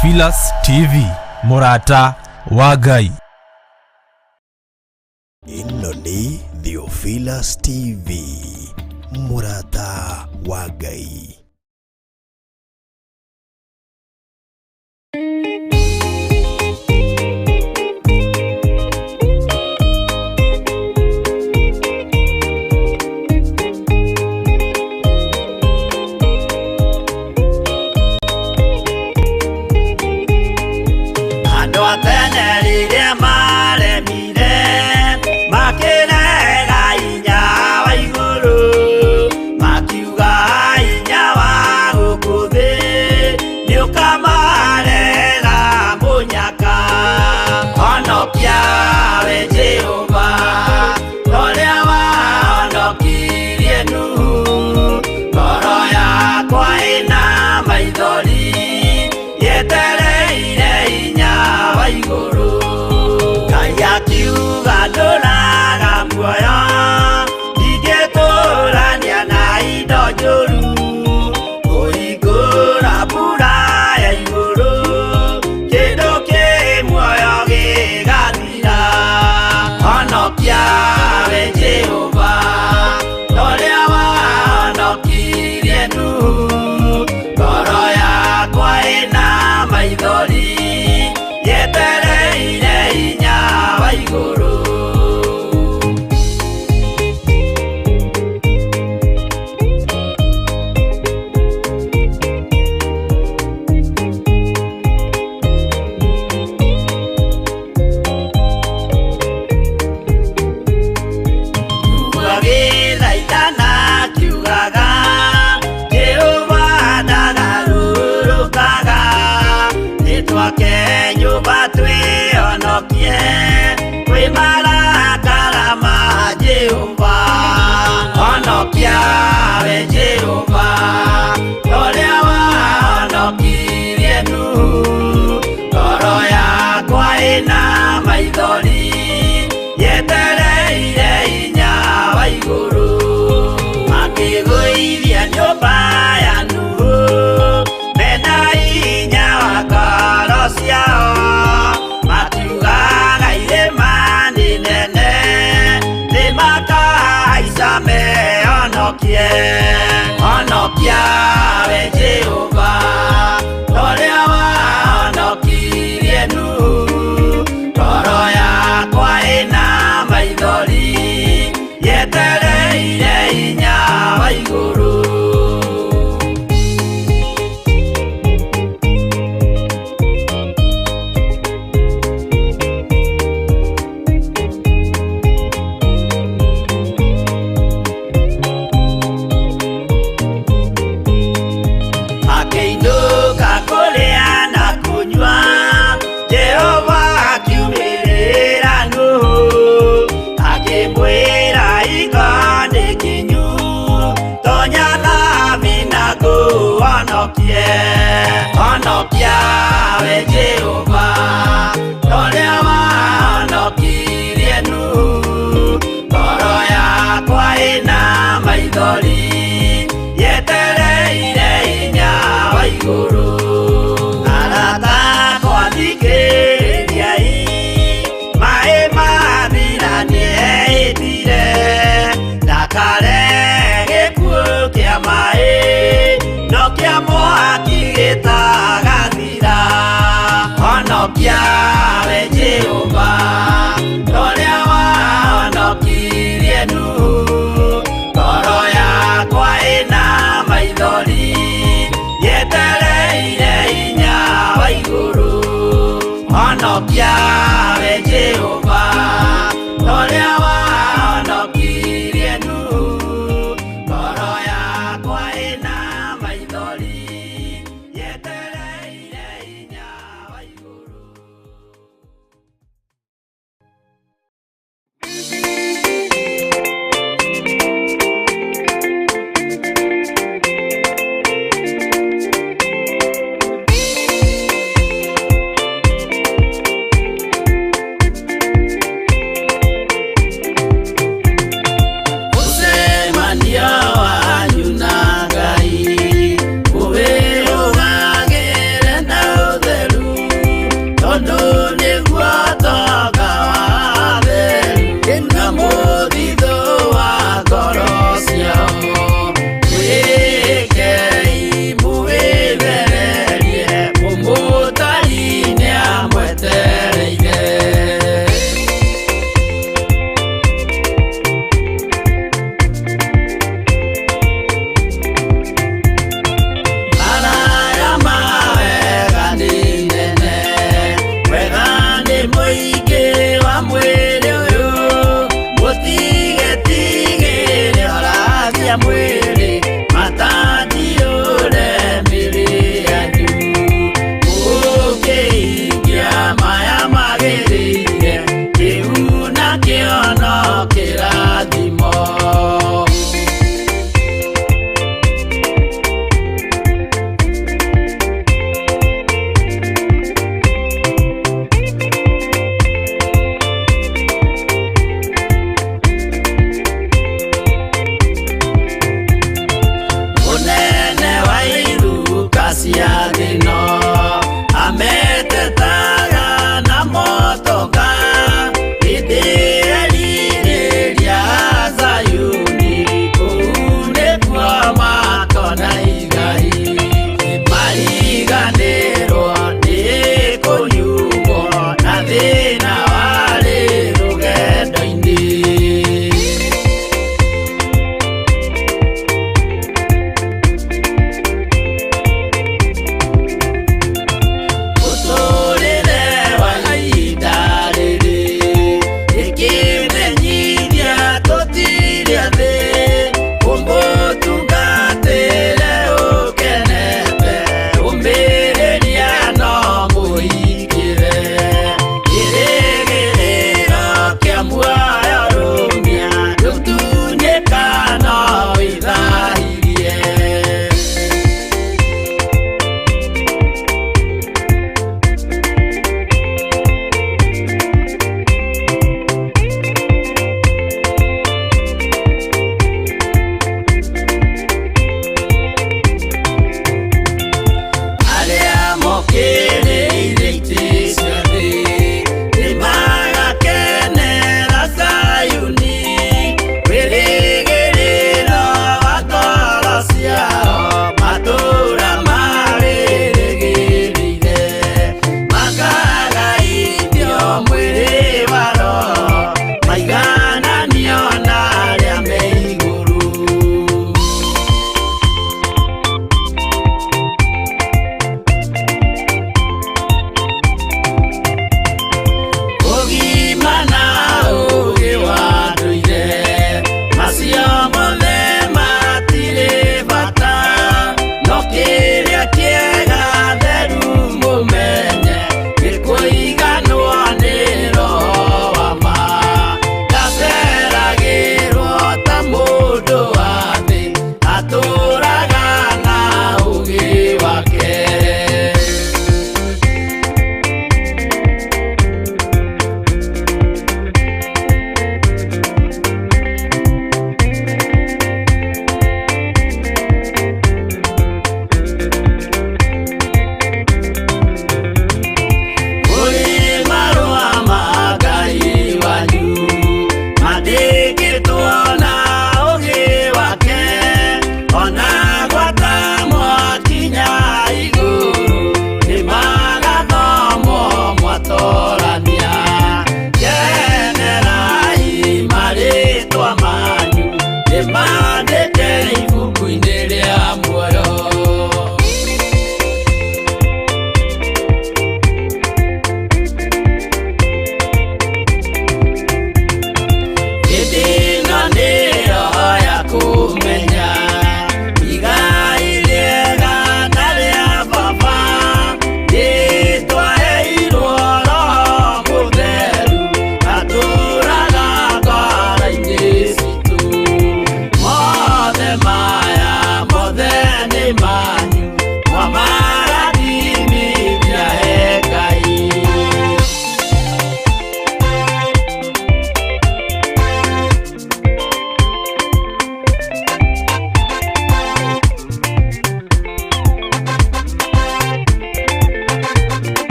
Theophilus TV, mũrata wa Ngai. Ĩno nĩ Theophilus TV, mũrata wa Ngai. Andũ a tene rĩrĩa maremire makĩrega hinya wa igũrũ, makiuga hinya wa gũkũ thĩ nĩũkamarehera mũnyaka. Honokia we Jehova, ũrĩa wahonokirie Nuhu, ngoro yakwa ĩna maithori yetereire hinya wa igũrũ. Ngai akiuga ndũraga muoyo, ndingĩtũrania na indo njũru, kũhingũra mbura ya igũrũ, kĩndũ kĩ muoyo gĩgathira. Honokia we Jehova, ũrĩa wahonokirie Nuhu, ngoro yakwa ĩna maithori yetereire hinya wa igũrũ. Agĩthaithana akiugaga, Jehova ndagarũrũkaga, nĩtwake nyũmba twĩhonokie kwĩ marakara ma Jehova. Honokia we Jehova, ũrĩa wahonokirie Nuhu, ngoro yakwa ĩna maithori yetereire hinya wa igũrũ. Makĩgũithia nyũmba ya Nuhu mena hinya wa ngoro ciao, makiugaga irĩma nĩ nene nĩmakahaica mehonokie. Honokia we Jehova, ũrĩa wahonokirie Nuhu, ngoro yakwa ĩna maithori yetereire hinya wa igũrũ. Akĩinũka kũrĩa na kũnyua, Jehova akiumĩrĩra Nuhu, akĩmwĩra hingo nĩ kinyu, tonya thabina ngũhonokie. Honokia we Jehova, ũrĩa wahonokirie Nuhu, ngoro yakwa ĩna maithori yetereire hinya wa igũrũ. Arata akwa thikĩrĩriai, maĩ mathira nĩehĩtire, ndakare gĩkuũ kĩa maĩ, no kĩa mwaki gĩtagathira. Honokia we Jehova, ũrĩa wahonokirie Nuhu, ngoro yakwa ĩna maithori yetereire hinya wa igũrũ. Honokia we Jehova, ũrĩa wahonokirie Nuhu, ngoro yakwa ĩna maithori yetereire hinya wa igũrũ.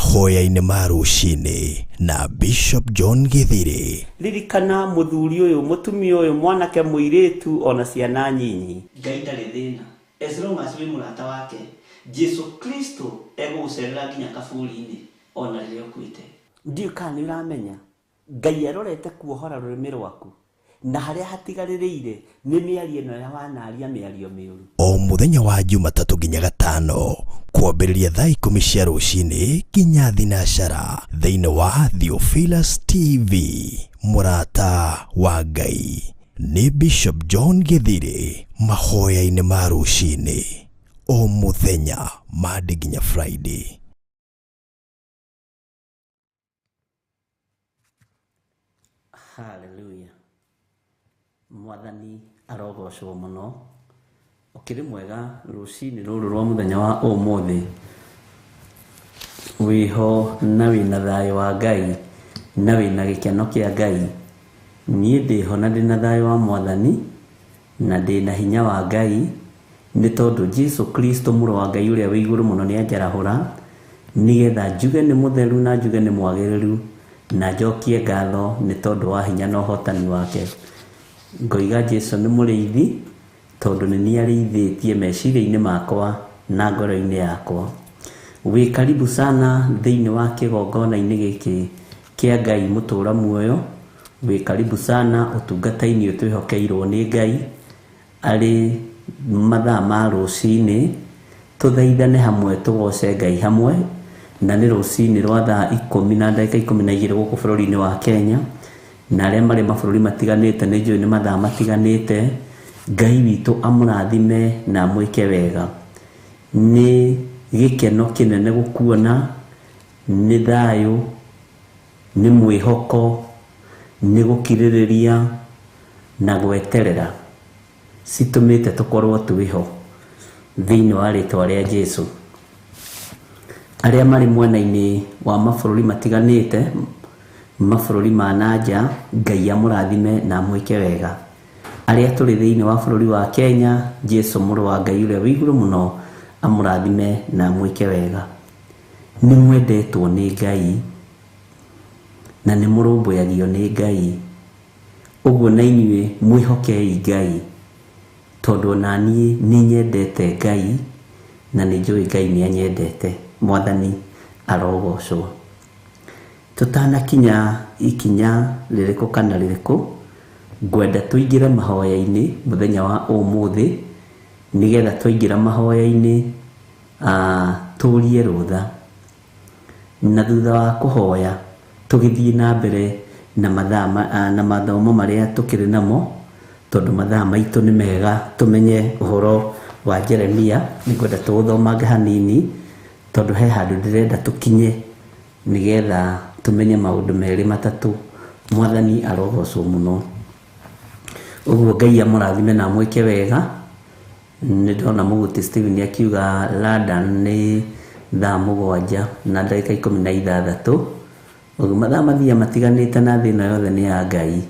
Mahoya-inĩ ma rũcinĩ na Bishop John Githiri. Ririkana mũthuri ũyũ, mũtumia ũyũ, mwanake, mũirĩtu ona ciana nyinyi. Ngai ndarĩ thĩna as long as wĩ mũrata wake. Jesu Kristo egũgũcerera nginya kaburi-inĩ ona rĩrĩa ũkuĩte. Ndiũĩ kana nĩ ũramenya Ngai arorete kuohora rũrĩmĩ rwaku na harĩa hatigarĩrĩire nĩ mĩario ĩno ya wanaria mĩario mĩũru. O mũthenya wa Jumatatũ nginya Gatano kwambĩrĩria thaa 10 cia rũcinĩ nginya 12 thĩinĩ wa Theophilus TV. Mũrata wa Ngai nĩ Bishop John Githiri mahoya-inĩ ma rũcinĩ o mũthenya Monday nginya Friday. Hallelujah. Mwathani arogocwo mũno. Ũkĩrĩ mwega rũcinĩ rũrũ rwa mũthenya wa ũmũthĩ. Wĩho na wĩna thayũ wa Ngai na wĩna gĩkeno kĩa Ngai. Niĩ ndĩho na ndĩna thayũ wa Mwathani na ndĩna hinya wa Ngai nĩ tondũ Jesu Kristo mũrũ wa Ngai ũrĩa wĩ igũrũ mũno nĩanjarahũra nĩgetha njuge nĩ mũtheru na njuge nĩ mwagĩrĩru na njokie ngatho nĩ tondũ wa hinya na ũhotani wake. Ngoiga Jesu nĩ mũrĩithi tondũ nĩ niĩ arĩithĩtie meciria-inĩ makwa na ngoro-inĩ yakwa. Wĩ karibu sana thĩinĩ wa kĩgongona-inĩ gĩkĩ kĩa Ngai mũtũra muoyo. Wĩ karibu sana ũtungata-inĩ ũyũ twĩhokeirwo nĩ Ngai arĩ mathaa ma rũcinĩ. Tũthaithane hamwe, tũgoce Ngai hamwe, na nĩ rũcinĩ rwa thaa 10 na ndagĩka 12 gũkũ bũrũri-inĩ wa Kenya, na arĩa marĩ mabũrũri matiganĩte nĩ njũĩ nĩ mathaa matiganĩte. Ngai witũ amũrathime na amwĩke wega. Nĩ gĩkeno kĩnene gũkuona, nĩ thayũ, nĩ mwĩhoko, nĩ gũkirĩrĩria na gweterera citũmĩte tũkorwo twĩho thĩinĩ wa rĩtwa rĩa Jesu. Arĩa marĩ mwena-inĩ wa mabũrũri matiganĩte, mabũrũri ma nanja, Ngai amũrathime na amwĩke wega. Arĩa tũrĩ thĩinĩ wa bũrũri wa Kenya, Jesu mũrũ wa Ngai ũrĩa wĩ igũrũ mũno amũrathime na amwĩke wega. Nĩ mwendetwo nĩ Ngai na nĩ mũrũmbũyagio nĩ Ngai. Ũguo na inyuĩ mwĩhokei Ngai, tondũ ona niĩ nĩ nyendete Ngai na nĩ njũĩ Ngai nĩ anyendete. Mwathani arogocwo. Tũtanakinya ikinya rĩrĩkũ kana rĩrĩkũ, ngwenda tũingĩre mahoya-inĩ mũthenya wa ũmũthĩ, nĩgetha twaingĩra mahoya-inĩ tũrie rũtha, na thutha wa kũhoya tũgĩthiĩ na mbere na mathaa na mathomo marĩa tũkĩrĩ namo, tondũ mathaa maitũ nĩ mega tũmenye ũhoro wa Jeremia. Nĩngwenda tũũthomange hanini tondũ he handũ ndĩrenda tũkinye nĩgetha tũmenye maũndũ merĩ matatũ. Mwathani arogocwo mũno. Ũguo Ngai amũrathime na amwĩke wega. Nĩ ndona Mũguti Stephen akiuga London nĩ thaa 7 na ndagĩka 16. Ũguo mathaa mathiaga matiganĩte na thĩ ĩno yothe nĩ ya Ngai.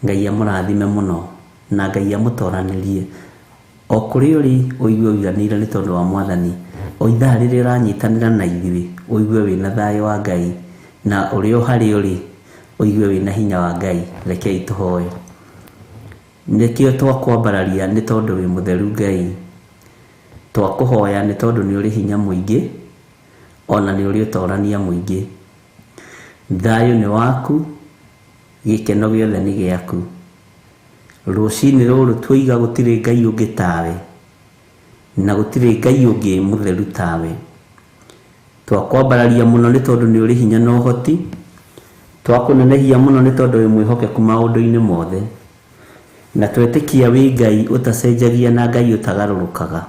Ngai amũrathime mũno na Ngai amũtoranĩrie o kũrĩa ũrĩ, ũigue ũiganĩire nĩ tondũ wa Mwathani. O ithaa rĩrĩa ũranyitanĩra na ithuĩ, ũigue wĩna thayũ wa Ngai, na ũrĩa o harĩa ũrĩ, ũigue wĩna hinya wa Ngai. Rekei tũhoe. Nĩkĩo twakwambararia nĩ tondũ wĩ mũtheru Ngai. Twakũhoya nĩ tondũ nĩ ũrĩ hinya mũingĩ, ona nĩ ũrĩ ũtorania mũingĩ. Thayũ nĩ waku, gĩkeno gĩothe nĩ gĩaku. Rũcinĩ rũrũ twoiga gũtirĩ Ngai ũngĩ tawe, na gũtirĩ Ngai ũngĩ mũtheru tawe. Twakwambararia mũno nĩ tondũ nĩ ũrĩ hinya na ũhoti. Twakũnenehia mũno nĩ tondũ wĩ mwĩhokeku maũndũ-inĩ mothe. Na twetĩkia wĩ Ngai ũtacenjagia na Ngai ũtagarũrũkaga.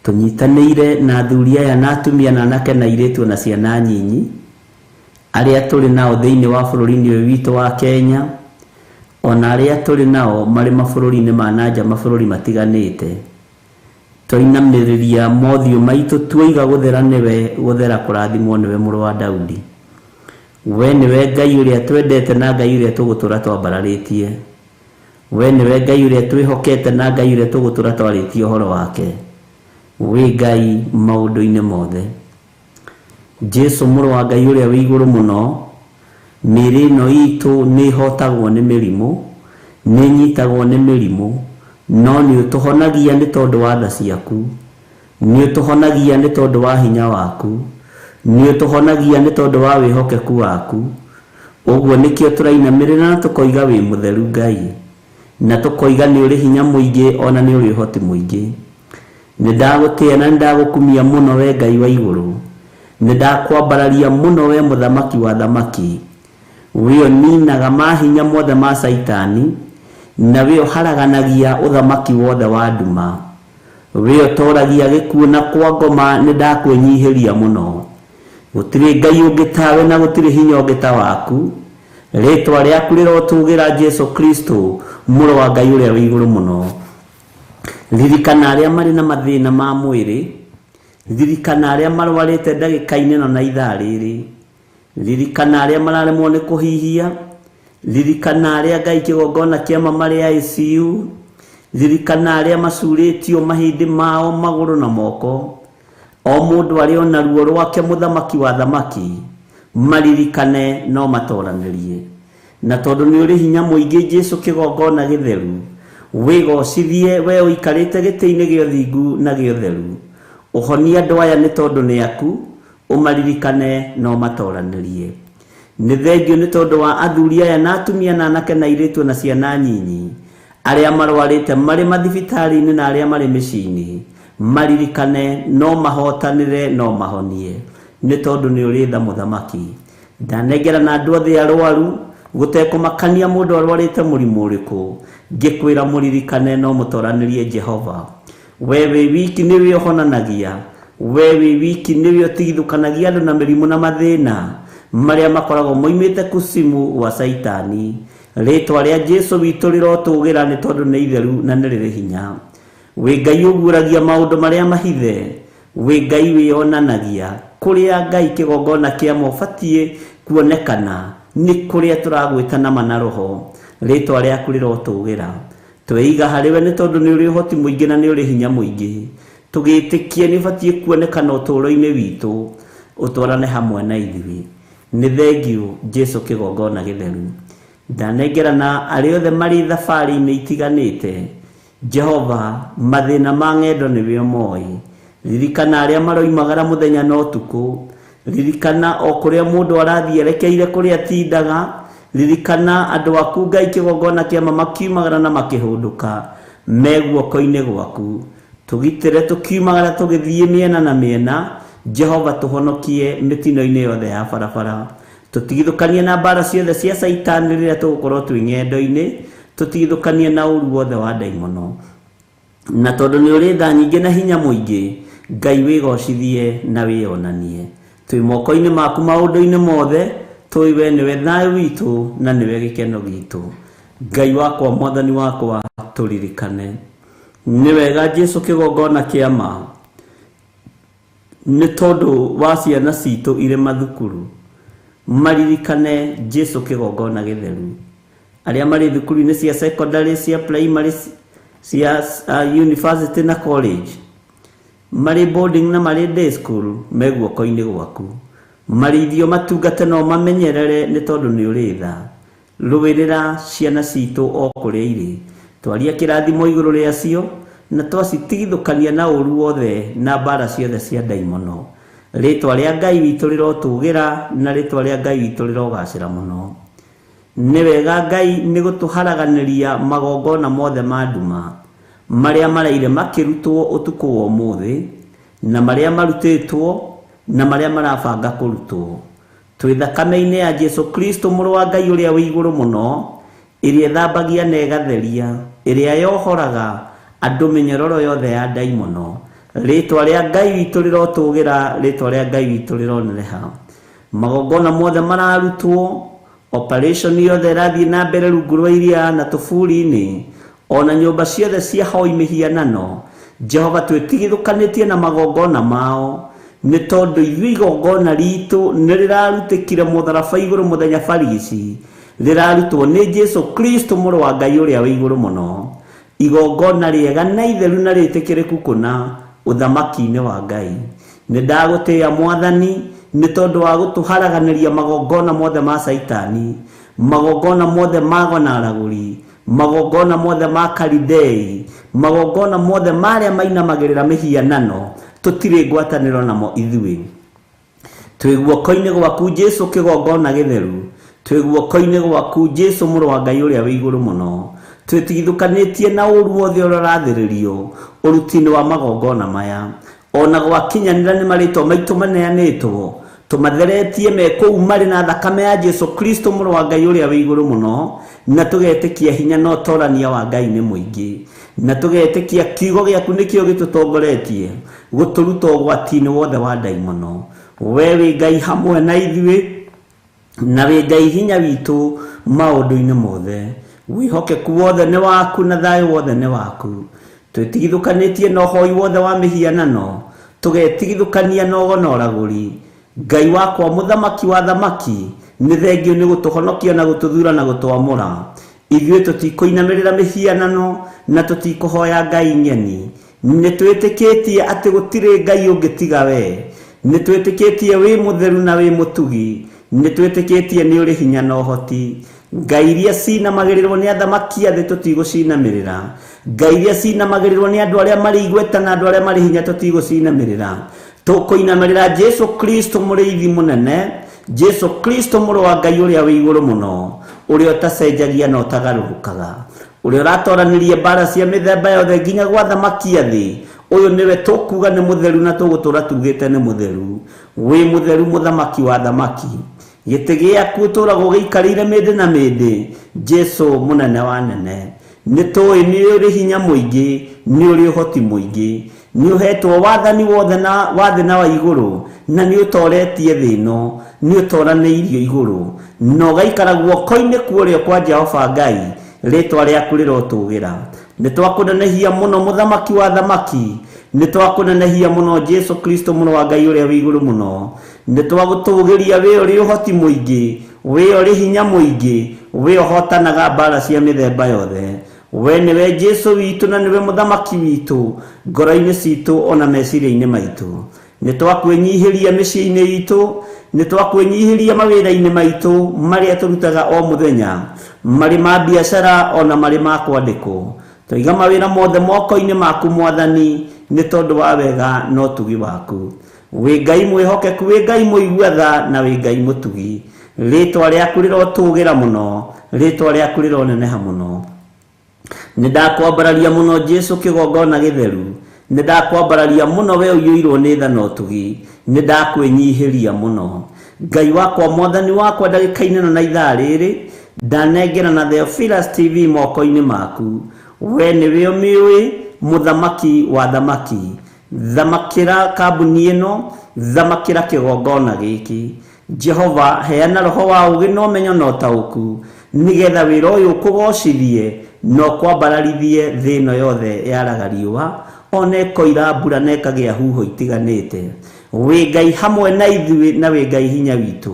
Tũnyitanĩire na athuri aya na atumia na anake na airĩtu na ciana nyinyi arĩa tũrĩ nao thĩinĩ wa bũrũri-inĩ ũyũ witũ wa Kenya, ona arĩa tũrĩ nao marĩ mabũrũri-inĩ ma nanja, mabũrũri matiganĩte. Twainamĩrĩria mothiũ maitũ tuoiga gũthera nĩwe, gũthera kũrathimwo nĩwe mũrũ wa Daudi. We nĩwe Ngai ũrĩa twendete na Ngai ũrĩa tũgũtũra twambararĩtie. We nĩwe Ngai ũrĩa twĩhokete na Ngai ũrĩa tũgũtũra twarĩtie ũhoro wake. Wĩ Ngai maũndũ-inĩ mothe. Jesu mũrũ wa Ngai ũrĩa wĩ igũrũ mũno, mĩĩrĩ ĩno itũ nĩ ĩhotagwo nĩ mĩrimũ, nĩ ĩnyitagwo nĩ mĩrimũ, no nĩ ũtũhonagia nĩ tondũ wa tha ciaku, nĩ ũtũhonagia nĩ tondũ wa hinya waku, nĩ ũtũhonagia nĩ tondũ wa wĩhokeku waku. Ũguo nĩkĩo tũrainamĩrĩra na tũkoiga wĩ mũtheru Ngai, na tũkoiga nĩ ũrĩ hinya mũingĩ ona nĩ ũrĩ ũhoti mũingĩ. Nĩ ndagũtĩĩa na nĩ ndagũkumia mũno we Ngai wa igũrũ, nĩ ndakwambararia mũno we mũthamaki wa thamaki. We ũninaga mahinya mothe ma Caitani, na we ũharaganagia ũthamaki wothe wa nduma. We ũtoragia gĩkuũ na kwa ngoma, nĩ ndakwĩnyihĩria mũno. Gũtirĩ Ngai ũngĩ tawe na gũtirĩ hinya ũngĩ ta waku. Rĩtwa rĩaku rĩrotũgĩra Jesu Kristo mũrũ wa Ngai ũrĩa wĩ igũrũ mũno. Ririkana arĩa marĩ na mathĩna ma mwĩrĩ, ririkana arĩa marwarĩte ndagĩka-inĩ ĩno na ithaa rĩrĩ, ririkana arĩa mararemwo nĩ kũhihia, ririkana arĩa Ngai kĩgongona kĩama marĩ ICU, ririkana arĩa macurĩtio mahĩndĩ mao magũrũ na moko. O mũndũ arĩ ona ruo rwake mũthamaki wa thamaki, maririkane no matoranĩrie. Na tondũ nĩ ũrĩ hinya mũingĩ Jesu kĩgongona gĩtheru, wĩgocithie we ũikarĩte gĩtĩ-inĩ gĩa ũthingu na gĩa ũtheru. Ũhonie andũ aya nĩ tondũ nĩ aku, ũmaririkane no matoranĩrie. Nĩ thengio nĩ tondũ wa athuri aya na atumia na anake na airĩtu na ciana nyinyi, arĩa marwarĩte marĩ mathibitarĩ-inĩ na arĩa marĩ mĩciĩ-inĩ, maririkane no mahotanĩre no mahonie, nĩ tondũ nĩ ũrĩ tha mũthamaki. Ndanengera na andũ othe arwaru, gũtekũmakania mũndũ arwarĩte mũrimũ ũrĩkũ, ngĩkwĩra mũririkane no mũtoranĩrie Jehova. We wĩ wiki nĩwe ũhonanagia, we wĩ wiki nĩwe ũtigithũkanagia andũ na mĩrimũ na mathĩna marĩa makoragwo moimĩte kucimu gwa Caitani. Rĩtwa rĩa Jesu witũ rĩrotũgĩra nĩ tondũ nĩ itheru na nĩ rĩrĩ hinya. Wĩ Ngai ũguũragia maũndũ marĩa mahithe, wĩ Ngai wĩyonanagia kũrĩa Ngai kĩgongona kĩama ũbatiĩ kuonekana, nĩ kũrĩa tũragwĩta nama na roho. Rĩtwa rĩaku rĩrotũgĩra. Tweiga harĩ we nĩ tondũ nĩ ũrĩ ũhoti mũingĩ na nĩ ũrĩ hinya mũingĩ. Tũgĩtĩkie nĩ ũbatiĩ kuonekana ũtũũro-inĩ witũ, ũtwarane hamwe na ithuĩ. Nĩ thengio Jesu kĩgongona gĩtheru. Ndanengera na arĩa othe marĩ thabarĩ-inĩ itiganĩte, Jehova mathĩna ma ng'endo nĩwe ũmoĩ. Ririkana arĩa maroimagara mũthenya na ũtukũ, ririkana o kũrĩa mũndũ arathiĩ erekeire kũrĩa atindaga, ririkana andũ aku Ngai kĩgongona kĩama makiumagara na makĩhũndũka me guoko-inĩ gwaku. Tũgitĩre tũkiumagara tũgĩthiĩ mĩena na mĩena, Jehova tũhonokie mĩtino-inĩ yothe ya barabara. Tũtigithũkanie na mbara ciothe cia Caitani rĩrĩa tũgũkorwo twĩ ng'endo-inĩ, tũtigithũkanie na ũru wothe wa ndaimono. Na tondũ nĩ ũrĩ tha nyingĩ na hinya mũingĩ, Ngai wĩgocithie na wĩyonanie. Twĩ moko-inĩ maku maũndũ-inĩ mothe, tũĩ we nĩwe thayũ witũ na nĩwe gĩkeno gitũ. Ngai wakwa, mwathani wakwa, tũririkane. Nĩ wega Jesu kĩgongona kĩama, nĩ tondũ wa ciana citũ irĩ mathukuru, maririkane Jesu kĩgongona gĩtheru. Arĩa marĩ thukuru-inĩ cia secondary, cia primary, cia university na college, marĩ boarding na marĩ day school, me guoko-inĩ gwaku. Marĩithio matungate no mamenyerere nĩ tondũ nĩ ũrĩ tha. Rũĩrĩra ciana citũ o kũrĩa irĩ, twaria kĩrathimo igũrũ rĩacio, na twacitigithũkania na ũru wothe na mbara ciothe cia ndaimono. Rĩtwa rĩa Ngai witũ rĩrotũgĩra na rĩtwa rĩa Ngai witũ rĩrogacĩra mũno. Nĩ wega Ngai nĩ gũtũharaganĩria magongona mothe ma nduma marĩa maraire makĩrutwo ũtukũ wa ũmũthĩ, na marĩa marutĩtwo na marĩa marabanga kũrutwo. Twĩ thakame-inĩ ya Jesu Kristo mũrũ wa Ngai ũrĩa wĩ igũrũ mũno, ĩrĩa ĩthambagia na ĩgatheria, ĩrĩa yohoraga andũ mĩnyororo yothe ya ndaimono. Rĩtwa rĩa Ngai witũ rĩrotũgĩra, rĩtwa rĩa Ngai witũ rĩronereha. Magongona mothe mararutwo, operation yothe ĩrathiĩ na mbere rungu rwa iria na tũburi-inĩ, ona nyũmba ciothe cia hoi mĩhianano, Jehova twĩtigithũkanĩtie na magongona mao, nĩ tondũ ithuĩ igongona ritũ nĩ rĩrarutĩkire mũtharaba igũrũ mũthenya barigici, rĩrarutwo nĩ Jesu Kristo mũrũ wa Ngai ũrĩa wĩ igũrũ mũno. Igongona rĩega na itheru na rĩtĩkĩrĩku kũna ũthamaki-inĩ wa Ngai. Nĩ ndagũtĩĩa mwathani, Nĩ tondũ wa gũtũharaganĩria magongona mothe ma Caitani, magongona mothe ma gonaragũri, magongona mothe ma Kalidei, magongona mothe marĩa mainamagĩrĩra mĩhianano, tũtirĩ ngwatanĩro namo ithuĩ. Twĩ guoko-inĩ gwaku Jesu kĩgongona gĩtheru, twĩ guoko-inĩ gwaku Jesu mũrũ wa Ngai ũrĩa wĩ igũrũ mũno, twĩtigithũkanĩtie na ũru wothe ũrĩa ũrathĩrĩrio ũruti-inĩ wa magongona maya. Ona gwakinyanĩra nĩ marĩtwa maitũ maneanĩtwo, tũmatheretie me kũu marĩ na thakame ya Jesu Kristo mũrũ wa Ngai ũrĩa wĩ igũrũ mũno, na tũgetĩkia hinya na ũtorania wa Ngai nĩ mũingĩ, na tũgetĩkia kiugo gĩaku nĩkĩo gĩtũtongoretie gũtũruta ũgwati-inĩ wothe wa ndaimono. We wĩ Ngai hamwe na ithuĩ, na wĩ Ngai hinya witũ maũndũ-inĩ mothe. Wĩhokeku wothe nĩ waku na thayũ wothe nĩ waku. Twĩtigithũkanĩtie na ũhoi wothe wa mĩhianano, tũgetigithũkania na ũgonoragũri. Ngai wakwa mũthamaki wa thamaki, nĩ thengio nĩ gũtũhonokia na gũtũthura na gũtwamũra. Ithuĩ tũtikũinamĩrĩra mĩhianano na tũtikũhoya ngai ng'eni. Nĩ twĩtĩkĩtie atĩ gũtirĩ ngai ũngĩ tiga we. Nĩ twĩtĩkĩtie wĩ mũtheru na wĩ mũtugi. Nĩ twĩtĩkĩtie nĩ ũrĩ hinya na ũhoti. Ngai iria cinamagĩrĩrwo nĩ athamaki a thĩ tũtigũcinamĩrĩra. Ngai iria cinamagĩrĩrwo nĩ andũ arĩa marĩ igweta na andũ arĩa marĩ hinya tũtigũcinamĩrĩra. Tũkũinamĩrĩra Jesu Kristo mũrĩithi mũnene, Jesu Kristo mũrũ wa Ngai ũrĩa wĩ igũrũ mũno, ũrĩa ũtacenjagia na ũtagarũrũkaga, ũrĩa ũratoranĩria mbara cia mĩthemba yothe nginya gwa thamaki a thĩ. Ũyũ nĩwe tũkuga nĩ mũtheru na tũgũtũra tugĩte nĩ mũtheru. Wĩ mũtheru mũthamaki wa thamaki. Gĩtĩ gĩaku ũtũũraga ũgĩikarĩire mĩndĩ na mĩndĩ, Jesu mũnene wa nene. Nĩ tũĩ nĩ ũrĩ hinya mũingĩ, nĩ ũrĩ ũhoti mũingĩ, nĩ ũhetwo wathani wothe na wa thĩ na wa igũrũ, na nĩ ũtoretie thĩ ĩno, nĩ ũtoranĩirio igũrũ, na ũgaikara guoko-inĩ kũrĩa kwa Jehova Ngai, rĩtwa rĩaku rĩrotũgĩra. Nĩ twakũnenehia mũno mũthamaki wa thamaki, nĩ twakũnenehia mũno Jesu Kristo mũrũ wa Ngai ũrĩa wĩ igũrũ mũno. Nĩ twagũtũgĩria wĩ ũrĩ ũhoti mũingĩ, wĩ ũrĩ hinya mũingĩ, wĩ ũhotanaga mbara cia mĩthemba yothe. We nĩwe Jesu witũ na nĩwe mũthamaki witũ ngoro-inĩ citũ ona meciria-inĩ maitũ. Nĩ twakwĩnyihĩria mĩciĩ-inĩ itũ, nĩ twakwĩnyihĩria mawĩra-inĩ maitũ marĩa tũrutaga o mũthenya, marĩ ma biacara ona marĩ ma kwandĩkwo. Twaiga mawĩra mothe moko-inĩ maku Mwathani, nĩ tondũ wa wega na ũtugi waku. Wĩ Ngai mwĩhokeku, wĩ Ngai mũigua tha na wĩ Ngai mũtugi. Rĩtwa rĩaku rĩrotũgĩra mũno, rĩtwa rĩaku rĩroneneha mũno. Nĩ ndakwambararia mũno Jesu kĩgongona gĩtheru, nĩ ndakwambararia mũno we ũiyũirwo nĩ tha na ũtugi, nĩ ndakwĩnyihĩria mũno. Ngai wakwa Mwathani wakwa, ndagĩka-inĩ ĩno na ithaa rĩrĩ ndanengera na Theophilus TV moko-inĩ maku. We nĩwe ũmĩũĩ, mũthamaki wa thamaki. Thamakĩra kambuni ĩno, thamakĩra kĩgongona gĩkĩ. Jehova, heana roho wa ũũgĩ na ũmenyo na ũtaũku, nĩgetha wĩra ũyũ ũkũgocithie na ũkwambararithie thĩ ĩno yothe yaraga riũa, ona ĩkoira mbura na ĩkagĩa huho itiganĩte. Wĩ Ngai hamwe na ithuĩ na wĩ Ngai hinya witũ.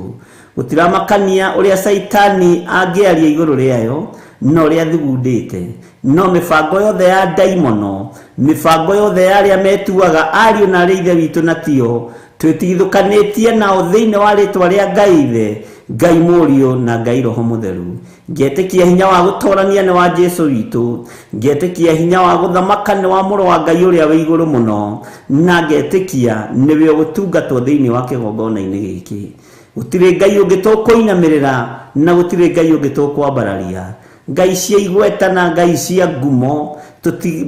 Gũtiramakania ũrĩa Caitani angĩaria igũrũ rĩayo na ũrĩa thugundĩte, no mĩbango yothe ya ndaimono, mĩbango yothe ya arĩa metuaga ariũ na arĩa ithe witũ na tio, twĩtigithũkanĩtie nao thĩinĩ wa rĩtwa rĩa Ngai Ithe, Ngai Mũriũ na Ngai Roho Mũtheru. Ngetĩkia hinya wa gũtorania nĩ wa Jesu witũ, ngetĩkia hinya wa gũthamaka nĩ wa mũrũ wa Ngai ũrĩa wĩ igũrũ mũno, na ngetĩkia nĩwe ũgũtungatwo thĩinĩ wa kĩgongona-inĩ gĩkĩ. Gũtirĩ Ngai ũngĩ tũkũinamĩrĩra na gũtirĩ Ngai ũngĩ tũkwambararia. Ngai cia igweta na ngai cia ngumo,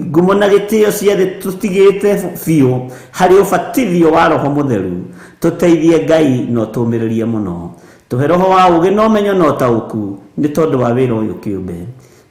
ngumo na gĩtĩo cia thĩ tũtigĩte biũ harĩ ũbatithio wa Roho Mũtheru. Tũteithie Ngai na ũtũmĩrĩrie mũno. Tũhe roho wa ũũgĩ na ũmenyo na ũtaũku nĩ tondũ wa wĩra ũyũ kĩũmbe.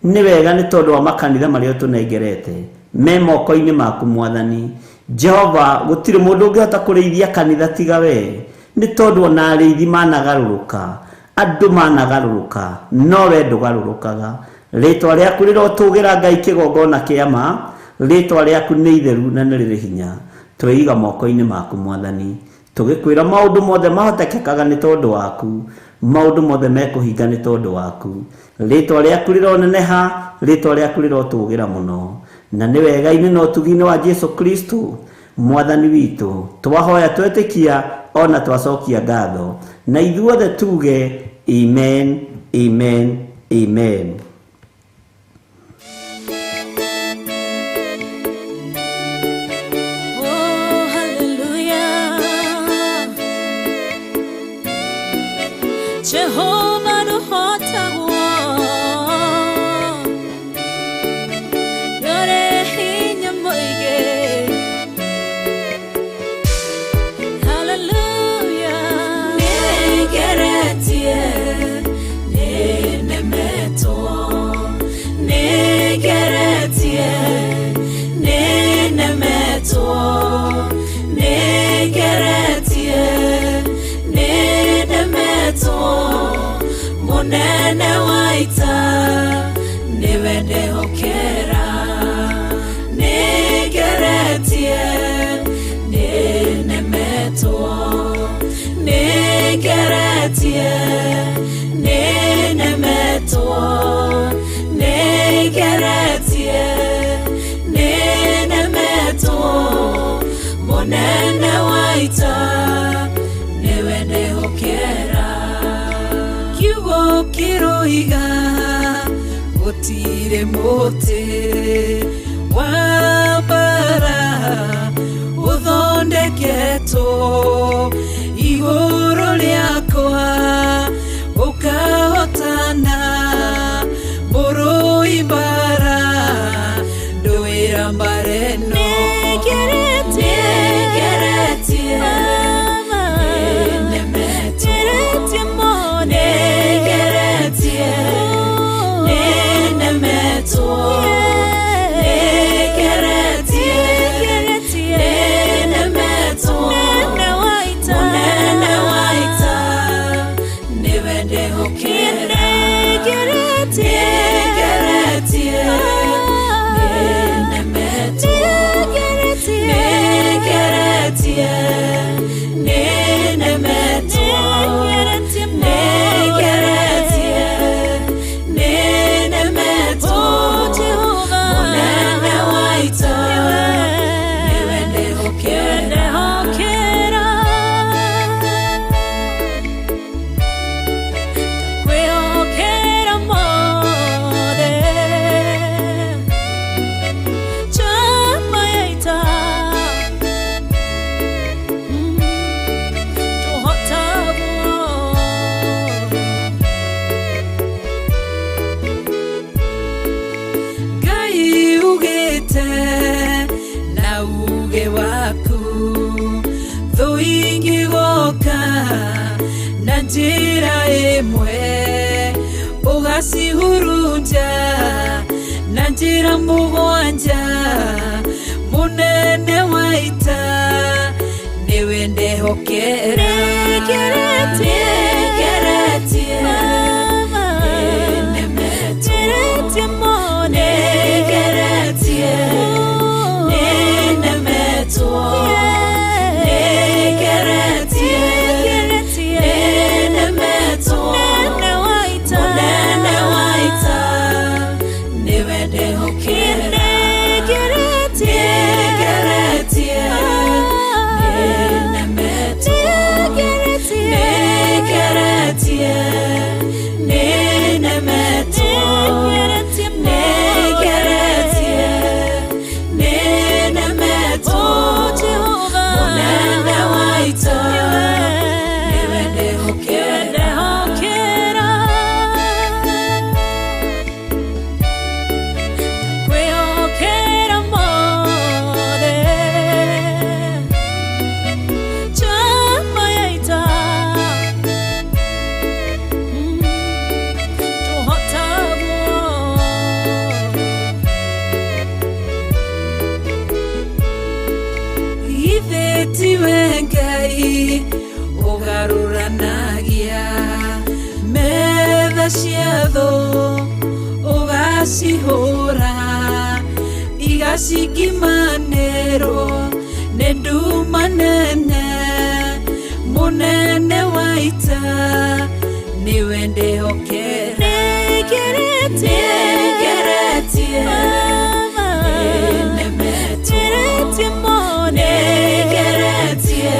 Nĩ wega nĩ tondũ wa makanitha marĩa ũtũnengerete me moko-inĩ maku Mwathani. Jehova, gũtirĩ mũndũ ũngĩhota kũrĩithia kanitha tiga we, nĩ tondũ ona arĩithi managarũrũka, andũ managarũrũka, no we ndũgarũrũkaga. Rĩtwa rĩaku rĩrotũgĩra Ngai kĩgongona kĩa ma, rĩtwa rĩaku nĩ itheru na nĩ rĩrĩ hinya. Tweiga moko-inĩ maku Mwathani, tũgĩkwĩra maũndũ mothe mahotekekaga nĩ tondũ waku, maũndũ mothe mekũhinga nĩ tondũ waku. Rĩtwa rĩaku rĩroneneha, rĩtwa rĩaku rĩrotũgĩra mũno. Na nĩ wega-inĩ na ũtugi-inĩ wa Jesu Kristo Mwathani witũ, twahoya twetĩkia ona twacokia ngatho na ithuothe tuge amen amen amen. Oh, hallelujah. Jehovah nuhotagwo Yore hinya mũingĩ. Hallelujah. Nĩngeretie, nĩnemetwo. Nĩngeretie, nĩnemetwo. Nĩngeretie, nĩnemetwo. Mũnene wa ita nĩwe ndehokera. Nĩngeretie, nĩnemetwo. Nĩngeretie, nĩnemetwo. Nĩngeretie, nĩnemetwo. Mũnene wa ita nĩwe ndehokera. Kiugo kĩroiga gũtirĩ mũtĩ wa mbara ũthondeketwo igũrũ rĩakwa ũkahotana mũrũi mbara ndũĩra mbara ĩno. Nĩngeretie, nĩnemetwo. Nĩngeretie, nĩnemetwo. Nĩngeretie, nĩnemetwo. Mũnene wa ita nĩwe ndehokera. Nĩngeretie, nĩnemetwo. Nĩngeretie, nĩnemetwo. Nĩngeretie, nĩnemetwo. Mũnene wa ita nĩwe ndehokera. Kwĩhokera mothe chama ya ita tũhotagwo. Ngai ugĩte na uge waku thũ ingĩgoka na njĩra ĩmwe ũgacihurunja na njĩra mũgwanja mũnene wa ita nĩwe ndehokera. Nĩngeretie, Nĩngeretie, nĩnemetwo. Nĩngeretie, nĩnemetwo. Nĩngeretie, nĩnemetwo. Mũnene wa ita nĩwe ndehokera. Nĩngeretie, nĩnemetwo. Nĩngeretie, nĩnemetwo. Nĩngeretie, nĩnemetwo. Mũnene wa ita nĩwe ndehokera. Kwĩhokera mothe chama ya ita tũhotagwo. Githĩ tiwe Ngai ũgarũranagia metha cia thũ ũgacihũra igacikimanĩrwo nĩ nduma nene mũnene wa ita nĩwe ndehokera. Nĩngeretie, Nĩngeretie, nĩnemetwo. Nĩngeretie.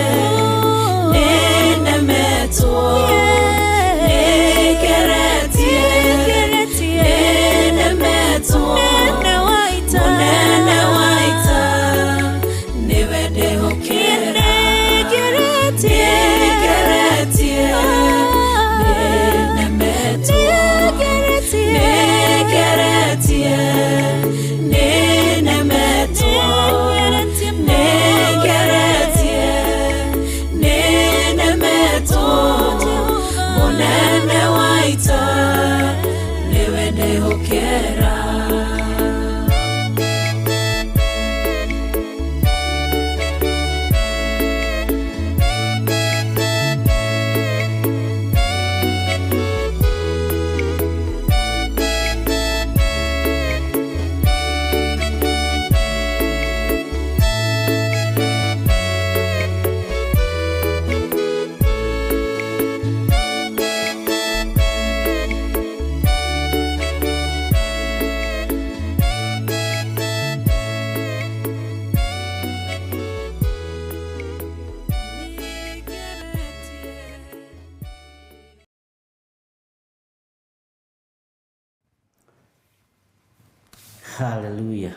Haleluya.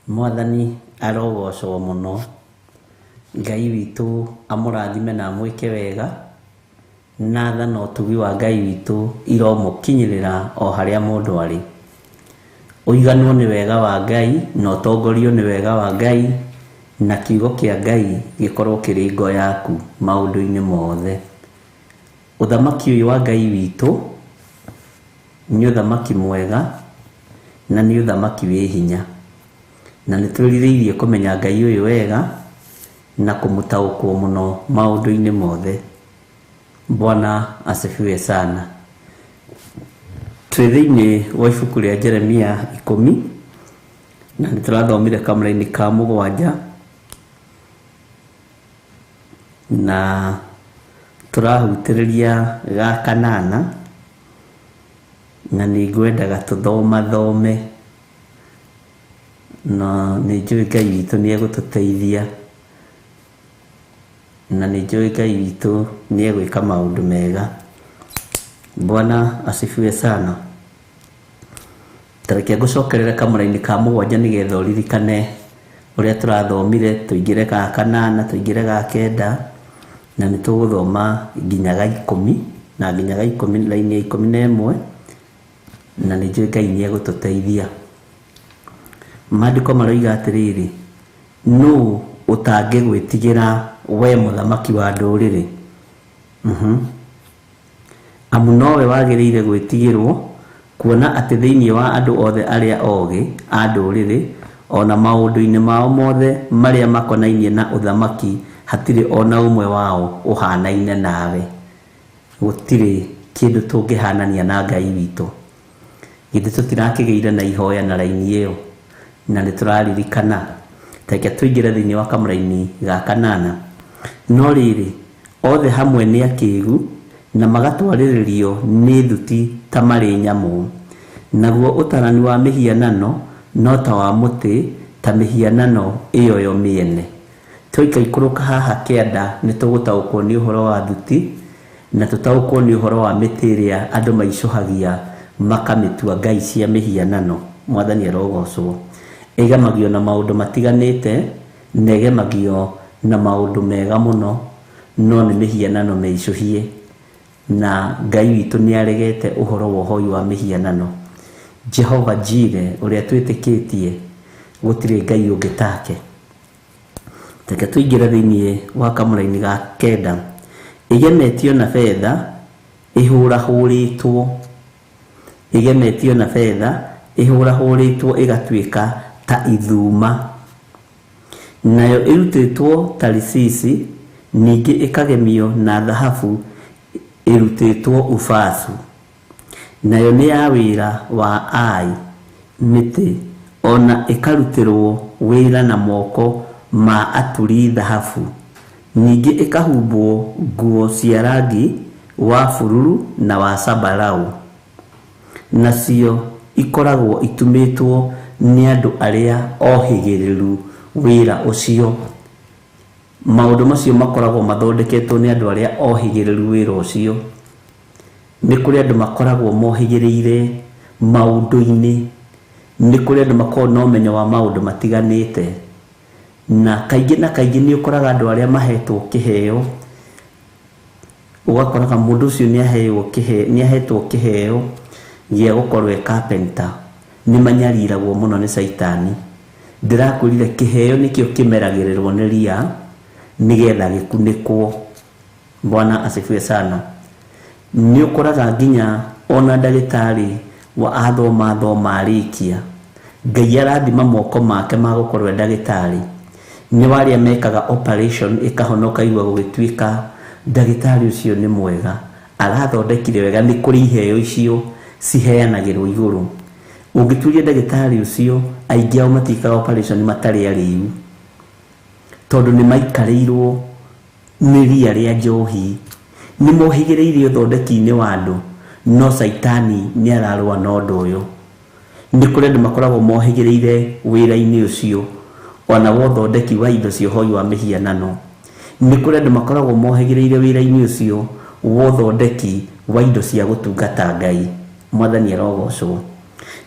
Mwathani arogocwo mũno. Ngai witũ amũrathime na amwĩke wega, na tha na ũtugi wa Ngai witũ iromũkinyĩrĩra o harĩa mũndũ arĩ. Ũiganwo nĩ wega wa Ngai na ũtongorio nĩ wega wa Ngai, na kiugo kĩa Ngai gĩkorwo kĩrĩ ngo yaku maũndũ-inĩ mothe. Ũthamaki ũyũ wa Ngai witũ nĩ ũthamaki mwega na nĩ ũthamaki wĩ hinya, na nĩ twĩrirĩirie kũmenya Ngai ũyũ wega na kũmũtaũkwo mũno maũndũ-inĩ mothe. Bwana asifiwe sana. Twĩ thĩinĩ wa ibuku rĩa Jeremia 10 na nĩ tũrathomire kamũraini ka 7 na tũrahutĩrĩria ga 8, na nĩ ngwendaga tũthomathome, na nĩ njũĩ Ngai witũ nĩ egũtũteithia, na nĩ njũĩ Ngai witũ nĩ egwĩka maũndũ mega. Bwana asifiwe sana. Tareke ngũcokerere kamũraini ka 7 nĩgetha ũririkane ũrĩa tũrathomire, tũingĩre ga 8, tũingĩre ga 9, na nĩ tũgũthoma nginya ga 10 na nginya ga 10, raini ya 11, na nĩ njũĩ Ngai nĩ egũtũteithia. Maandĩko maroiga atĩrĩrĩ, nũ ũtangĩgwĩtigĩra we mũthamaki wa ndũrĩrĩ? Amu nowe wagĩrĩire gwĩtigĩrwo, kuona atĩ thĩinĩ wa andũ othe arĩa ogĩ a ndũrĩrĩ, ona maũndũ-inĩ mao mothe marĩa makonainie na ũthamaki, hatirĩ ona ũmwe wao ũhanaine nawe. Gũtirĩ kĩndũ tũngĩhanania na Ngai witũ. Githĩ tũtirakĩgĩire na ihoya na raini ĩyo, na nĩ tũraririkana. Reke tũingĩre thĩinĩ wa kamũraini ga 8. No rĩrĩ, othe hamwe nĩ akĩgu na magatwarĩrĩrio nĩ thuti ta marĩ nyamũ, naguo ũtarani wa mĩhianano no ta wa mũtĩ, ta mĩhianano ĩyo yo mĩene. Tũikaikũrũka haha kĩanda nĩ tũgũtaũkwo nĩ ũhoro wa thuti, na tũtaũkwo nĩ ũhoro wa mĩtĩ ĩrĩa andũ maicũhagia makamĩtua ngai cia mĩhianano. Mwathani arogocwo. Ĩgemagio na maũndũ matiganĩte, na ĩgemagio na maũndũ mega mũno, no nĩ mĩhianano mĩicũhie, na Ngai witũ nĩ aregete ũhoro wa ũhoi wa mĩhianano. Jehova Jire ũrĩa twĩtĩkĩtie, gũtirĩ Ngai ũngĩ take. Reke tũingĩre thĩinĩ wa kamũraini ga 9. Ĩgemetio na betha ĩhũrahũrĩtwo, ĩgemetio na betha ĩhũrahũrĩtwo ĩgatuĩka ta ithuma, nayo ĩrutĩtwo Tarisisi, ningĩ ĩkagemio na thahabu ĩrutĩtwo Ufasu, nayo nĩ ya wĩra wa ai mĩtĩ, ona ĩkarutĩrwo wĩra na moko ma aturi thahabu, ningĩ ĩkahumbwo nguo cia rangi wa bururu na wa sambarau, nacio ikoragwo itumĩtwo nĩ andũ arĩa ohĩgĩrĩru wĩra ũcio. Maũndũ macio makoragwo mathondeketwo nĩ andũ arĩa ohĩgĩrĩru wĩra ũcio. Nĩ kũrĩ andũ makoragwo mohĩgĩrĩire maũndũ-inĩ, nĩ kũrĩ andũ makoragwo na ũmenyo wa maũndũ matiganĩte, na kaingĩ na kaingĩ nĩ ũkoraga andũ arĩa mahetwo kĩheo, ũgakoraga mũndũ ũcio nĩ ahetwo kĩheo gĩa gũkorwo e carpenter, nĩ manyariragwo mũno nĩ caitani. Ndĩrakwĩrire kĩheo nĩkĩo kĩmeragĩrĩrwo nĩ ria nĩgetha gĩkunĩkwo. Bwana asifiwe sana. Nĩ ũkoraga nginya ona ndagĩtarĩ wa athoma thoma arĩkia, Ngai arathima moko make ma gũkorwo e ndagĩtarĩ. Nĩ warĩa mekaga operation ĩkahonoka igua gũgĩtuĩka ndagĩtarĩ ũcio nĩ mwega, arathondekire wega. Nĩ kũrĩ iheo icio ciheanagĩrwo igũrũ. Ũngĩturia ndagĩtarĩ ũcio, aingĩ ao matikaga operation matarĩ arĩu, tondũ nĩ maikarĩirwo nĩ ria rĩa njohi, nĩ mohĩgĩrĩire ũthondeki-inĩ wa andũ, no caitani nĩ ararũa na ũndũ ũyũ. Nĩ kũrĩ andũ makoragwo mohĩgĩrĩire wĩra-inĩ ũcio, ona wa ũthondeki wa indo cia ũhoi wa mĩhianano. Nĩ kũrĩ andũ makoragwo mohĩgĩrĩire wĩra-inĩ ũcio wa ũthondeki wa indo cia gũtungata Ngai. Mwathani arogocwo.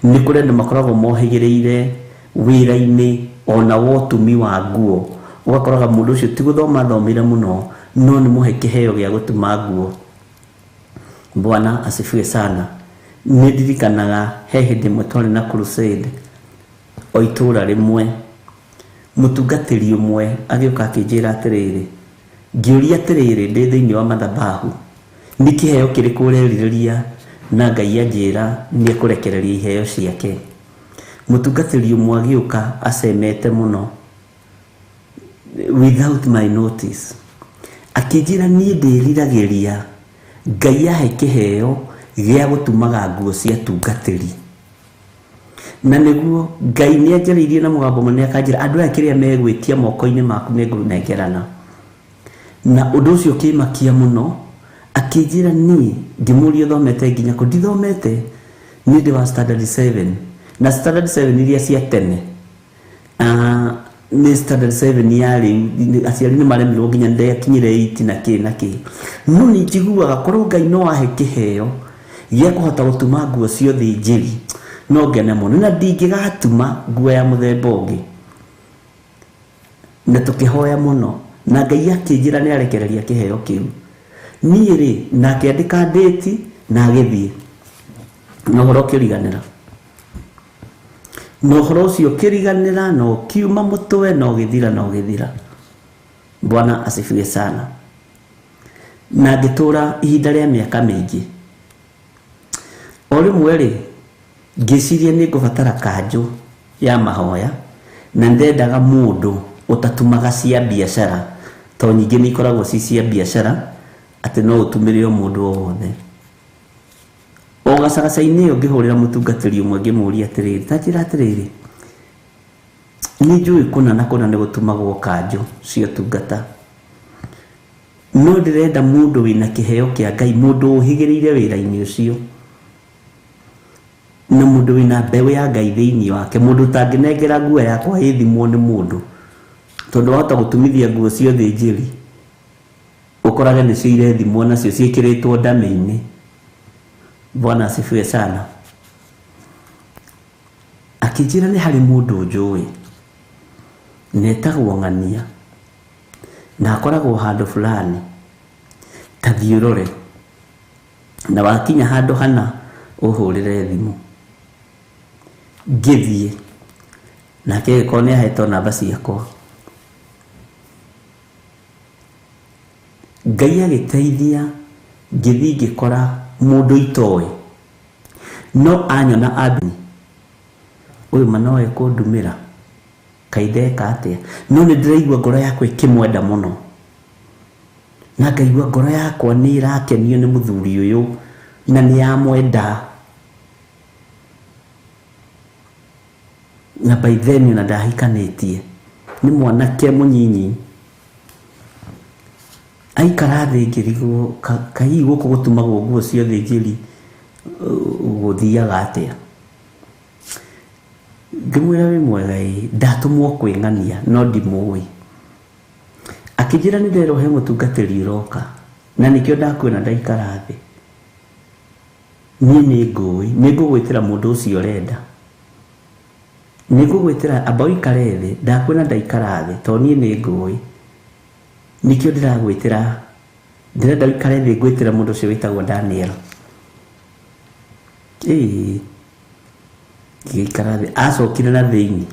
Nĩ kũrĩ andũ makoragwo mohĩgĩrĩire wĩra-inĩ ona wa ũtumi wa nguo, ũgakoraga mũndũ ũcio ti gũthoma athomire mũno, no nĩ mũhe kĩheo gĩa gũtuma nguo. Bwana asifiwe sana. Nĩ ndirikanaga he hĩndĩ ĩmwe twarĩ na crusade o itũra rĩmwe, mũtungatĩri ũmwe agĩũka akĩnjĩra atĩrĩrĩ, ngĩũria atĩrĩrĩ ndĩ thĩinĩ wa madhabahu, nĩ kĩheo kĩrĩkũ ũrerirĩria? Na Ngai anjĩra nĩ ekũrekereria iheo ciake. Mũtungatĩri ũmwe agĩũka acemete mũno without my notice, akĩnjĩra niĩ ndĩriragĩria Ngai ahe kĩheo gĩa gũtumaga nguo cia tungatĩri. Na nĩguo Ngai nĩ anjarĩirie na mũgambo mũnene akanjĩra andũ aya kĩrĩa megwĩtia moko-inĩ maku nĩngũnengerana. Na ũndũ ũcio ũkĩmakia mũno, akĩnjĩra niĩ ngĩmũria ũthomete nginya kũ? Ndithomete, niĩ ndĩ wa standard 7, na standard 7 iria cia tene, nĩ standard 7 ya rĩu, aciari nĩ maremirwo nginya ndekinyire 8 na kĩ na kĩ. No nĩ njiguaga korwo Ngai no ahe kĩheo gĩa kũhota gũtuma nguo cia ũthĩnjĩri, no ngene mũno, na ndingĩgatuma nguo ya mũthemba ũngĩ. Na tũkĩhoya mũno, na Ngai akĩnjĩra nĩ arekereria kĩheo kĩu. Niĩ rĩ, na akĩandĩka ndĩti na agĩthiĩ, na ũhoro ũkĩriganĩra, na ũhoro ũcio ũkĩriganĩra, na ũkiuma mũtwe, na ũgĩthira, na ũgĩthira. Bwana asifiwe sana. Na ngĩtũra ihinda rĩa mĩaka mĩingĩ. O rĩmwe rĩ, ngĩciria nĩ ngũbatara kanjũ ya mahoya, na ndendaga mũndũ ũtatumaga cia biacara, tondũ nyingĩ nĩ ikoragwo ci cia biacara, atĩ no ũtumĩre o mũndũ o wothe. O gacagaca-inĩ ĩyo ngĩhũrĩra mũtungatĩri ũmwe ngĩmũria atĩrĩrĩ, ta njĩra atĩrĩrĩ, nĩ njũĩ kũna na kũna nĩ gũtumagwo kanjũ cia ũtungata, no ndĩrenda mũndũ wĩna kĩheo kĩa Ngai, mũndũ ũhĩgĩrĩire wĩra-inĩ ũcio, na mũndũ wĩna mbeũ ya Ngai thĩinĩ wake, mũndũ ũtangĩnengera nguo yakwa ĩthimwo nĩ mũndũ, tondũ wahota gũtumithia nguo cia ũthĩnjĩri ũkorage nĩcio irethimwo nacio ciĩkĩrĩtwo ndamĩ-inĩ. Bwana asifiwe sana. Akĩnjĩra nĩ harĩ mũndũ njũĩ, na etagwo Ng'ania, na akoragwo handũ fulani, ta thiĩ ũrore, na wakinya handũ hana ũhũrĩre thimũ. Ngĩthiĩ nake agĩkorwo nĩ ahetwo namba ciakwa. Ngai agĩteithia, ngĩthiĩ ngĩkora mũndũ itoĩ, no anyona ambi ũyũ ma no ekũndumĩra, kaĩ ndeka atĩa? No nĩ ndĩraigua ngoro yakwa ĩkĩmwenda mũno, na ngaigua ngoro yakwa nĩ ĩrakenio nĩ mũthuri ũyũ, na nĩ yamwenda. Na by then ona ndahikanĩtie, nĩ mwanake mũnyinyi. Aikara thĩ ngĩrigwo, kaĩ gũkũ gũtumagwo nguo cia ũthĩnjĩri gũthiaga atĩa? Ngĩmwĩra wĩ mwega ĩ, ndatũmwo kwĩ Ng'ania no ndimũĩ. Akĩnjĩra nĩ nderwo he mũtungatĩri ũroka, na nĩkĩo ndakuona ndaikara thĩ. Niĩ nĩ ngũĩ, nĩ ngũgwĩtĩra mũndũ ũcio ũrenda. Nĩ ngũgwĩtĩra, amba ũikare thĩ, ndakuona ndaikara thĩ, tondũ niĩ nĩ ngũĩ. Nĩkĩo ndĩragwĩtĩra, ndĩrenda ũikare thĩ ngwĩtĩra mũndũ ũcio wĩtagwo Daniel. Ĩĩ, ngĩikara thĩ, acokire na thĩinĩ,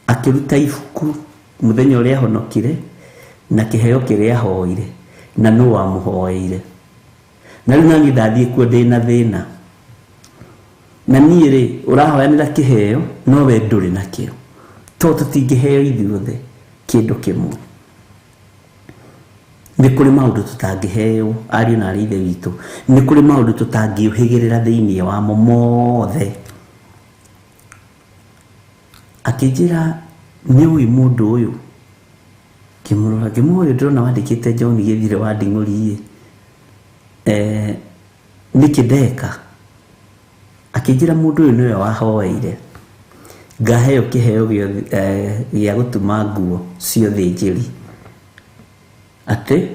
akĩruta ibuku mũthenya ũrĩa ahonokire, na kĩheo kĩrĩa ahoire, na nũ wamũhoeire. Na rĩu naniĩ ndathiĩ kuo ndĩna thĩna. Na niĩ rĩ, ũrahoyanĩra kĩheo, no we ndũrĩ nakĩo. Tondũ tũtingĩheo ithuothe kĩndũ kĩmwe. Nĩ kũrĩ maũndũ tũtangĩheo, ariũ na aarĩ a Ithe witũ. Nĩ kũrĩ maũndũ tũtangĩũhĩgĩrĩra thĩinĩ wamo mothe. Akĩnjĩra nĩ ũĩ mũndũ ũyũ? Ngĩmũrora, ngĩmũĩ ũyũ ndĩrona wandĩkĩte John Gĩthire wa Nding'ũri ĩ. Nĩkĩ ndeka? Akĩnjĩra mũndũ ũyũ nĩwe wahoeire ngaheo kĩheo gĩa gũtuma nguo cia ũthĩnjĩri. Atĩ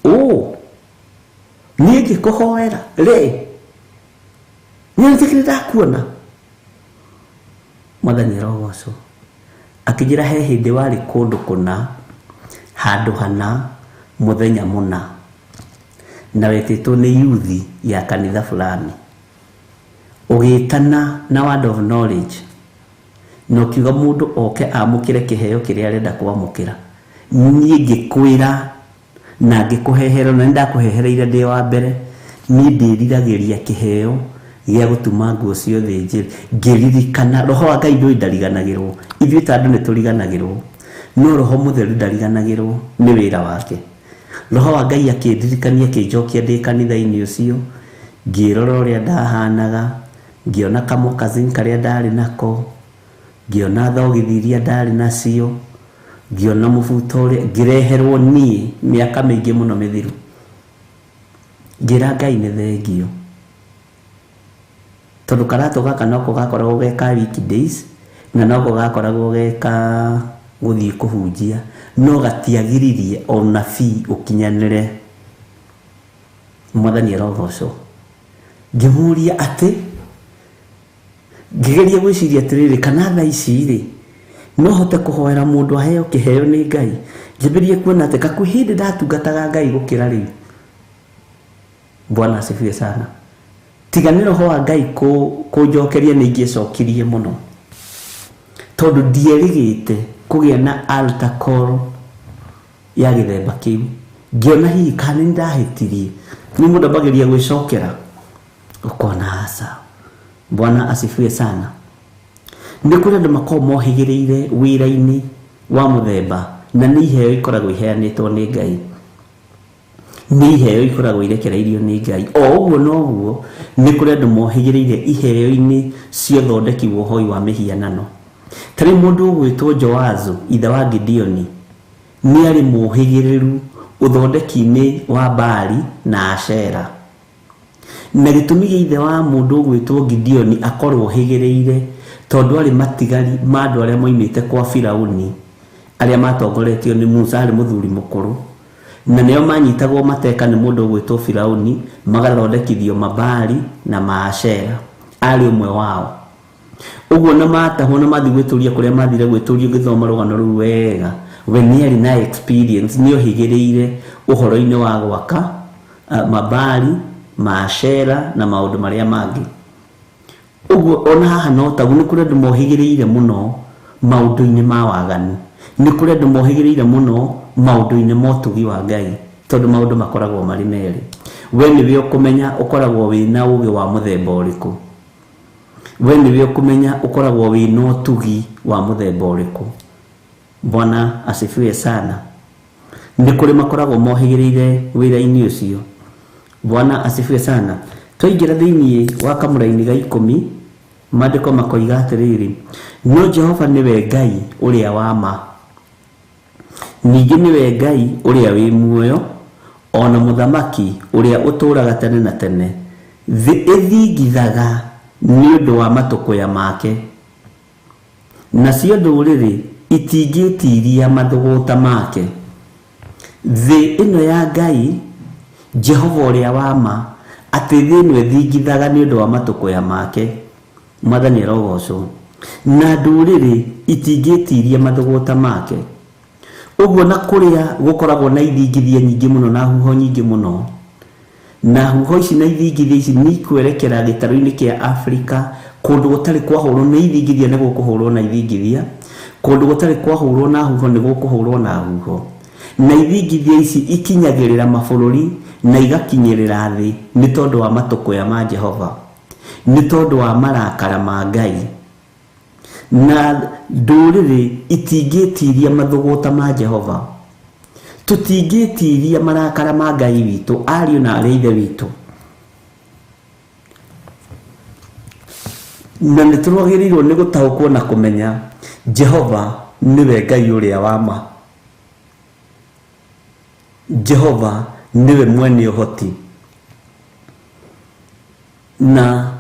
ũ niĩ ngĩkũhoera rĩ, Nĩonete ndakuona. Mwathani arogocwo. Akĩnjĩra he hĩndĩ warĩ kũndũ kũna, handũ hana, mũthenya mũna, na wetĩtwo nĩ yuthi ya kanitha fulani, ũgĩtana na word of knowledge, na ũkiuga mũndũ oke amũkĩre kĩheo kĩrĩa arenda kwamũkĩra. Niĩ ngĩkwĩra na ngĩkũhehera, na nĩndakũhehereire ndĩ wa mbere. Niĩ ndĩriragĩria kĩheo gĩa gũtuma nguo ciothe njĩrĩ. Ngĩririkana roho wa Ngai ndũĩ ndariganagĩrwo. Ithuĩ ta andũ nĩtũriganagĩrwo, no roho mũtheru ndariganagĩrwo nĩ wĩra wake. Roho wa Ngai akĩndirikania, akĩnjokia ndĩ kanitha-inĩ ũcio, ngĩrora ũrĩa ndahanaga, ngĩona kamũkazini karĩa ndarĩ nako, ngĩona thogithi iria ndarĩ nacio, ngĩona mũbuto ũrĩa ngĩreherwo niĩ mĩaka mĩingĩ mũno mĩthiru. Ngĩra Ngai nĩ thengio, tondũ karatũ gaka noko gakoragwo ge ka weekdays, na noko gakoragwo ge ka gũthiĩ kũhunjia, no gatiagiririe ona fee ũkinyanĩre. Mwathani arogocwo. Ngĩmũria atĩ, ngĩgeria gwĩciria atĩrĩrĩ, kana thaa ici rĩ no hote kũhoera mũndũ aheo kĩheo nĩ Ngai. Ngĩambĩrĩria kuona atĩ kakwĩ hĩndĩ ndatungataga Ngai gũkĩra rĩu. Bwana asifiwe sana. Tiga nĩ roho wa Ngai kũnjokeria nĩ ingĩcokirie mũno, tondũ ndierĩgĩte kũgĩa na altar call ya gĩthemba kĩu. Ngĩona hihi kana nĩ ndahĩtirie. Nĩ mũndũ ambagĩria gwĩcokera, ũkona aca. Bwana asifiwe sana. Nĩ kũrĩ andũ makoragwo mohĩgĩrĩire wĩra-inĩ wa mũthemba, na nĩ iheo ikoragwo iheanĩtwo nĩ Ngai, nĩ iheo ikoragwo irekereirio nĩ Ngai. O ũguo noguo nĩ kũrĩ andũ mohĩgĩrĩire iheo-inĩ cia ũthondeki wa ũhoi wa mĩhianano. Ta rĩu mũndũ ũgwĩtwo Joazu, ithe wa Gideoni, nĩ arĩ mũhĩgĩrĩru ũthondeki-inĩ wa Baali na Ashera. Na gĩtũmi gĩa ithe wa mũndũ ũgwĩtwo Gideoni akorwo ohĩgĩrĩire, tondũ arĩ matigari ma andũ arĩa moimĩte kwa Firauni, arĩa matongoretio nĩ Musa, arĩ mũthuri mũkũrũ, na nĩo manyitagwo mateka nĩ mũndũ ũgwĩtwo Firauni, magathondekithio Mabaali na Maashera. Arĩ ũmwe wao. Ũguo na matahwo na mathiĩ gwĩtũria kũrĩa mathire gwĩtũria, ũgĩthoma rũgano rũu wega, we nĩ arĩ na experience, nĩ ohĩgĩrĩire ũhoro-inĩ wa gwaka Mabaali, Maashera na maũndũ marĩa mangĩ. Ũguo ona haha no taguo, nĩ kũrĩ andũ mohĩgĩrĩire mũno maũndũ-inĩ ma waganu, nĩ kũrĩ andũ mohĩgĩrĩire mũno maũndũ-inĩ ma ũtugi wa Ngai, tondũ maũndũ makoragwo marĩ merĩ. We nĩwe ũkũmenya ũkoragwo wĩna ũũgĩ wa mũthemba ũrĩkũ, we nĩwe ũkũmenya ũkoragwo wĩna ũtugi wa mũthemba ũrĩkũ. Bwana asifiwe sana. Nĩ kũrĩ makoragwo mohĩgĩrĩire wĩra-inĩ ũcio. Bwana asifiwe sana. Twaingĩra thĩinĩ wa kamũraini ga 10, maandĩko makoiga atĩrĩrĩ, no Jehova nĩwe Ngai ũrĩa wa ma, ningĩ nĩwe Ngai ũrĩa wĩ muoyo, ona mũthamaki ũrĩa ũtũũraga tene na tene. Thĩ ĩthingithaga nĩ ũndũ wa matũkũya make, nacio ndũrĩrĩ itingĩtiria mathũgũta make. Thĩ ĩno ya Ngai, Jehova ũrĩa wa ma, atĩ thĩ ĩno ĩthingithaga nĩ ũndũ wa matũkũya make. Mwathani arogocwo. Na ndũrĩrĩ itingĩtiria mathũgũta make. Ũguo na kũrĩa gũkoragwo na ithingithia nyingĩ mũno na huho nyingĩ mũno, na huho ici na ithingithia ici nĩ ikwerekera gĩtarũ-inĩ kĩa Afrika, kũndũ gũtarĩ kwahũrwo na ithingithia nĩ gũkũhũrwo na ithingithia, kũndũ gũtarĩ kwahũrwo na huho nĩ gũkũhũrwo na huho. Na ithingithia ici ikinyagĩrĩra mabũrũri na igakinyĩrĩra thĩ nĩ tondũ wa matũkũya ma Jehova, nĩ tondũ wa marakara ma Ngai. Na ndũrĩrĩ itingĩtiria mathũgũta ma Jehova, tũtingĩtiria marakara ma Ngai witũ, ariũ na arĩa ithe witũ. Na nĩ tũragĩrĩirwo nĩ gũtaũkwo na kũmenya Jehova nĩwe Ngai ũrĩa wa ma. Jehova nĩwe mwene ũhoti, na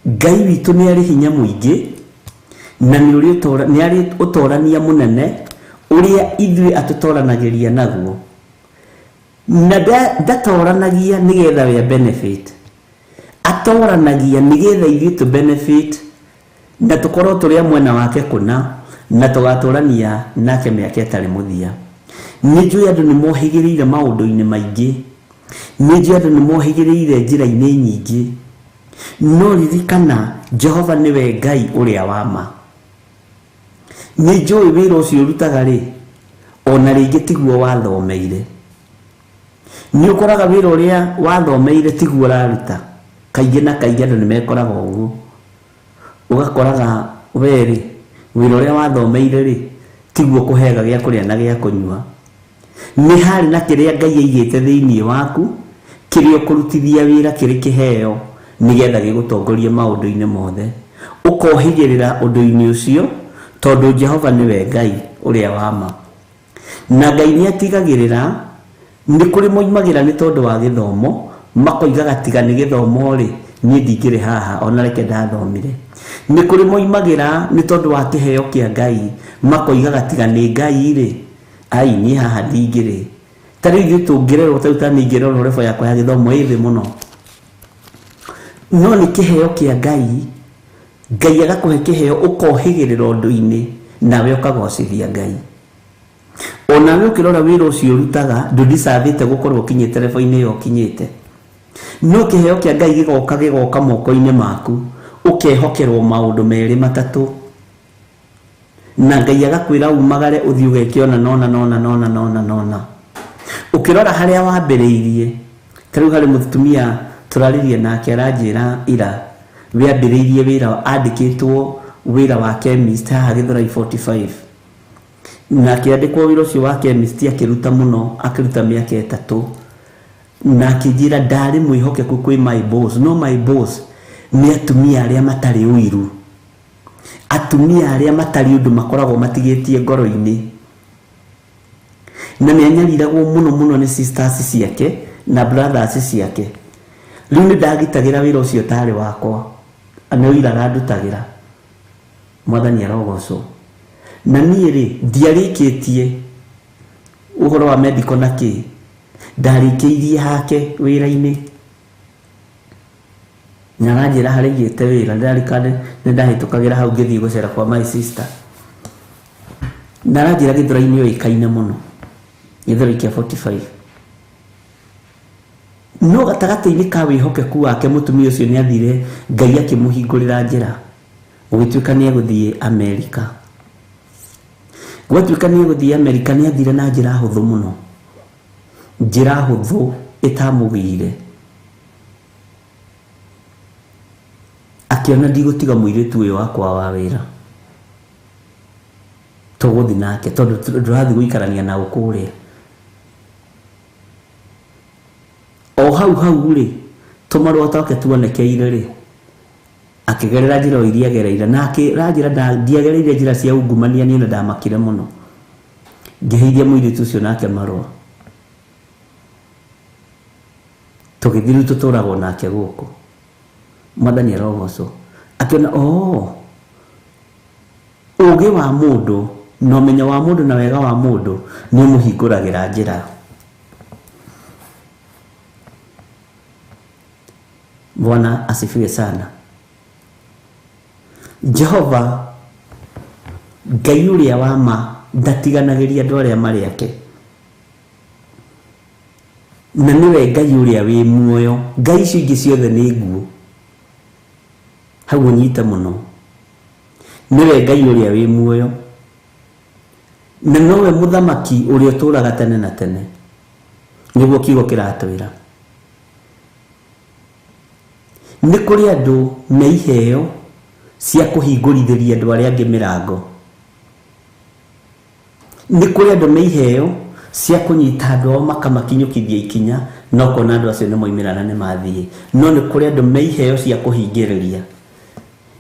Ngai witũ nĩ arĩ hinya mũingĩ, na nĩ arĩ ũtorania mũnene ũrĩa ithuĩ atũtoranagĩria naguo. Na ndatoranagia nĩgetha we benefit, Atoranagia nigetha ithuĩ tũ benefit na tũkorwo tũrĩ a mwena wake kũna na tũgatũrania nake mĩaka ĩtarĩ mũthia. Nĩ njũĩ andũ nĩ mohĩgĩrĩire maũndũ-inĩ maingĩ, nĩ njũĩ andũ nĩ mohĩgĩrĩire njĩra-inĩ nyingĩ, no ririkana Jehova nĩwe Ngai ũrĩa wa ma. Nĩ njũĩ wĩra ũcio ũrutaga rĩ, ona rĩngĩ tiguo wathomeire. Nĩ ũkoraga wĩra ũrĩa wathomeire tiguo ũraruta. Kaingĩ na kaingĩ andũ nĩ mekoraga ũguo. Ũgakoraga we rĩ, wĩra ũrĩa wathomeire rĩ, tiguo kũhega gĩa kũrĩa na gĩa kũnyua. Nĩ harĩ na kĩrĩa Ngai aigĩte thĩinĩ waku, kĩrĩa ũkũrutithia wĩra kĩrĩ kĩheo, nĩgetha gĩgũtongorie maũndũ-inĩ mothe. Ũkohĩgĩrĩra ũndũ-inĩ ũcio, tondũ Jehova nĩwe Ngai ũrĩa wa ma. Na Ngai nĩ atigagĩrĩra nĩ kũrĩ moimagĩra nĩ tondũ wa gĩthomo, makoigaga tiga nĩ gĩthomo rĩ, niĩ ndingĩrĩ haha ona reke ndathomire. Nĩ kũrĩ moimagĩra nĩ tondũ wa kĩheo kĩa Ngai, makoigaga tiga nĩ Ngai rĩ, ai niĩ haha ndingĩrĩ. Ta rĩu ithuĩ tũngĩrerwo, ta rĩu ta niĩ ingĩrerwo level yakwa ya gĩthomo ĩ thĩ mũno. No nĩ kĩheo kĩa Ngai, Ngai agakũhe kĩheo ũkohĩgĩrĩra ũndũ-inĩ nawe ũkagocithia Ngai. Onawe ũkĩrora wĩra ũcio ũrutaga ndũdicavĩte gũkorwo ũkinyĩte level-inĩ ĩyo ũkinyĩte. No kĩheo kĩa Ngai gĩgoka gĩgoka moko-inĩ maku, ũkehokerwo maũndũ merĩ matatũ. Na Ngai agakwĩra umagare ũthiĩ ũgeke ona nona nona nona nona nona. Ũkĩrora harĩa wambĩrĩirie, ta rĩu harĩ mũtumia tũraririe nake aranjĩra ira, wambĩrĩirie wĩra andĩkĩtwo wĩra wa chemist haha Gĩthũrai 45. Na akĩandĩkwo wĩra ũcio wa chemist akĩruta mũno, akĩruta mĩaka 3. Na akĩnjĩra ndarĩ mwĩhokeku kwĩ my boss, no my boss nĩ atumia arĩa matarĩ ũiru. Atumia arĩa matarĩ ũndũ makoragwo matigĩtie ngoro-inĩ. Na nĩ anyariragwo mũno mũno nĩ sisters ciake na brothers ciake. Rĩu nĩ ndagitagĩra wĩra ũcio ũtarĩ wakwa, nĩ ũira arandutagĩra. Mwathani arogocwo. Na niĩ rĩ, ndiarĩkĩtie ũhoro wa medical na kĩ, ndarĩkĩirie hake wĩra-inĩ. Na aranjĩra harĩa aigĩte wĩra, nĩ ndahĩtũkagĩra hau ngĩthiĩ gũcera kwa my sister. Na aranjĩra Gĩthũrai-inĩ oĩkaine mũno, Gĩthũrai kĩa 45. No gatagatĩ-inĩ ka wĩhokeku wake mũtumia ũcio nĩ athire, Ngai akĩmũhingũrĩra njĩra, gũgĩtuĩka nĩ egũthiĩ Amerika. Gwatuĩka nĩ egũthiĩ Amerika, nĩ athire na njĩra hũthũ mũno, njĩra hũthũ ĩtamũgĩire. Akĩona ndigũtiga mũirĩtu ũyũ wakwa wa wĩra, tũgũthiĩ nake tondũ ndũrathiĩ gũikarania na ũkũrĩa. O hau hau rĩ, tũmarũa twake tuonekeire rĩ, akĩgerera njĩra o iria agereire, na akĩranjĩra ndiagereire njĩra cia ungumania, niĩ na ndamakire mũno. Ngĩheithia mũirĩtu ũcio nake marũa, tũgĩthiĩ rĩu tũtũragwo nake gũkũ. Mwathani arogocwo. Akĩona oh, ũũgĩ wa mũndũ na ũmenyo wa mũndũ na wega wa mũndũ nĩ ũmũhingũragĩra njĩra. Bwana asifiwe sana. Jehova Ngai ũrĩa wa ma ndatiganagĩria andũ arĩa marĩ ake. Na nĩwe Ngai ũrĩa wĩ muoyo. Ngai icio ingĩ ciothe nĩ nguo. Hau ũnyite mũno. Nĩwe Ngai ũrĩa wĩ muoyo. Na nowe mũthamaki ũrĩa ũtũũraga tene na tene. Nĩguo kiugo kĩratwĩra. Nĩ kũrĩ andũ me iheo cia kũhingũrithĩria andũ arĩa angĩ mĩrango. Nĩ kũrĩ andũ me iheo cia kũnyita andũ ao makamakinyũkithia ikinya, na ũkona andũ acio nĩ moimĩra na nĩ mathiĩ. No nĩ kũrĩ andũ me iheo cia kũhingĩrĩria.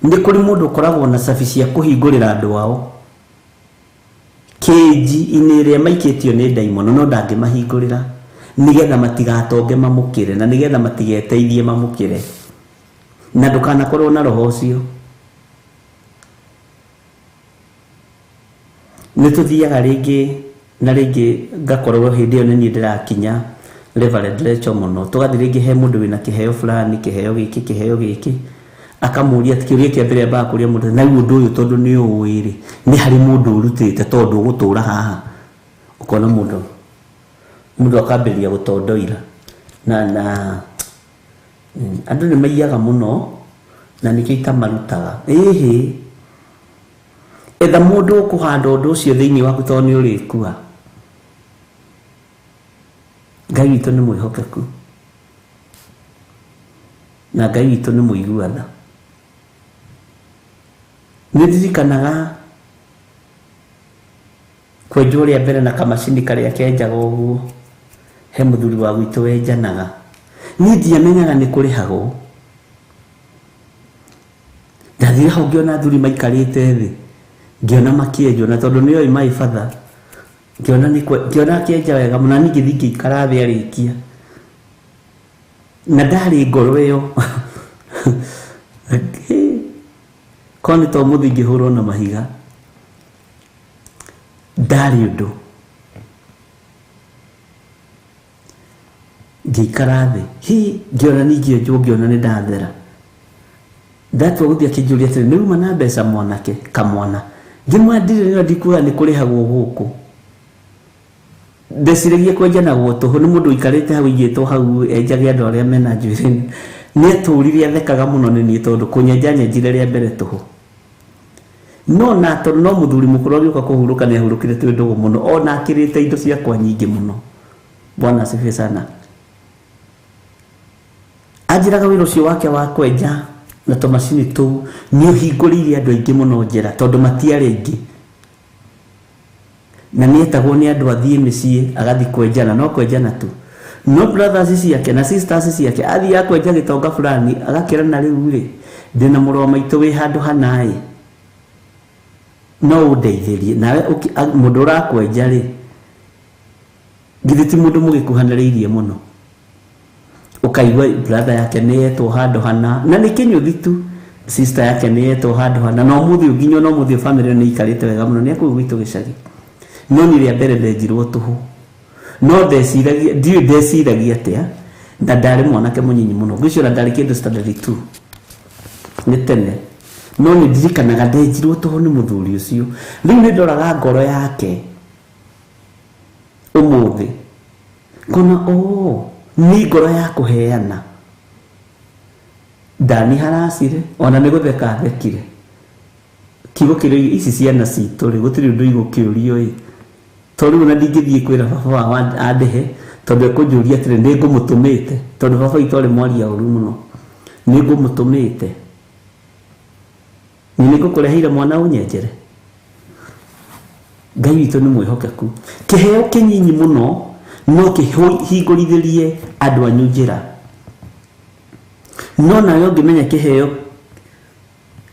Nĩ kũrĩ mũndũ ũkoragwo na cabi cia kũhingũrĩra andũ ao kĩnji-inĩ ĩrĩa maikĩtio nĩ ndaimono, no ndangĩmahingũrĩra nĩgetha matigatonge mamũkĩre na nĩgetha matigeteithie mamũkĩre. Na ndũkanakorwo na roho ũcio. Nĩ tũthiaga rĩngĩ na rĩngĩ ngakorwo hĩndĩ ĩyo nĩ niĩ ndĩrakinya Reverend Lecho mũno. Tũgathiĩ rĩngĩ he mũndũ wĩna kĩheo fulani, kĩheo gĩkĩ, kĩheo gĩkĩ, akamũria kĩũria kĩa mbere ambaga kũria mũndũ, na rĩu ũndũ ũyũ tondũ nĩ ũĩ rĩ, nĩ harĩ mũndũ ũrutĩte tondũ ũgũtũra haha. Ũkona mũndũ akambĩrĩria gũtondoira na andũ nĩ maiyaga mũno na nĩkĩo itamarutaga. Ĩhĩ, etha mũndũ ũkũhanda ũndũ ũcio thĩinĩ waku tondũ nĩ ũrĩkua. Ngai witũ nĩ mwĩhokeku na Ngai witũ nĩ mũigua tha. Nĩ ndirikanaga kwenjwo rĩa mbere na kamacini karĩa kenjaga ũguo, he mũthuri wa gwitũ wenjanaga. Niĩ ndiamenyaga nĩ kũrĩhagwo. Ndathire hau ngĩona athuri maikarĩte thĩ, ngĩona makĩenjwo, na tondũ nĩoĩ maĩ batha, ngĩona akĩenja wega mũno, na niĩ ngĩthiĩ ngĩikara thĩ arĩkia. Na ndarĩ ngoro ĩyo. Korwo nĩ ta ũmũthĩ ingĩhũrwo na mahiga, ndarĩ ũndũ. Ngĩikara thĩ, hi, ngĩona ningĩ ngĩona nĩ ndathera. Ndatua gũthiĩ akĩnjũria atĩrĩ, nĩ uma na mbeca mwanake, kamwana. Ngĩmwĩra ndirĩ na ndikuga nĩ kũrĩhagwo gũkũ. Ndeciragia kwenjanagwo tũhũ, nĩ mũndũ ũikarĩte hau aigĩtwo hau enjage andũ arĩa mena njuĩrĩ. Nĩ atũrire athekaga mũno nĩ niĩ tondũ kũnyenja nyenjire rĩa mbere tũhũ. No na tondũ no mũthuri mũkũrũ agĩũka kũhurũka nĩ ahurũkire twĩ ndũgũ mũno, ona akĩrĩte indo ciakwa nyingĩ mũno. Bwana asifiwe sana. Anjĩraga wĩra ũcio wake wa kwenja na tũmacini tũu nĩ ũhingũrĩire andũ aingĩ mũno njĩra tondũ matiarĩ aingĩ. Na nĩ etagwo nĩ andũ athiĩ mĩciĩ agathiĩ kwenjana, no kwenjana tu. No brothers ciake na sisters ciake athiĩ akwenja gĩtonga fulani agakĩrana rĩu rĩ, ndĩna mũrũ wa maitũ wĩ handũ hana ĩ, no ũndeithĩrie. Nawe mũndũ ũrakwenja rĩ, githĩ ti mũndũ mũgĩkuhanĩrĩirie mũno. Ũkaigua brother yake nĩ yetwo handũ hana, na nĩ kĩnyũthi tu, sister yake nĩ yetwo handũ hana, na ũmũthĩ nginya ona ũmũthĩ family nĩ ikarĩte wega mũno, nĩ akũu gwitũ gĩcagi. No nĩ rĩa mbere ndenjirwo tũhũ. No ndeciragia, ndiũĩ ndeciragia atĩa, na ndarĩ mwanake mũnyinyi mũno. Ngwĩciria ndarĩ kĩndũ standard 2. Nĩ tene. No nĩ ndirikanaga ndenjirwo tũhũ nĩ mũthuri ũcio. Rĩu nĩ ndoraga ngoro yake ũmũthĩ, ngona nĩ ngoro ya kũheana. Ndani haracire, ona nĩ gũtheka thekire. Kiugo kĩrĩa ici ciana citũ rĩ, gũtirĩ ũndũ igũkĩũrio ĩ. Tondũ rĩu ona ndingĩthiĩ kwĩra baba wao andĩhe, tondũ ekũnjũria atĩrĩ, nĩ ngũmũtũmĩte, tondũ baba witũ arĩ mwaria ũru mũno. Nĩ ngũmũtũmĩte. Nĩ ngũkũreheire mwana ũnyenjere. Ngai witũ nĩ mwĩhokeku. Kĩheo kĩnyinyi mũno no kĩhingũrithĩrie andũ anyu njĩra. No nawe ũngĩmenya kĩheo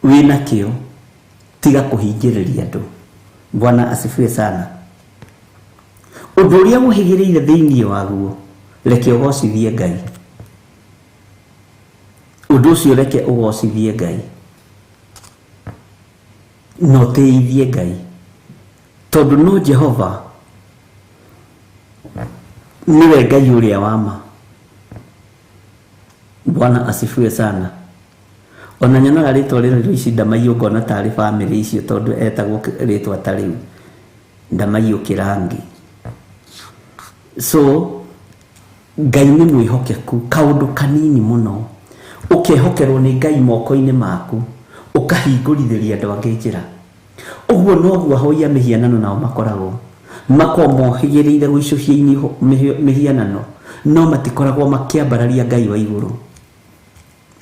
wĩnakĩo, tiga kũhingĩrĩria andũ. Bwana asifiwe sana. Ũndũ ũrĩa ũhĩgĩrĩire thĩinĩ waguo, reke ũgocithie Ngai. Ũndũ ũcio reke ũgocithie Ngai. Na ũtĩithie Ngai. Tondũ no Jehova nĩwe Ngai ũrĩa wa ma. Bwana asifiwe sana. Ona nyonaga rĩtwa rĩrĩ ici Ndamaiyũ ngona tarĩ family icio tondũ etagwo rĩtwa ta rĩu Ndamaiyũ Kĩrangi. So Ngai nĩ mwĩhokeku, kaũndũ kanini mũno ũkehokerwo nĩ Ngai moko-inĩ maku, ũkahingũrithĩria andũ angĩ njĩra. Ũguo noguo ahoi a mĩhianano nao makoragwo, makoragwo mohĩgĩrĩire gũicũhia mĩhianano, no matikoragwo makĩambararia Ngai wa igũrũ.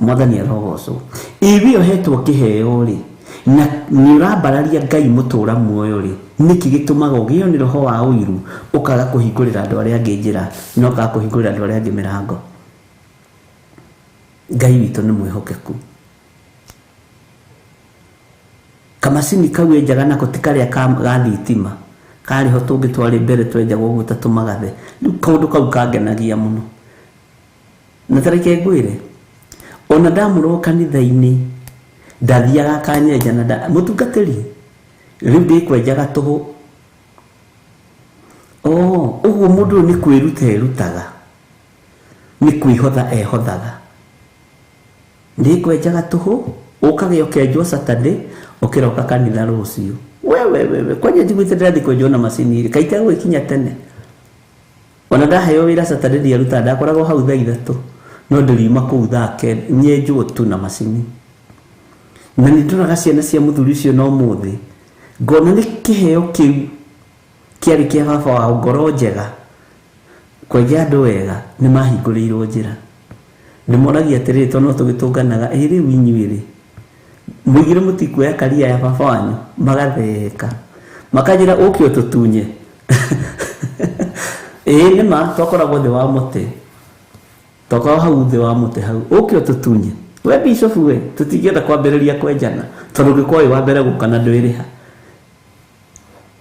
Mwathani arogocwo. Iwe ũhetwo kĩheo rĩ, na nĩ ũrambararia Ngai mũtũra muoyo rĩ, nĩkĩ gĩtũmaga ũgĩo nĩ roho wa ũiru, ũkaga kũhingũrĩra andũ arĩa angĩ njĩra, na ũkaga kũhingũrĩra andũ arĩa angĩ mĩrango? Ngai witũ nĩ mwĩhokeku. Kamacini kau enjaga nako ti karĩa ga thitima, karĩ ho tũngĩ twarĩ mbere twenjagwo ũguo ta tũmagathe. Rĩu kaũndũ kau kangenagia mũno. Na ta reke ngwĩre, ona ndamũrwo kanitha-inĩ, ndathiaga akanyenja na mũtungatĩri, rĩu ndĩkwenjaga tũhũ. Ũguo mũndũ ũyũ nĩ kwĩruta erutaga. Nĩ kwĩhotha ehothaga. Nĩ ngwenjaga tũhũ, ũkage ũkenjwo Saturday, ũkĩroka kanitha rũciũ. Wewe kwanja njiguĩte ndĩrathiĩ kwenjwo na macini rĩ, kaĩ itegũgĩkinya tene. Ona ndaheo wĩra Saturday ndiarutaga, ndakoragwo hau thaa 3, no ndĩriuma kũu thaa 9, nyenjwo tu na macini. Na nĩ ndoraga ciana cia mũthuri ũcio na ũmũthĩ, ngona nĩ kĩheo kĩu kĩarĩ kĩa baba wao, ngoro njega, kwenja andũ wega, nĩ mahingũrĩirwo njĩra. Ndĩmoragia atĩrĩrĩ, tondũ no tũgĩtũnganaga, ĩ rĩu inyuĩ rĩ, mũigire mũtikuoya karia ya baba wanyu, magatheka. Makanjĩra ũke ũtũtunye. Ĩĩ nĩ ma, twakoragwo thĩ wa mũtĩ. Twakoragwo hau thĩ wa mũtĩ hau, ũke ũtũtunye. We bishop we, tũtingĩenda kwambĩrĩria kwenjana, tondũ ũngĩkorwo wĩ wa mbere gũka na ndwĩrĩha.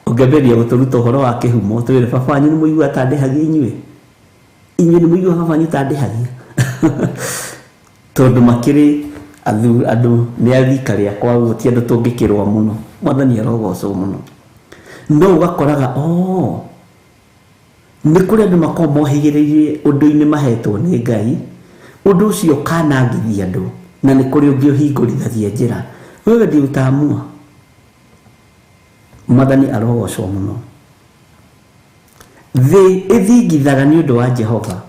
Ũngĩambĩrĩria gũtũruta ũhoro wa kĩhumo, twĩre baba wanyu nĩ mũiguaga ta ndĩhagia inyuĩ. Inyuĩ nĩ mũiguaga baba wanyu ta ndĩhagia. Tondũ makĩrĩ andũ nĩ a rika rĩakwa ũguo, ti andũ tũngĩkĩrwo mũno. Mwathani arogocwo mũno. No ũgakoraga, nĩ kũrĩ andũ makoragwo mohĩgĩrĩire ũndũ-inĩ mahetwo nĩ Ngai, ũndũ ũcio ũkanangithia andũ, na nĩ kũrĩ ũngĩ ũhingũrithagia njĩra. Wewe ndiĩ utaamua. Mwathani arogocwo mũno. Thĩ ĩthingithaga nĩ ũndũ wa Jehova,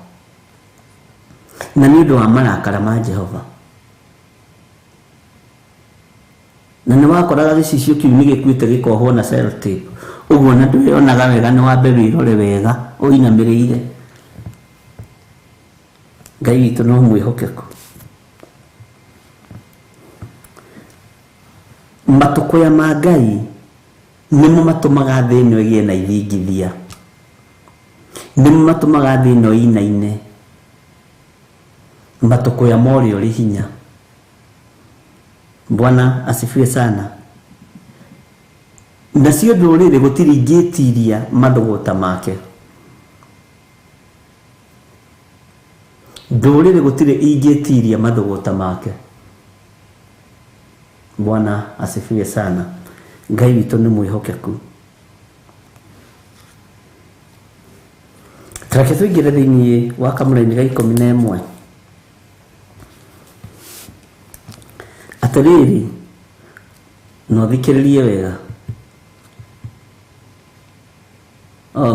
na nĩ ũndũ wa marakara ma Jehova. Na nĩ wakoraga gĩcicio kĩu nĩ gĩkuĩte gĩkohwo na sellotape. Ũguo na ndwĩonaga wega, nĩ wambe wĩrore wega ũinamĩrĩire. Ngai witũ no mwĩhokeku. Matũkũya ma Ngai nĩmo matũmaga thĩ ĩno ĩgĩe na ithingithia. Nĩmo matũmaga thĩ ĩno ĩinaine. Matũkũya ma ũrĩa ũrĩ hinya. Bwana asifiwe sana. Nacio ndũrĩrĩ gũtirĩ ingĩtiria mathũgũta make. Ndũrĩrĩ gũtirĩ ingĩtiria mathũgũta make. Bwana asifiwe sana. Ngai witũ nĩ mwĩhokeku. Reke tũingĩre thĩinĩ wa kamũraini ga 11. Atĩrĩrĩ, no thikĩrĩrie wega.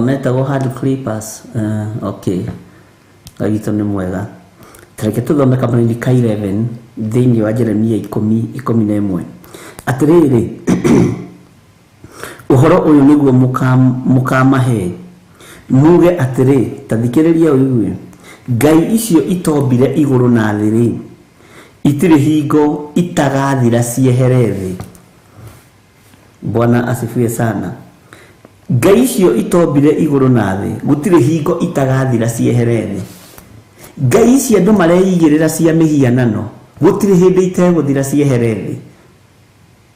Metagwo hard clippers. Okay. Ngai witũ nĩ mwega. Reke tũthome kamũraini ka 11 thĩinĩ wa Jeremia 10:11. Atĩrĩrĩ, ũhoro ũyũ nĩguo mũkamahe, muge atĩrĩ, ta thikĩrĩria ũigue, Ngai icio itombire igũrũ na thĩ rĩ, itirĩ hingo itagathira ciehere thĩ. Bwana asifiwe sana. Ngai icio itombire igũrũ na thĩ, gũtirĩ hingo itagathira ciehere thĩ. Ngai ici andũ mareigĩrĩra cia mĩhianano, gũtirĩ hĩndĩ itegũthira ciehere thĩ.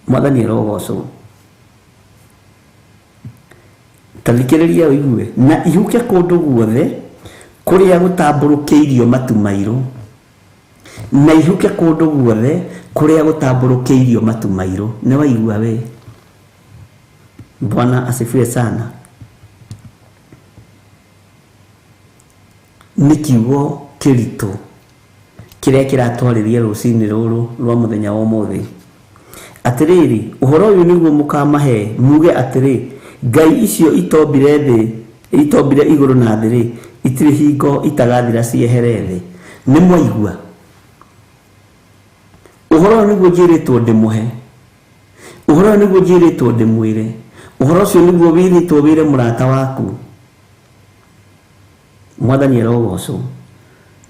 Mwathani arogocwo. Ta thikĩrĩria ũigue, na ihuke kũndũ guothe kũrĩa gũtambũrũkĩirio matu mairũ. Na ihuke kũndũ guothe kũrĩa gũtambũrũkĩirio matu mairũ. Nĩ waigua we? Bwana asifiwe sana. Nĩ kiugo kĩritũ kĩrĩa kĩratwarĩria rũcinĩ rũrũ rwa mũthenya wa ũmũthĩ. Atĩrĩrĩ, ũhoro ũyũ nĩguo mũkamahe, muge atĩrĩ, Ngai icio itombire thĩ, itombire igũrũ na thĩ rĩ, itirĩ hingo itagathira ciehere thĩ. Nĩ mwaigua? Ũhoro ũyũ nĩguo njĩrĩtwo ndĩmũhe. Ũhoro ũyũ nĩguo njĩrĩtwo ndĩmwĩre. Ũhoro ũcio nĩguo wĩrĩtwo wĩre mũrata waku. Mwathani arogocwo.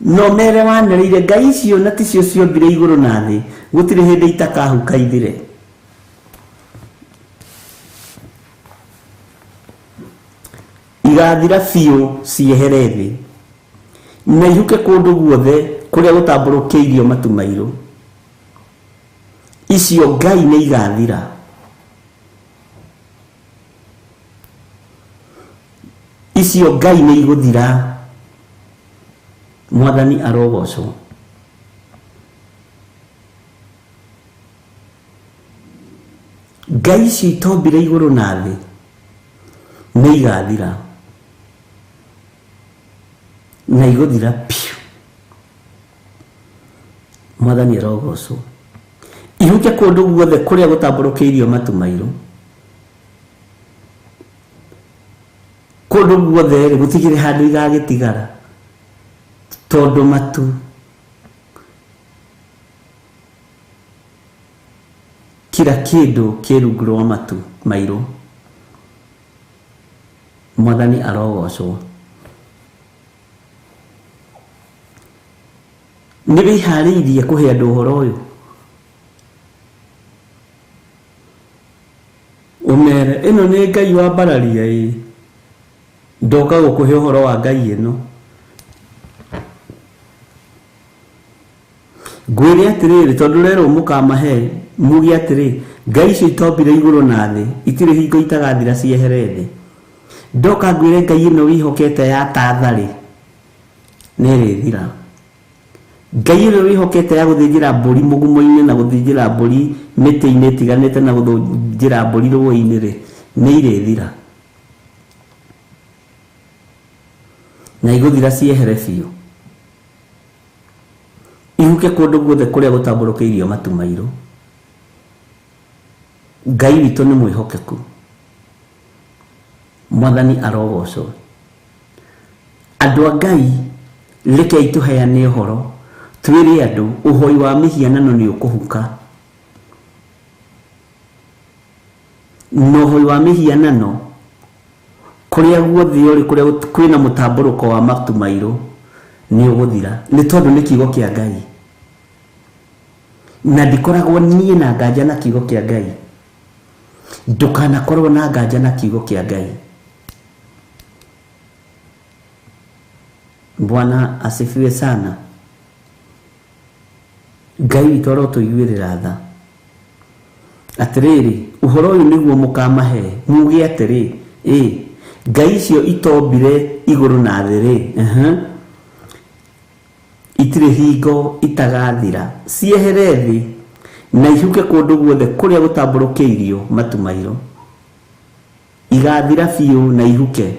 No mere wanĩrĩire Ngai icio na ticio ciombire igũrũ na thĩ, gũtirĩ hĩndĩ itakahuka ithire. Igathira biũ ciehere thĩ, na ihuke kũndũ guothe kũrĩa gũtambũrũkĩirio matu mairũ. Icio Ngai nĩ igathira. Icio Ngai nĩ igũthira. Mwathani arogocwo. Ngai icio itombire igũrũ na thĩ nĩ igathira, na igũthira biũ. Mwathani arogocwo. Ihuke kũndũ guothe kũrĩa gũtambũrũkĩirio matu mairũ. Kũndũ guothe rĩ gũtigĩrĩ handũ igagĩtigara, tondũ matu kila kĩndũ kĩ rungu rwa matu mairũ. Mwathani arogocwo. Nĩ wĩharĩirie kũhe andũ ũhoro ũyũ? Ũmere ĩno nĩ Ngai wa mbararia ĩ, ndoka gũkũhe ũhoro wa Ngai ĩno. Ngwĩre atĩrĩrĩ, tondũ rero mũkamahe muge atĩrĩ, Ngai icio itombire igũrũ na thĩ itirĩ hingo itagathira ciehere thĩ. Ndoka ngwĩre Ngai ĩno wĩhokete ya tatharĩ nĩ ĩrĩthira. Ngai ĩno wĩhokete ya gũthĩnjĩra mbũri mũgumo-inĩ na gũthĩnjĩra mbũri mĩtĩ-inĩ ĩtiganĩte na gũthĩnjĩra mbũri rũĩ-inĩ rĩ, nĩ irĩthira. Na igũthira ciehere biũ. Ihuke kũndũ guothe kũrĩa gũtambũrũkĩirio matu mairũ. Ngai witũ nĩ mwĩhokeku. Mwathani arogocwo. Andũ a Ngai rekei tũheane ũhoro, twĩre andũ ũhoi wa mĩhianano nĩ ũkũhuka. Na ũhoi wa mĩhianano kũrĩa guothe ũrĩ, kũrĩa kwĩna mũtambũrũko wa matu mairũ nĩ ũgũthira, nĩ tondũ nĩ kiugo kĩa Ngai. Na ndikoragwo niĩ na nganja na kiugo kĩa Ngai. Ndũkanakorwo na nganja na kiugo kĩa Ngai. Bwana asifiwe sana. Ngai witũ arotũiguĩrĩra tha. Atĩrĩrĩ, ũhoro ũyũ nĩguo mũkamahe, muge atĩrĩ, ĩ Ngai icio itombire igũrũ na thĩ rĩ, itirĩ hingo itagathira, ciehere thĩ na ihuke kũndũ guothe kũrĩa gũtambũrũkĩirio matu mairũ. Igathira biũ na ihuke.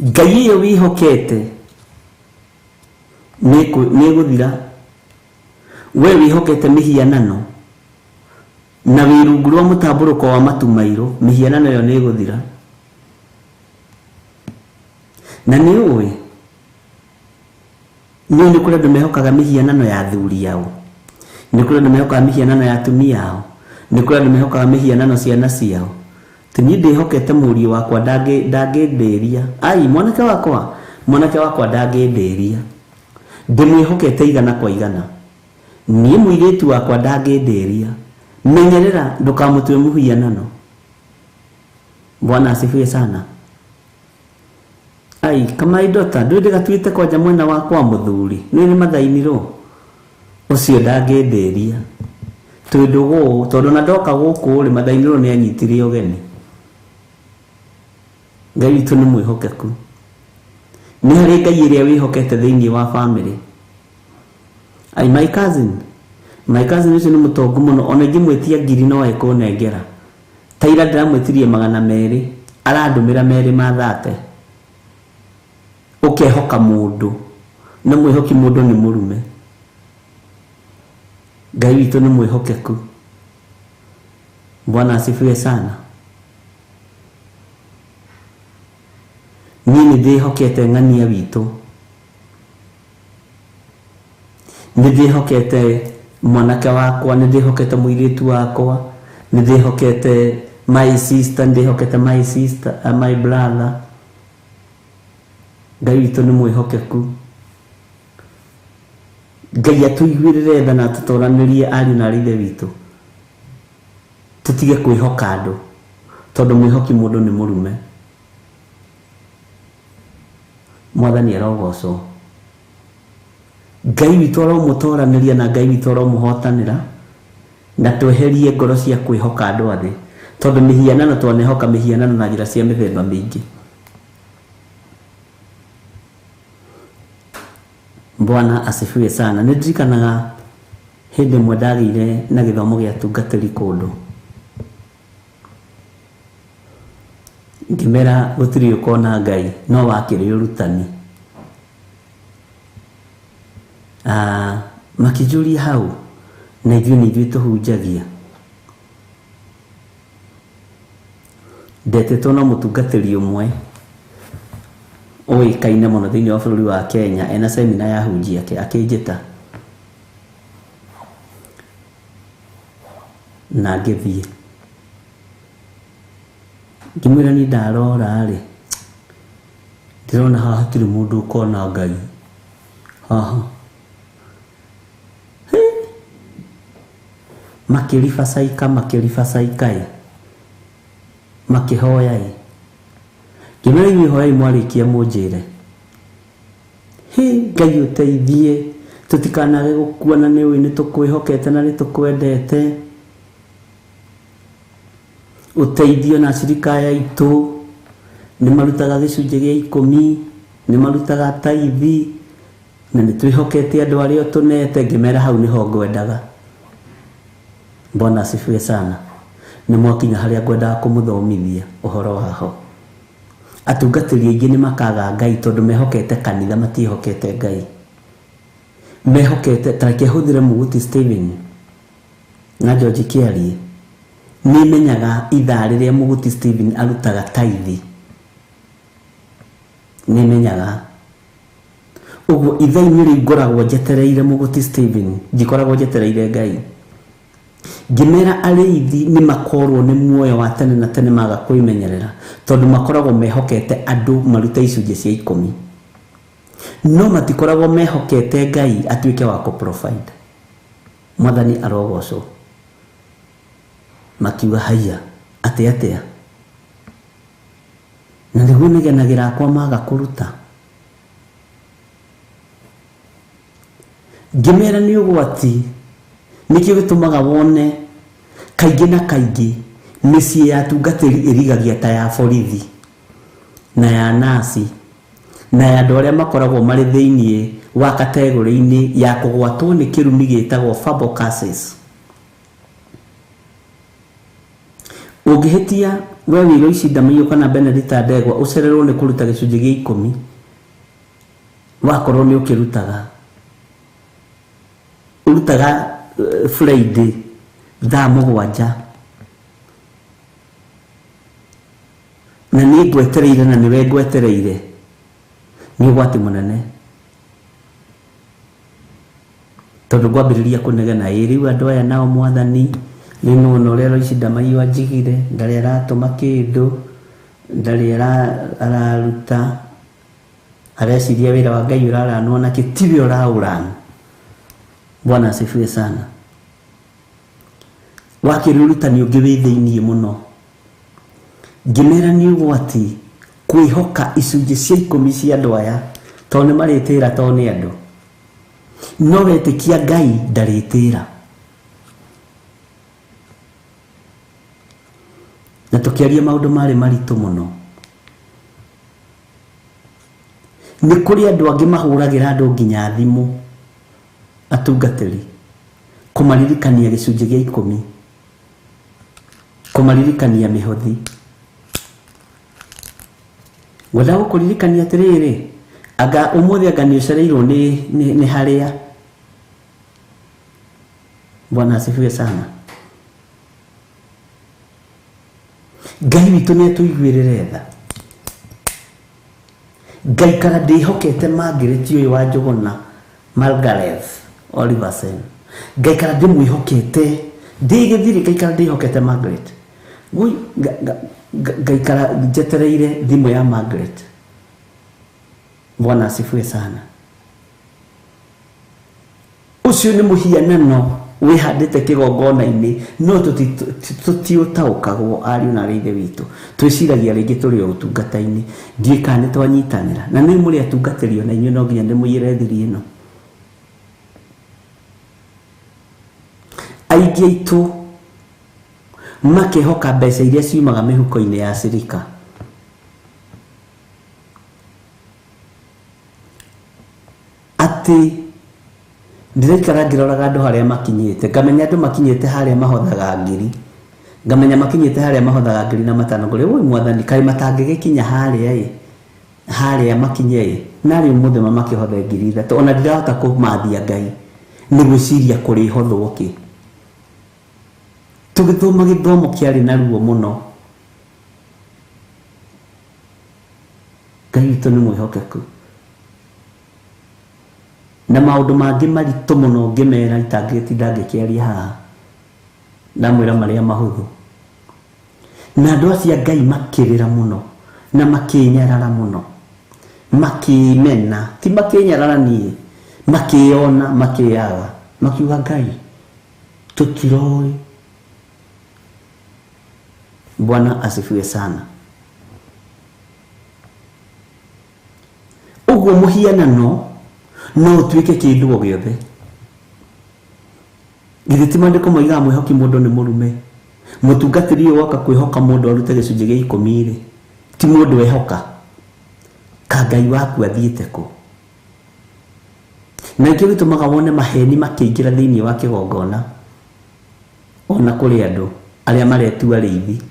Ngai ĩyo wĩhokete nĩ ĩgũthira. We wĩhokete mĩhianano na wĩ rungu rwa mũtambũrũko wa matu mairũ, mĩhianano ĩyo nĩ ĩgũthira. Na nĩ ũĩ, nĩ kũrĩ andũ mehokaga mĩhianano ya athuri ao, nĩ kũrĩ andũ mehokaga mĩhianano ya atumia ao, nĩ kũrĩ andũ mehokaga mĩhianano ciana ciao. Ti niĩ ndĩhokete mũriũ wakwa ndangĩndĩria. Ai, mwanake wakwa ndangĩndĩria. Ndĩmwĩhokete igana kwa igana. Niĩ mũirĩtu wakwa ndangĩndĩria. Menyerera ndũkamũtue mũhianano. Bwana asifiwe sana. Ai, kama idota ndũĩ ndĩgatuĩte kwanja mwena wakwa mũthuri, nĩ nĩ mathainirwo ũcio ndangĩndĩria. Twĩ ndũgũ, tondũ na ndoka gũkũ rĩ, mathainirwo nĩ anyitire ũgeni. Ngai witũ nĩ mwĩhokeku. Nĩ harĩ Ngai ĩrĩa wĩhokete thĩinĩ wa family. Ai, my cousin ũcio nĩ mũtongu mũno, ona ingĩmwĩtia ngiri no ekũnengera. Ta ira ndĩramwĩtirie 200, arandũmĩra 230. Ũkehoka mũndũ, na mwĩhoki mũndũ nĩ mũrume. Ngai witũ nĩ mwĩhokeku. Bwana asifiwe sana. Niĩ nĩ ndĩhokete ng'ania witũ, nĩ ndĩhokete mwanake wakwa, nĩ ndĩhokete mũirĩtu wakwa, nĩ ndĩhokete my sister, nĩ ndĩhokete my sister, my brother. Ngai witũ nĩ mwĩhokeku. Ngai atũiguĩrĩre tha na atũtoranĩrie ariũ na aarĩ ithe witũ. Tũtige kwĩhoka andũ, tondũ mwĩhoki mũndũ nĩ mũrume. Mwathani arogocwo. Ngai witũ aromũtoranĩria na Ngai witũ aromũhotanĩra, na tweherie ngoro cia kwĩhoka andũ a thĩ, tondũ mĩhianano twanehoka mĩhianano na njĩra cia mĩthemba mĩingĩ. Bwana asifiwe sana. Nĩ ndirikanaga hĩndĩ ĩmwe ndagĩire na gĩthomo gĩa tungatĩri kũndũ, ngĩmera gũtirĩ ũkona Ngai no wakĩrĩ ũrutani. Makĩnjũria hau na ithuĩ nĩ ithuĩ tũhunjagia. Ndetĩtwo no mũtungatĩri ũmwe ũĩkaine mũno thĩinĩ wa bũrũri wa Kenya, ena semina ya ahunjia ake, akĩnjĩta na ngĩthiĩ. Ngĩmwĩra niĩ ndarora rĩ, ndĩrona haha hatirĩ mũndũ ũkona Ngai haha. Makĩribacaika makĩribacaika ĩ, makĩhoya ĩ. Ngĩmwĩra inyuĩ hoyai mwarĩkia mũnjĩre. Hĩ, Ngai ũteithie tũtikanage gũkua na nĩ ũĩ nĩ tũkwĩhokete na nĩ tũkwendete. Ũteithio na acirika aya aitũ nĩ marutaga gĩcunjĩ gĩa 10, nĩ marutaga taithi, na nĩ twĩhokete andũ arĩa ũtũnete. Ngĩmera hau nĩho ngwendaga. Bwana asifiwe sana. Nĩ mwakinya harĩa ngwendaga kũmũthomithia ũhoro waho. Atungatĩri aingĩ nĩ makaga Ngai tondũ mehokete kanitha, matiĩhokete Ngai. Mehokete, ta reke hũthĩre Mũguti Stephen na George Kĩarie. Nĩ menyaga ithaa rĩrĩa Mũguti Stephen arutaga taithi. Nĩ menyaga. Ũguo ithaa-inĩ rĩu ngoragwo njetereire Mũguti Stephen, ndikoragwo njetereire Ngai. Ngĩmera arĩithi nĩ makorwo nĩ muoyo wa tene na tene maga kwĩmenyerera, tondũ makoragwo mehokete andũ marute icunjĩ cia 10. No matikoragwo mehokete Ngai atuĩke wa kũ-provide. Mwathani arogocwo. Makiuga haiya, atĩ atĩa? Na nĩguo negenagĩra akwa maga kũruta. Ngĩmera nĩ ũgwati, nĩkĩo gĩtũmaga wone kaingĩ na kaingĩ mĩciĩ ya atungatĩri ĩrigagia ta ya borithi na ya nasi na ya andũ arĩa makoragwo marĩ thĩinĩ wa kategori-inĩ ya kũgwatwo nĩ kĩrumi gĩtagwo verbal curses. Ũngĩhĩtia we wĩra ici Ndamaiyũ kana Benedicta Ndegwa ũcererwo nĩ kũruta gĩcunjĩ gĩa 10, wakorwo nĩ ũkĩrutaga, ũrutaga Friday thaa 7, na nĩ ngwetereire na nĩwe ngwetereire, nĩ ũgwati mũnene. Tondũ ngwambĩrĩria kũnegena, ĩ rĩu andũ aya nao mwathani nĩ nona ũrĩa Loici Ndamaiyũ anjigire, ndarĩ aratũma kĩndũ, ndarĩ araruta, areciria wĩra wa Ngai ũraranwo nake, tiwe ũraũrana. Bwana asifiwe sana. Wakĩrĩ ũrutani ũngĩ wĩ thĩiniĩ mũno. Ngĩmera nĩ ũgwati kwĩhoka icunjĩ cia 10 cia andũ aya, tondũ nĩ marĩtĩra tondũ nĩ andũ. No wetĩkia Ngai ndarĩtĩra. Na tũkĩaria maũndũ marĩ maritũ mũno. Nĩ kũrĩ andũ angĩ mahũragĩra andũ nginya thimũ, atungatĩri, kũmaririkania gĩcunjĩ gĩa 10, kũmaririkania mĩhothi. Ngwenda gũkũririkania atĩrĩrĩ, anga ũmũthĩ anga nĩ ũcereirwo nĩ harĩa. Bwana asifiwe sana. Ngai witũ nĩ atũiguĩrĩre tha. Ngaikara ndĩhokete Margaret ũyũ wa Njũgũna, Margaret Oliverson. Ngaikara ndĩmwĩhokete, ndĩ gĩthiri ngaikara ndĩhokete Margaret. Woi, ngaikara njetereire thimũ ya Margaret. Bwana asifiwe sana. Ũcio nĩ mũhianano wĩhandĩte kĩgongona-inĩ, no tũtiũtaũkagwo ariũ na aarĩ a Ithe witũ. Twĩciragia rĩngĩ tũrĩ o ũtungata-inĩ, ndiũĩ kana nĩ twanyitanĩra. Na nĩ mũrĩ atungatĩri ona inyuĩ no nginya ndĩmũiyĩre thiri ĩno. Aingĩ aitũ makehoka mbeca iria ciumaga mĩhuko-inĩ ya cirika. Atĩ ndĩraikara ngĩroraga andũ harĩa makinyĩte, ngamenya andũ makinyĩte harĩa mahothaga ngiri, ngamenya makinyĩte harĩa mahothaga 5,000, ngũrĩ, woi mwathani, kaĩ matangĩgĩkinya harĩa ĩ. Harĩa makinye narĩ ũmũthĩ mamakĩhothe 3,000 ona ndirahota kũmathia Ngai nĩ gwĩciria kũrĩhothwo kĩ. Tũgĩthoma gĩthomo kĩarĩ na ruo mũno. Ngai witũ nĩ mwĩhokeku. Na maũndũ mangĩ maritũ mũno ngĩmera itangĩtinda ngĩkĩaria haha, ndamwĩra marĩa mahũthũ. Na andũ acio a Ngai makĩrĩra mũno na makĩnyarara mũno, makĩmena, ti makĩnyarara niĩ, makĩona, makĩaga, makiuga Ngai tũtiroĩ. Bwana asifiwe sana. Ũguo mũhianano no ũtuĩke kĩndũ o gĩothe. Githĩ ti maandĩko moigaga mwĩhoki mũndũ nĩ mũrume? Mũtungatĩri ũyũ woka kwĩhoka mũndũ arute gĩcunjĩ gĩa 10 rĩ, ti mũndũ ehoka. Ka Ngai waku athiĩte kũ? Na nĩkĩo gĩtũmaga wone maheni makĩingĩra thĩinĩ wa kĩgongona ona kũrĩ andũ arĩa maretua rĩithi.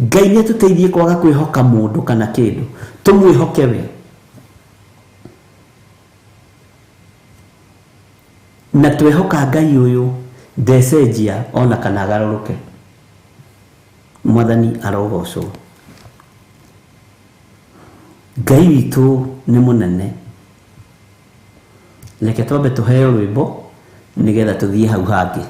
Ngai nĩ atũteithie kwaga kwĩhoka mũndũ kana kĩndũ, tũmwĩhoke we. Na twehoka Ngai ũyũ ndecenjia ona kana agarũrũke. Mwathani arogocwo. Ngai witũ nĩ mũnene. Reke twambe tũheo rwĩmbo nĩgetha tũthiĩ hau hangĩ.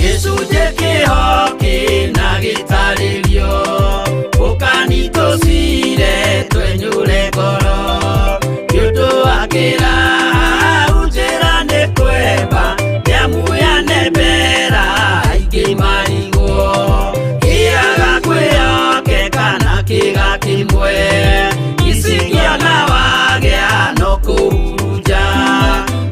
Gĩcunjĩ kĩho kĩna gĩtarĩrio, ũkanitũcire twenyũre ngoro. Nĩ ũndũ wa kĩraha njĩra nĩ kwemba, nĩamuyane mbera aingĩ marigwo. Kĩaga kwĩhokeka na kĩga kĩmwe, icikĩona wagĩa no kũhurunja.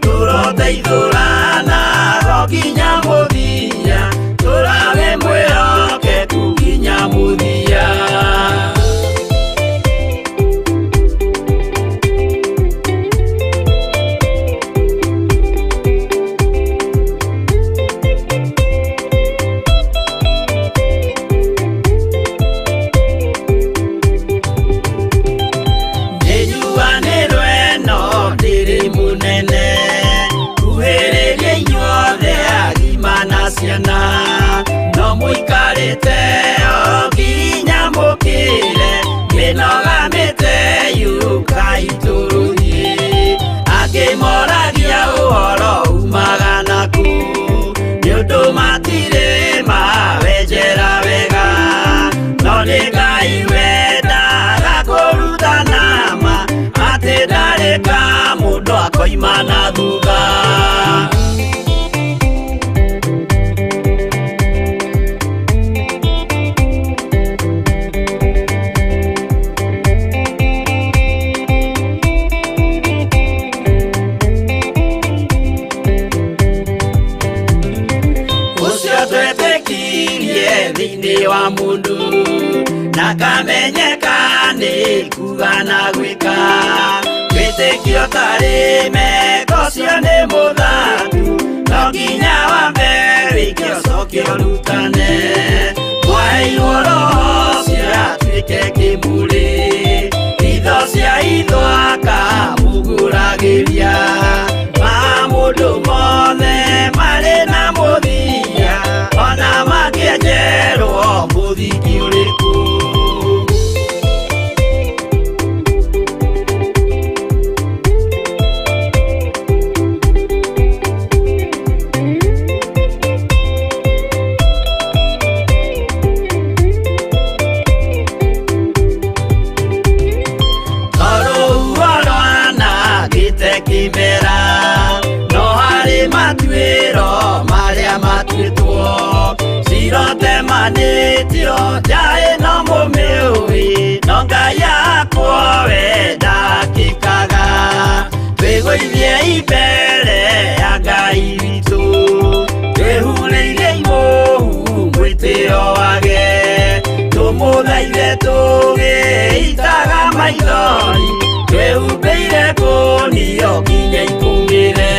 Tũroteithũrana ro nginya mũthia, tũrawe mwĩhokeku nginya mũthia. Nĩnjuanĩrwo ĩno ndĩrĩ mũnene, kuhĩrĩria inyuothe agima na ciana. No mũikarĩte o nginya mũkĩre, mĩnoga mĩte yũkai tũrũthiĩ. Angĩ moragia ũhoro umaga nakũ, nĩ ũndũ matirĩ mawenjera wega. No nĩ Ngai wendaga kũrutana ma, atĩ ndarĩ ka mũndũ akoima na thutha. Ũcio twetĩkirie thĩinĩ wa mũndũ, na kamenyeka nĩ kuga na gwĩka. Wĩtĩkio tarĩ meko ũcio nĩ mũthatu, no nginya wambe wĩke ũcoke ũrutane. Mwaheirwo Roho ũcio atuĩke kĩmũrĩ, itho cia itho akamũgũragĩria. Ma mũndũ mothe marĩ na mũthia, ona mangĩenjerwo mũthingi ũrĩkũ. Tũmũthaithe tũgĩitaga maithori twĩhumbĩire kũnio nginya ikũmĩre.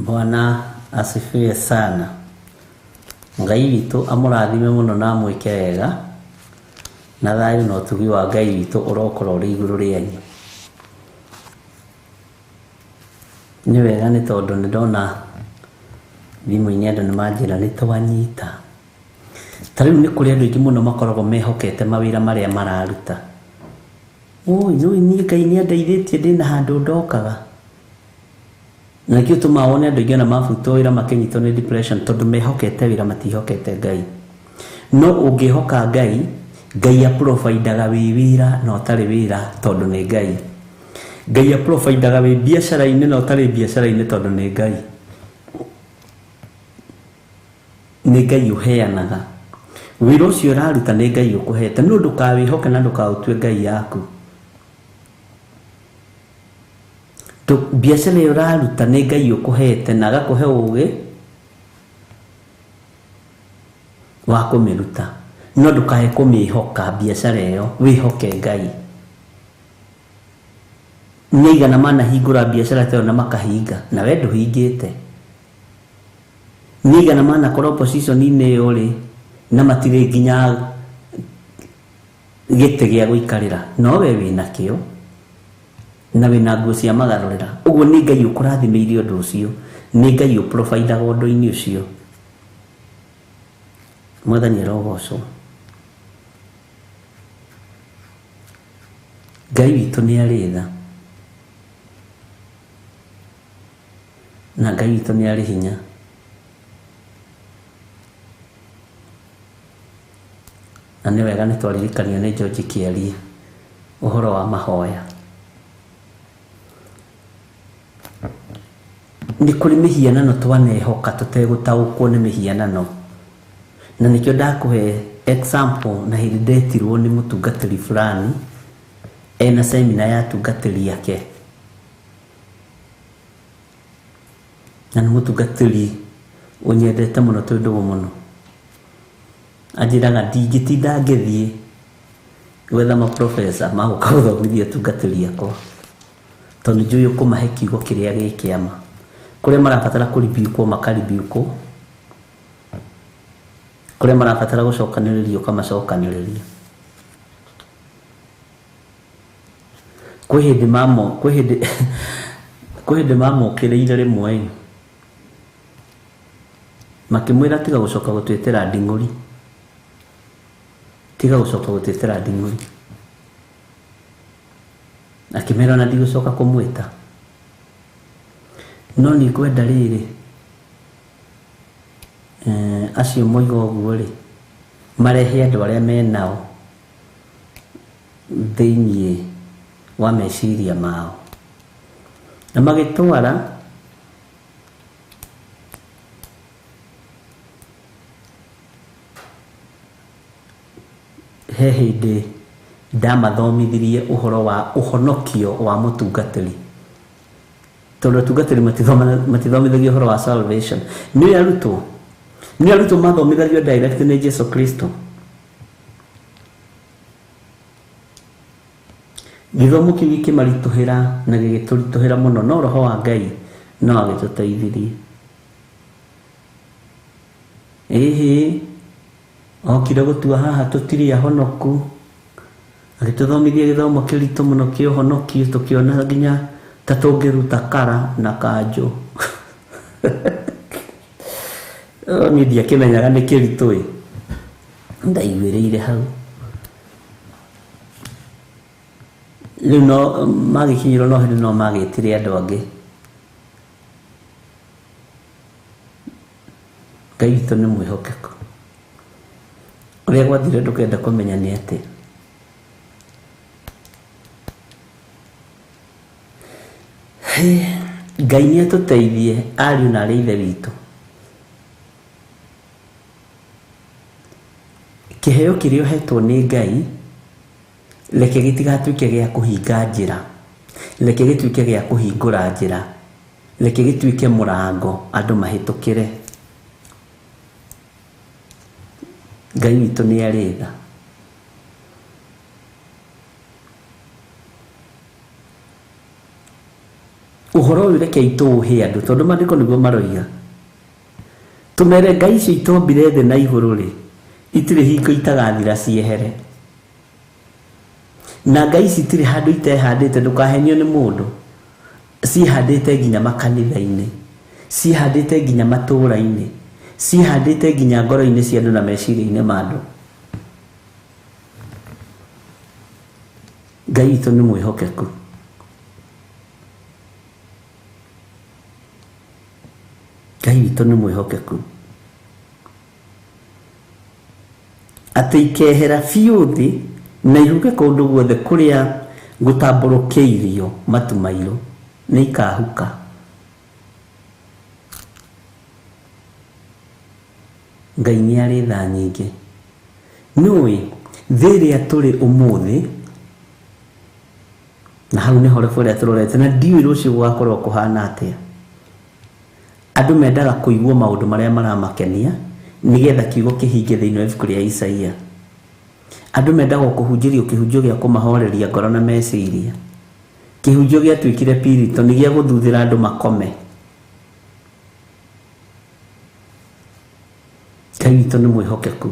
Bwana asifiwe sana. Ngai witũ amũrathime mũno na amwĩke wega, na thayũ na ũtugi wa Ngai witũ ũrokorwo ũrĩ igũrũ rĩanyu. Nĩ wega nĩ tondũ nĩ ndona thimũ-inĩ andũ nĩ manjĩra nĩ twanyita. Ta rĩu nĩ kũrĩ andũ aingĩ mũno makoragwo mehokete mawĩra marĩa mararuta. Ũi, nĩũĩ niĩ Ngai nĩ andeithĩtie ndĩna handũ ndokaga. Na nĩkĩo tũmaga wone andũ aingĩ ona mabutwo wĩra makĩnyitwo nĩ depression tondũ mehokete wĩra matihokete Ngai. No ũngĩhoka Ngai, Ngai aprovidaga wĩ wĩra na ũtarĩ wĩra tondũ nĩ Ngai. Ngai aprovidaga wĩ biacara-inĩ na ũtarĩ biacara-inĩ tondũ nĩ Ngai. Nĩ Ngai ũheanaga. Wĩra ũcio ũraruta nĩ Ngai ũkũhete, no ndũkawĩhoke na ndũkaũtue Ngai yaku. Biacara ĩyo ũraruta nĩ Ngai ũkũhete na agakũhe ũgĩ wa kũmĩruta, no ndũkae kũmĩhoka biacara ĩyo, wĩhoke Ngai. Nĩ aigana manahingũra biacara ta ĩyo na makahinga, na we ndũhingĩte. Nĩ aigana manakorwo position-inĩ ĩyo rĩ, na matirĩ nginya gĩtĩ gĩa gũikarĩra, no we wĩna kĩo na wĩna nguo cia magarũrĩra. Ũguo nĩ Ngai ũkũrathimĩire ũndũ ũcio, nĩ Ngai ũprovidaga ũndũ-inĩ ũcio. Mwathani arogocwo. Ngai witũ nĩ arĩ tha, na Ngai witũ nĩ arĩ hinya. Na nĩ wega nĩ twaririkanio nĩ George Kĩarie ũhoro wa mahoya. Nĩ kũrĩ mĩhianano twanehoka tũtegũtaũkwo nĩ mĩhianano. Na nĩkĩo ndakũhe example na hĩndĩ ndetirwo nĩ mũtungatĩri fulani ena semina ya atungatĩri ake. Na nĩ mũtungatĩri ũnyendete mũno twĩ ndũgũ mũno. Anjĩraga ndingĩtinda ngĩthiĩ gwetha maprofesa magũka gũthomithia atungatĩri akwa, tondũ nĩnjũĩ ũkũmahe kiugo kĩrĩa gĩ kĩama. Kũrĩa marabatara kũribiũkwo makaribiũkwo, kũrĩa marabatara gũcokanĩrĩrio ũkamacokanĩrĩria. Kwĩ hĩndĩ mamo, kwĩ hĩndĩ kwĩ hĩndĩ mamũkĩrĩire rĩmwe makĩmwĩra tiga gũcoka gũtwĩtĩra nding'ũri, tiga gũcoka gũtwĩtĩra nding'ũri. Akĩmera ona ndigũcoka kũmwĩta, no nĩ ngwenda rĩrĩ acio moiga ũguo rĩ marehe andũ arĩa menao thĩiniĩ wa meciria mao, na magĩtwara he hĩndĩ ndamathomithirie ũhoro wa ũhonokio wa mũtungatĩri, tondũ atungatĩri matithomithagio ũhoro wa salvation. Nĩ arutwo, nĩ arutwo mathomithagio direct nĩ Jesu Kristo. Gĩthomo kĩu gĩkĩmaritũhĩra na gĩgĩtũritũhĩra mũno, no roho wa Ngai no agĩtũteithirie. Ĩhĩ, okire gũtua haha tũtirĩ ahonoku, agĩtũthomithia gĩthomo kĩritũ mũno kĩa ũhonokio, tũkĩona nginya Ta tũngĩruta kara na kanjũ. Niĩ ndiakĩmenyaga nĩ kĩritũ ĩ. Ndaiguĩrĩire hau. Rĩu no magĩkinyĩrwo no hĩndĩ no magĩtire andũ angĩ. Ngai witũ nĩ mwĩhokeku. Ũrĩa gwathire ndũkenda kũmenya nĩ atĩa. Ngai nĩ atũteithie ariũ na arĩ ithe witũ. Kĩheo kĩrĩa ũhetwo nĩ Ngai reke gĩtigatuĩke gĩa kũhinga njĩra, reke gĩtuĩke gĩa kũhingũra njĩra, reke gĩtuĩke mũrango andũ mahĩtũkĩre. Ngai witũ nĩ arĩ tha. Ũhoro ũyũ rekei tũũhe andũ tondũ maandĩko nĩguo maroiga. Tũmere Ngai icio itombire thĩ na igũrũ rĩ, itirĩ hingo itagathira ciehere. Na Ngai ici itirĩ handũ itehandĩte, ndũkahenio nĩ mũndũ. Ciĩhandĩte nginya makanitha-inĩ, ciĩhandĩte nginya matũũra-inĩ, ciĩhandĩte nginya ngoro-inĩ cia andũ na meciria-inĩ ma andũ. Ngai witũ nĩ mwĩhokeku. Ngai witũ nĩ mwĩhokeku. Atĩ ikehera biũ thĩ na ihuke kũndũ guothe kũrĩa gũtambũrũkĩirio matu mairũ, nĩ ikahuka. Ngai nĩ arĩ tha nyingĩ. Nĩũĩ thĩ ĩrĩa tũrĩ ũmũthĩ, na hau nĩho rebo ĩrĩa tũrorete, na ndiũĩ rũciũ gũgakorwo kũhana atĩa. Andũ mendaga kũigua maũndũ marĩa maramakenia nĩgetha kiugo kĩhinge thĩinĩ wa ibuku rĩa Isaia. Andũ mendaga kũhunjĩrio kĩhunjio gĩa kũmahoreria ngoro na meciria. Kĩhunjio gĩatuĩkire pirito nĩ gĩa gũthuthĩra andũ makome. Ngai witũ nĩ mwĩhokeku.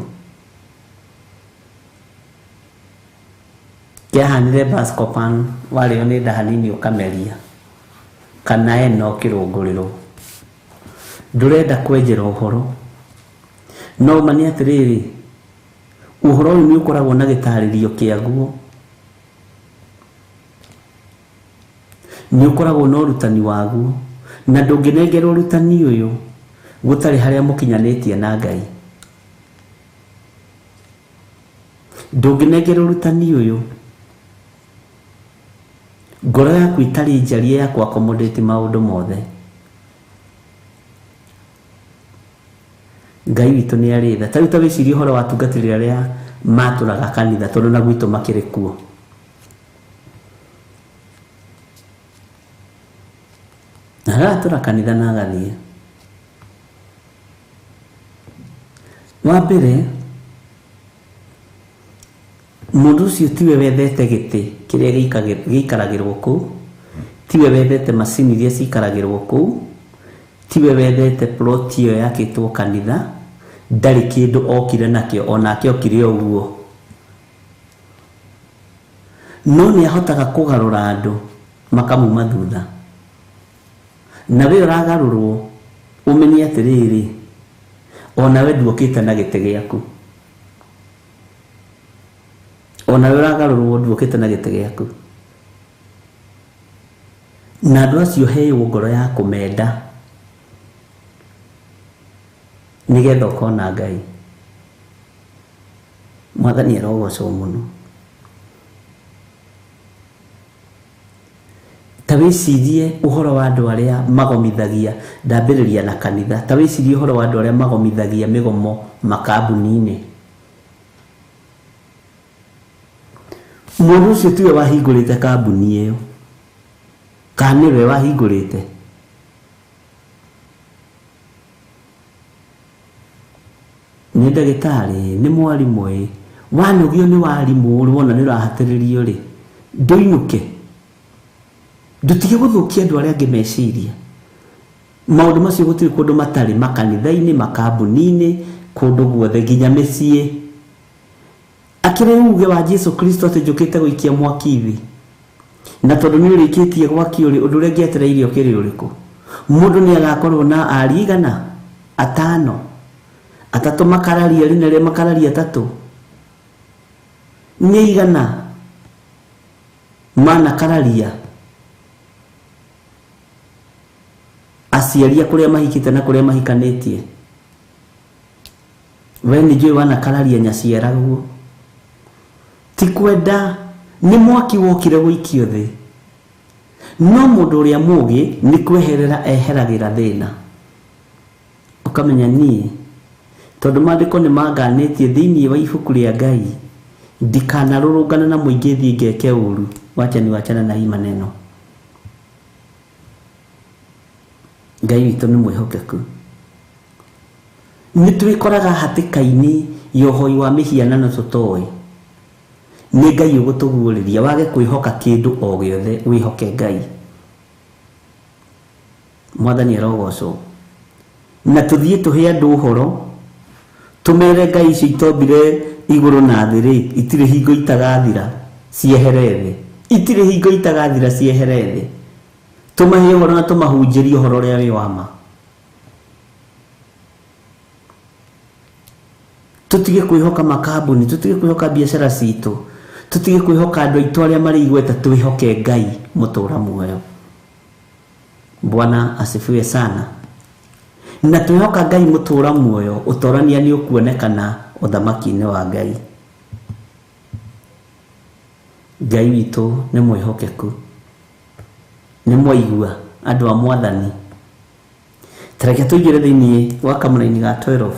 Kĩahanire Bascopan warĩo nĩ nda hanini ũkameria, kana eno kĩrũngũrĩrwo. Ndũrenda kwenjera ũhoro. No ma nĩ atĩrĩrĩ, ũhoro ũyũ nĩ ũkoragwo na gĩtarĩrio kĩaguo. Nĩ ũkoragwo na ũrutani waguo, na ndũngĩnengerwo ũrutani ũyũ gũtarĩ harĩa mũkinyanĩtie na Ngai. Ndũngĩnengerwo ũrutani ũyũ ngoro yaku itarĩ njarie ya kũ-accommodate maũndũ mothe. Ngai witũ nĩ arĩ tha. Ta rĩu ta wĩcirie ũhoro wa atungatĩri arĩa matũraga kanitha tondũ na gwitũ makĩrĩ kuo. Na aratũra kanitha na agathiĩ. Wa mbere, mũndũ ũcio tiwe wethete gĩtĩ kĩrĩa gĩikaragĩrwo kũu, tiwe wethete macini iria ciikaragĩrwo kũu, tiwe wethete plot ĩyo yakĩtwo kanitha, ndarĩ kĩndũ okire nakĩo, onake okire o ũguo. No nĩ ahotaga kũgarũra andũ makamuma thutha. Na we ũragarũrwo ũmenye atĩrĩrĩ, onawe nduokĩte na gĩtĩ gĩaku. Onawe ũragarũrwo nduokĩte na gĩtĩ gĩaku. Na andũ acio heyo ngoro ya kũmenda nĩgetha ũkona Ngai. Mwathani arogocwo mũno. Ta wĩcirie ũhoro wa andũ arĩa magomithagia, ndambĩrĩria na kanitha, ta wĩcirie ũhoro wa andũ arĩa magomithagia mĩgomo makambuni-inĩ. Mũndũ ũcio tiwe wahingũrĩte kambuni ĩyo, kana nĩwe wahingũrĩte. Nĩ ndagĩtarĩ, nĩ mwarimũ ĩ, wanogio nĩ warimũ rĩ, wona nĩ ũrahatĩrĩrio rĩ, ndũinũke. Ndũtige gũthũkia andũ arĩa angĩ meciria. Maũndũ macio gũtirĩ kũndũ matarĩ, makanitha-inĩ, makambuni-inĩ, kũndũ guothe nginya mĩciĩ. Akĩrĩ uge wa Jesu Kristo atĩ njũkĩte gũikia mwaki thĩ. Na tondu ni urikitie gwakio ri undu uria ngietereirie ukiri uriku mundu ni agakorwo na ari igana atano atatu makararia ri na ri makararia atatu ni igana mana kararia aciaria kuria mahikite na kuria mahikanitie we ni njui wana kararia nyaciaraguo ti kwenda ni mwaki wokire guikio thi no mundu uria mugi ni kweherera eheragira thina ukamenya nie tondu maandiko ni manganitie thiini wa ibuku ria Ngai ndikanarurungana na muingi thie ngeke uru wacha ni wachana na hii maneno. Ngai witũ nĩ mwĩhokeku. Nĩ twĩkoraga hatĩka-inĩ ya ũhoi wa mĩhianano tũtoĩ. Nĩ Ngai ũgũtũguũrĩria wage kwĩhoka kĩndũ o gĩothe wĩhoke Ngai. Mwathani arogocwo. Na tũthiĩ tũhe andũ ũhoro tũmere Ngai icio itombire igũrũ na thĩ rĩ itirĩ hingo itagathira ciehere thĩ. Itirĩ hingo itagathira ciehere thĩ. Tumahe ũhoro na tũmahunjĩrie ũhoro ũrĩa wĩ wa ma. Tũtige kwĩhoka makambuni, tũtige kwĩhoka biacara citũ, tũtige kwĩhoka andũ aitũ arĩa marĩ igweta, twĩhoke Ngai mũtũra muoyo. Bwana asifiwe sana. Na twĩhoka Ngai mũtũra muoyo, ũtorania nĩ ũkuonekana ũthamaki-inĩ wa Ngai. Ngai witũ nĩ mwĩhokeku. Nĩ mwaigua andũ a Mwathani. Tareke tũingĩre thĩinĩ wa kamũraini ga 12.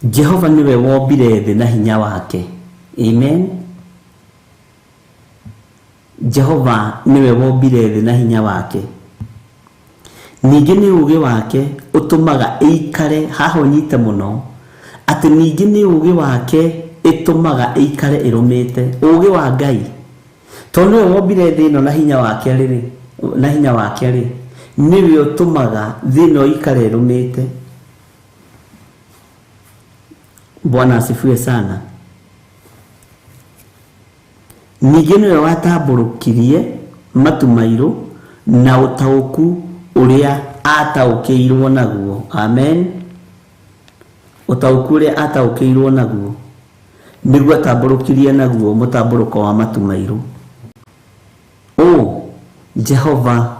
Jehova nĩwe wombire thĩ na hinya wake. Amen. Jehova nĩwe wombire thĩ na hinya wake. Ningĩ nĩ ũũgĩ wake ũtũmaga ĩikare haha ũnyite mũno atĩ ningĩ nĩ ũũgĩ wake ĩtũmaga ĩikare ĩrũmĩte. Ũũgĩ wa Ngai tondũ nĩwe wombire thĩ ĩno na hinya wake rĩ, na hinya wake rĩ nĩwe ũtũmaga thĩ ĩno ĩikare ĩrũmĩte. Bwana asifiwe sana. Ningĩ nĩwe watambũrũkirie matu mairũ na ũtaũku ũrĩa ataũkĩirwo naguo. Amen. Ũtaũku ũrĩa ataũkĩirwo naguo nĩguo atambũrũkirie naguo mũtambũrũko wa matu mairũ. O Jehova,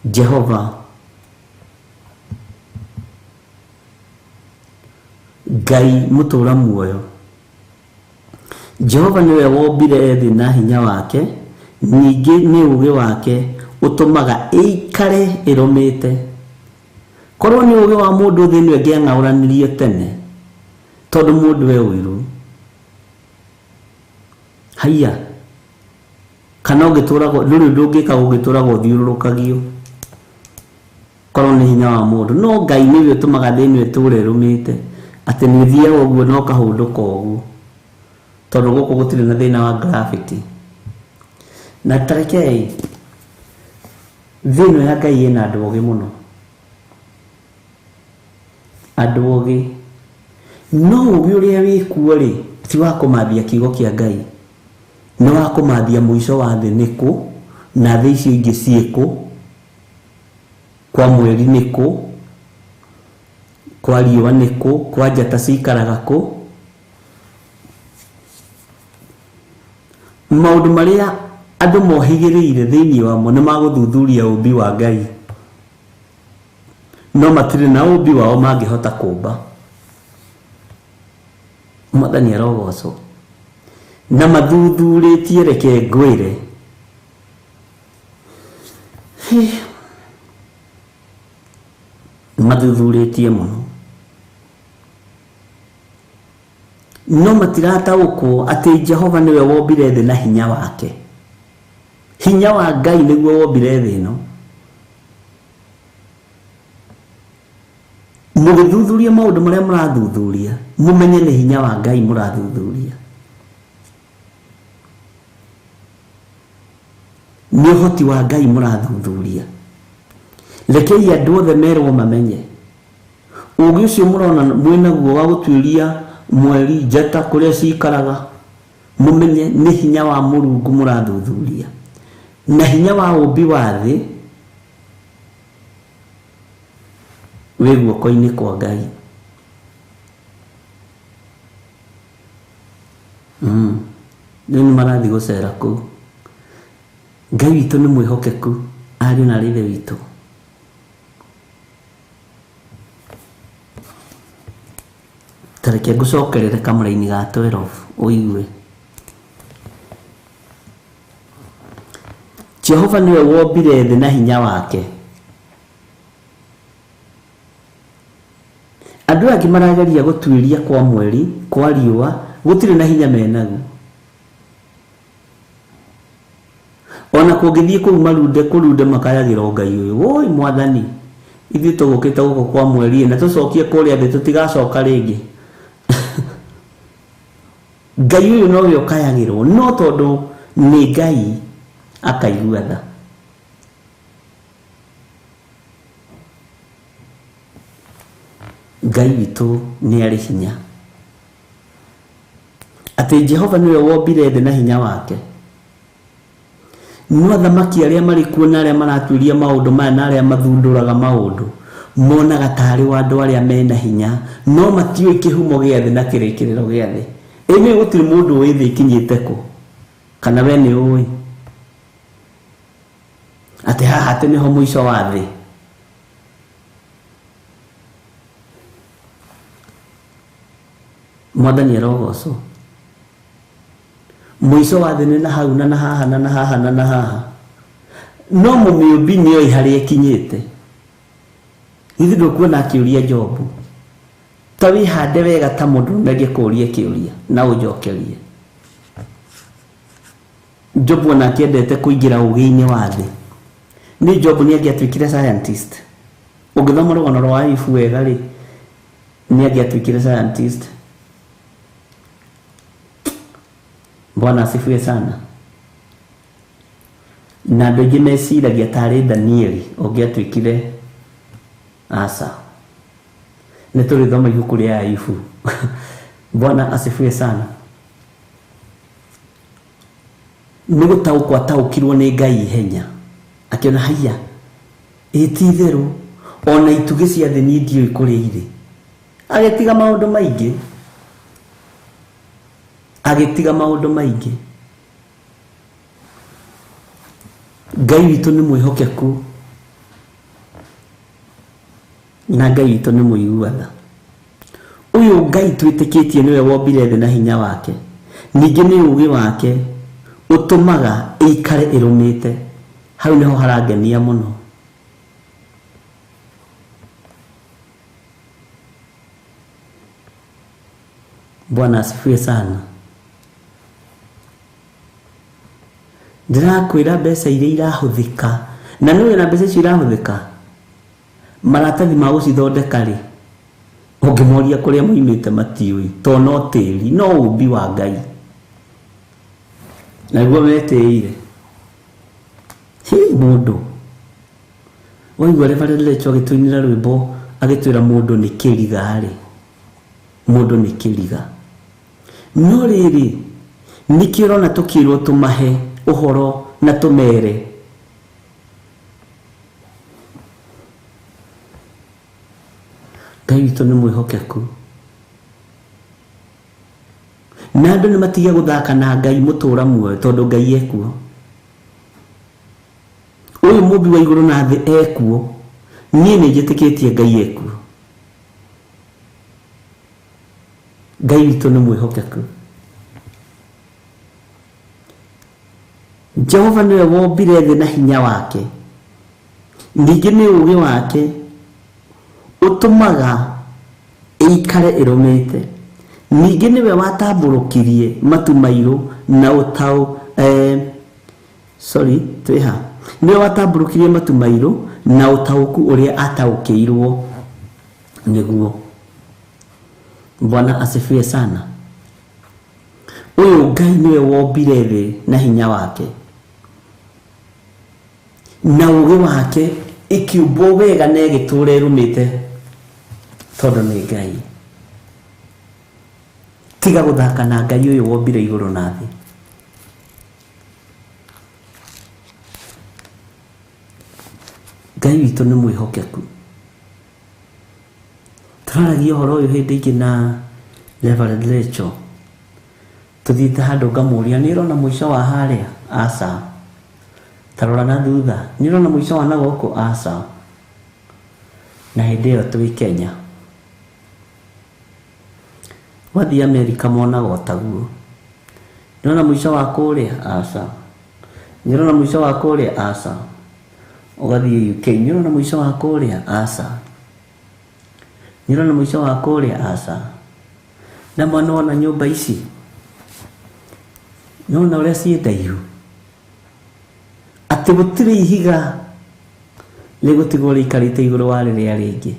Jehova Ngai mũtũra muoyo. Jehova nĩwe wombire thĩ na hinya wake, ningĩ nĩ ũũgĩ wake ũtũmaga ĩikare ĩrũmĩte. Korwo nĩ ũũgĩ wa mũndũ thĩ ĩno ĩngĩang'aũranirio tene tondũ mũndũ e ũiru. Haiya, kana ũngĩtũragwo ndũrĩ ũndũ ũngĩka ũngĩtũragwo ũthiũrũrũkagio korwo nĩ hinya wa mũndũ. No Ngai nĩwe ũtũmaga thĩ ĩno ĩtũre ĩrũmĩte atĩ nĩ ũthiaga ũguo na ũkahũndũka ũguo tondũ gũkũ gũtirĩ na thĩna wa gravity. Na tarekei thĩ ĩno ya Ngai ĩna andũ ogĩ mũno, andũ ogĩ. No ũũgĩ ũrĩa wĩkuo rĩ ti wa kũmathia kiugo kĩa Ngai, nĩ wa kũmathia mũico wa thĩ nĩkũ na thĩ icio ingĩ ciĩkũ, kwa mweri nĩkũ, kwa riũa nĩkũ, kwa njata cikaraga kũ. Maũndũ marĩa andũ mohĩgĩrĩire thĩinĩ wamo nĩ magũthuthuria ũũmbi wa Ngai, no matirĩ na ũũmbi wao mangĩhota kũũmba. Mwathani arogocwo. Na mathuthurĩtie, reke ngwĩre, mathuthurĩtie mũno no matirataũkwo atĩ Jehova nĩwe wombire thĩ na hinya wake. Hinya wa Ngai nĩguo wombire thĩ ĩno. Mũgĩthuthuria maũndũ marĩa mũrathuthuria mũmenye nĩ hinya wa Ngai mũrathuthuria, nĩ ũhoti wa Ngai mũrathuthuria. Rekei andũ othe merwo mamenye Ũũgĩ ũcio mũrona mwĩnaguo wa gũtuĩria mweri njata kũrĩa cikaraga, mũmenye nĩ hinya wa Mũrungu mũrathuthuria, na hinya wa ũmbi wa thĩ wĩ guoko-inĩ kwa Ngai. Rĩu nĩ marathiĩ gũcera kũu. Ngai witũ nĩ mwĩhokeku, ariũ na aarĩ a Ithe witũ. Ta reke ngũcokerere kamũraini ga 12 ũigue. Jehova nĩwe wombire thĩ na hinya wake. Andũ angĩ marageria gũtuĩria kwa mweri, kwa riũa, gũtirĩ na hinya menaguo. Ona kũngĩthiĩ kũu marunde kũrunde makayagĩra Ngai ũyũ, woi mwathani, ithuĩ tũgũkĩte gũkũ kwa mweri na tũcokie kũrĩa thĩ tũtigacoka rĩngĩ. Ngai ũyũ nowe ũkayagĩrwo, no tondũ nĩ Ngai akaigua tha. Ngai witũ nĩ arĩ hinya. Atĩ Jehova nĩwe wombire thĩ na hinya wake. No athamaki arĩa marĩ kuo na arĩa maratuĩria maũndũ maya na arĩa mathundũraga maũndũ monaga tarĩ wa andũ arĩa mena hinya, no matiũĩ kĩhumo gĩa thĩ na kĩrĩkĩrĩro gĩa thĩ. Ĩ nĩ gũtirĩ mũndũ ũĩ thĩ ĩkinyĩte kũ, kana we nĩ ũĩ atĩ haha atĩ nĩho mũico wa thĩ. Mwathani arogocwo. Mũico wa thĩ nĩ na hau na na haha na na haha na na haha, no mũmĩũmbi nĩoĩ harĩa ĩkinyĩte. Githĩ ndũkuona akĩũria Jobu, ta wĩhande wega ta mũndũ ũngĩkũũria kĩũria na ũnjokerie. Jobu ona akĩendete kũingĩra ũũgĩ-inĩ wa thĩ. Nĩ Jobu nĩ angĩatuĩkire scientist. Ũngĩthoma rũgano rwa Ayubu wega rĩ, nĩ angĩatuĩkire scientist. Bwana asifiwe sana. Na andũ aingĩ meciragia tarĩ Danieli ũngĩatuĩkire aca. Nĩ tũrĩthoma ibuku rĩa Ayubu. Bwana asifiwe sana. Nĩ gũtaũkwo ataũkirwo nĩ Ngai ihenya, akĩona haiya, ĩ ti itherũ ona itugĩ cia thĩ niĩ ndiũĩ kũrĩa irĩ. Agĩtiga maũndũ maingĩ, agĩtiga maũndũ maingĩ. Ngai witũ nĩ mwĩhokeku na Ngai witũ nĩ mũigua tha. Ũyũ Ngai twĩtĩkĩtie nĩwe wombire thĩ na hinya wake, ningĩ nĩ ũũgĩ wake ũtũmaga ĩikare ĩrũmĩte. Hau nĩho harangenia mũno. Bwana asifiwe sana. Ndĩrakwĩra mbeca iria irahũthĩka, na nĩũĩ na mbeca icio irahũthĩka, maratathi ma gũcithondeka rĩ, ũngĩmoria kũrĩa moimĩte matiũĩ, to no tĩri, no ũmbi wa Ngai. Naguo metĩĩire. Hi mũndũ waigua Reverend Lecho agĩtũinĩra rwĩmbo agĩtwĩra mũndũ nĩ kĩriga rĩ, mũndũ nĩ kĩriga. No rĩrĩ, nĩkĩo ũrona tũkĩrwo tũmahe ũhoro na tũmere. Ngai witũ nĩ mwĩhokeku. Na andũ nĩ matige gũthaka na Ngai mũtũra muoyo, tondũ Ngai ekuo. Ũyũ mũmbi wa igũrũ na thĩ ekuo. Niĩ nĩ njĩtĩkĩtie Ngai ekuo. Ngai witũ nĩ mwĩhokeku. Jehova nĩwe wombire thĩ na hinya wake, ningĩ nĩ ũũgĩ wake ũtũmaga ĩikare ĩrũmĩte. Ningĩ nĩwe watambũrũkirie matu mairũ na ũtaũ, sorry, twĩha. Nĩwe watambũrũkirie matu mairũ na ũtaũku ũrĩa ataũkĩirwo nĩguo. Bwana asifiwe sana. Ũyũ Ngai nĩwe wombire thĩ na hinya wake, na ũũgĩ wake ĩkĩũmbwo wega na ĩgĩtũũra ĩrũmĩte. Tondũ nĩ Ngai. Tiga gũthaka na Ngai ũyũ wombire igũrũ na thĩ. Ngai witũ nĩ mwĩhokeku. Tũraragia ũhoro ũyũ hĩndĩ ĩngĩ na Reverend Rachel. Tũthiĩte handũ ngamũria nĩ ũrona mũico wa harĩa? Aca. Tarora na thutha. Nĩ ũrona mũico wa na gũkũ? Aca. Na hĩndĩ ĩyo twĩ Kenya. Wathiĩ Amerika monaga o taguo. Nĩ ũrona mũico wa kũrĩa? Aca. Nĩ ũrona mũico wa kũrĩa? Aca. Ũgathiĩ UK, nĩ ũrona mũico wa kũrĩa? Aca. Nĩ ũrona mũico wa kũrĩa? Aca. Na mwana wona nyũmba ici? Nĩwona ũrĩa ciĩ ndaihu? Atĩ gũtirĩ ihiga rĩgũtigwo rĩikarĩte igũrũ wa rĩrĩa rĩngĩ.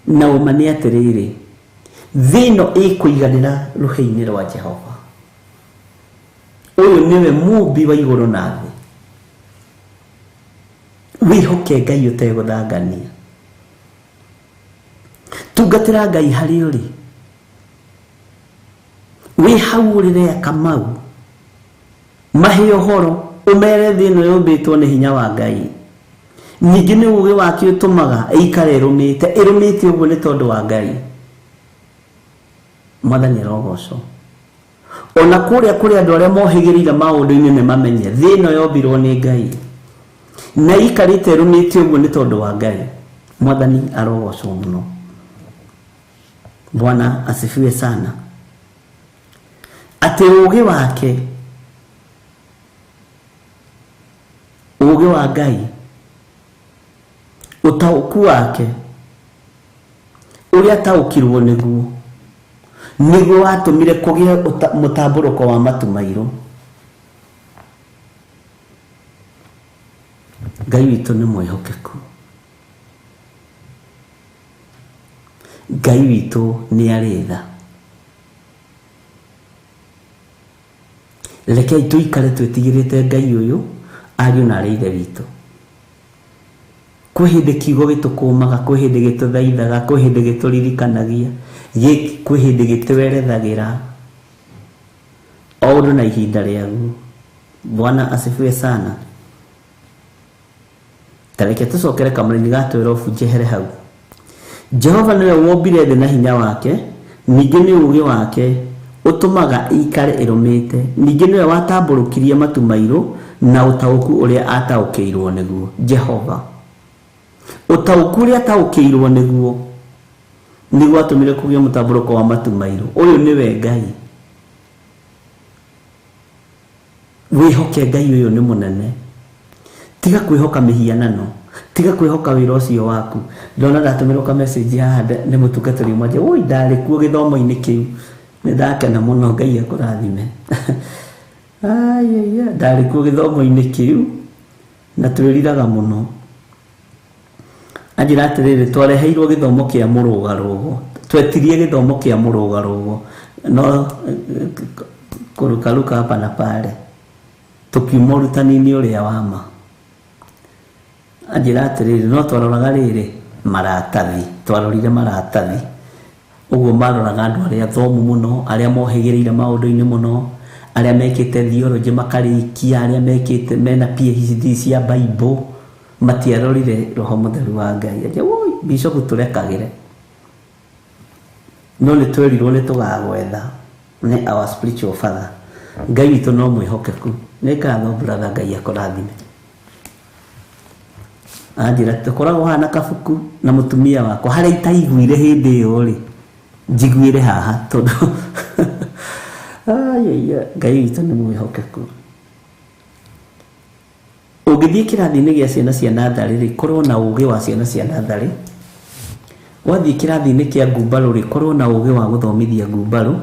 Na ũma nĩ atĩrĩrĩ, thĩ ĩno ĩkũiganĩra rũhĩ-inĩ rwa Jehova. Ũyũ nĩwe mũmbi wa igũrũ na thĩ. Wĩhoke Ngai ũtegũthangania. Tungatĩra Ngai harĩa ũrĩ. Wĩ hau ũrĩre Kamau. Mahe ũhoro, ũmere thĩ ĩno yũmbĩtwo nĩ hinya wa Ngai. Ningĩ nĩ ũũgĩ wake ũtũmaga ĩikare ĩrũmĩte, ĩrũmĩte ũguo nĩ tondũ wa Ngai. Mwathani arogocwo. Ona kũrĩa kũrĩ andũ arĩa mohĩgĩrĩire maũndũ-inĩ nĩ mamenye thĩ ĩno yombirwo nĩ Ngai. Na ĩikarĩte ĩrũmĩte ũguo nĩ tondũ wa Ngai. Mwathani arogocwo mũno. Bwana asifiwe sana. Atĩ ũũgĩ wake, ũũgĩ wa Ngai, ũtaũku wake, ũrĩa ataũkirwo nĩguo, nĩguo watũmire kũgĩe mũtambũrũko wa matu mairũ. Ngai witũ nĩ mwĩhokeku. Ngai witũ nĩ arĩ tha. Rekei tũikare twĩtigĩrĩte Ngai ũyũ, ariũ na arĩ ithe witũ. Kwĩ hĩndĩ kiugo gĩtũkũmaga, kwĩ hĩndĩ gĩtũthaithaga, kwĩ hĩndĩ gĩtũririkanagia, kwĩ hĩndĩ gĩtwerethagĩra. O ũndũ na ihinda rĩaguo. Bwana asifiwe sana. Ta reke tũcokere kamũraini ga 12 njehere hau. Jehova nĩwe wombire thĩ na hinya wake, ningĩ nĩ ũũgĩ wake ũtũmaga ĩikare ĩrũmĩte, ningĩ nĩwe watambũrũkirie matu mairũ na ũtaũku ũrĩa ataũkĩirwo nĩguo. Jehova. Ũtaũku ũrĩa ataũkĩirwo nĩguo nĩguo atũmire kũgĩe mũtambũrũko wa matu mairũ. Ũyũ nĩwe Ngai. Wĩhoke Ngai ũyũ nĩ mũnene. Tiga kwĩhoka mĩhianano. Tiga kwĩhoka wĩra ũcio waku. Ndona ndatũmĩrwo ka message haha nĩ mũtungatĩri ũmwe anjĩra, woi ndarĩ kuo gĩthomo-inĩ kĩu. Nĩ ndakena mũno, Ngai akũrathime. Ai, ndarĩ kuo gĩthomo-inĩ kĩu na twĩriraga mũno. Anjĩra atĩrĩrĩ, twareheirwo gĩthomo kĩa mũrũgarũgo. Twetirie gĩthomo kĩa mũrũgarũgo. No kũrukaruka hapa na pale. Tũkiuma ũrutani-inĩ ũrĩa wa ma. Anjĩra atĩrĩrĩ, no twaroraga rĩrĩ maratathi. Twarorire maratathi. Ũguo maroraga andũ arĩa athomu mũno, arĩa mohĩgĩrĩire maũndũ-inĩ mũno, arĩa mekĩte theology makarĩkia, arĩa mekĩte mena PhD cia Bible, matiarorire Roho Mũtheru wa Ngai. Anjĩra, woi, Bishop tũrekagĩre. No nĩ twerirwo nĩ tũgagwetha nĩ our spiritual father. Ngai witũ no mwĩhokeku. Nĩ ngatho brother, Ngai akũrathime. Anjĩra tũkoragwo haha na kabuku na mũtumia wakwa harĩa itaiguire hĩndĩ ĩyo rĩ, njiguĩre haha tondũ ai, Ngai witũ nĩ mwĩhokeku. Ũngĩthiĩ kĩrathi-inĩ gĩa ciana cia natharĩ rĩ, korwo na ũũgĩ wa ciana cia natharĩ. Wathiĩ kĩrathi-inĩ kĩa ngumbarũ rĩ, korwo na ũũgĩ wa gũthomithia ngumbarũ.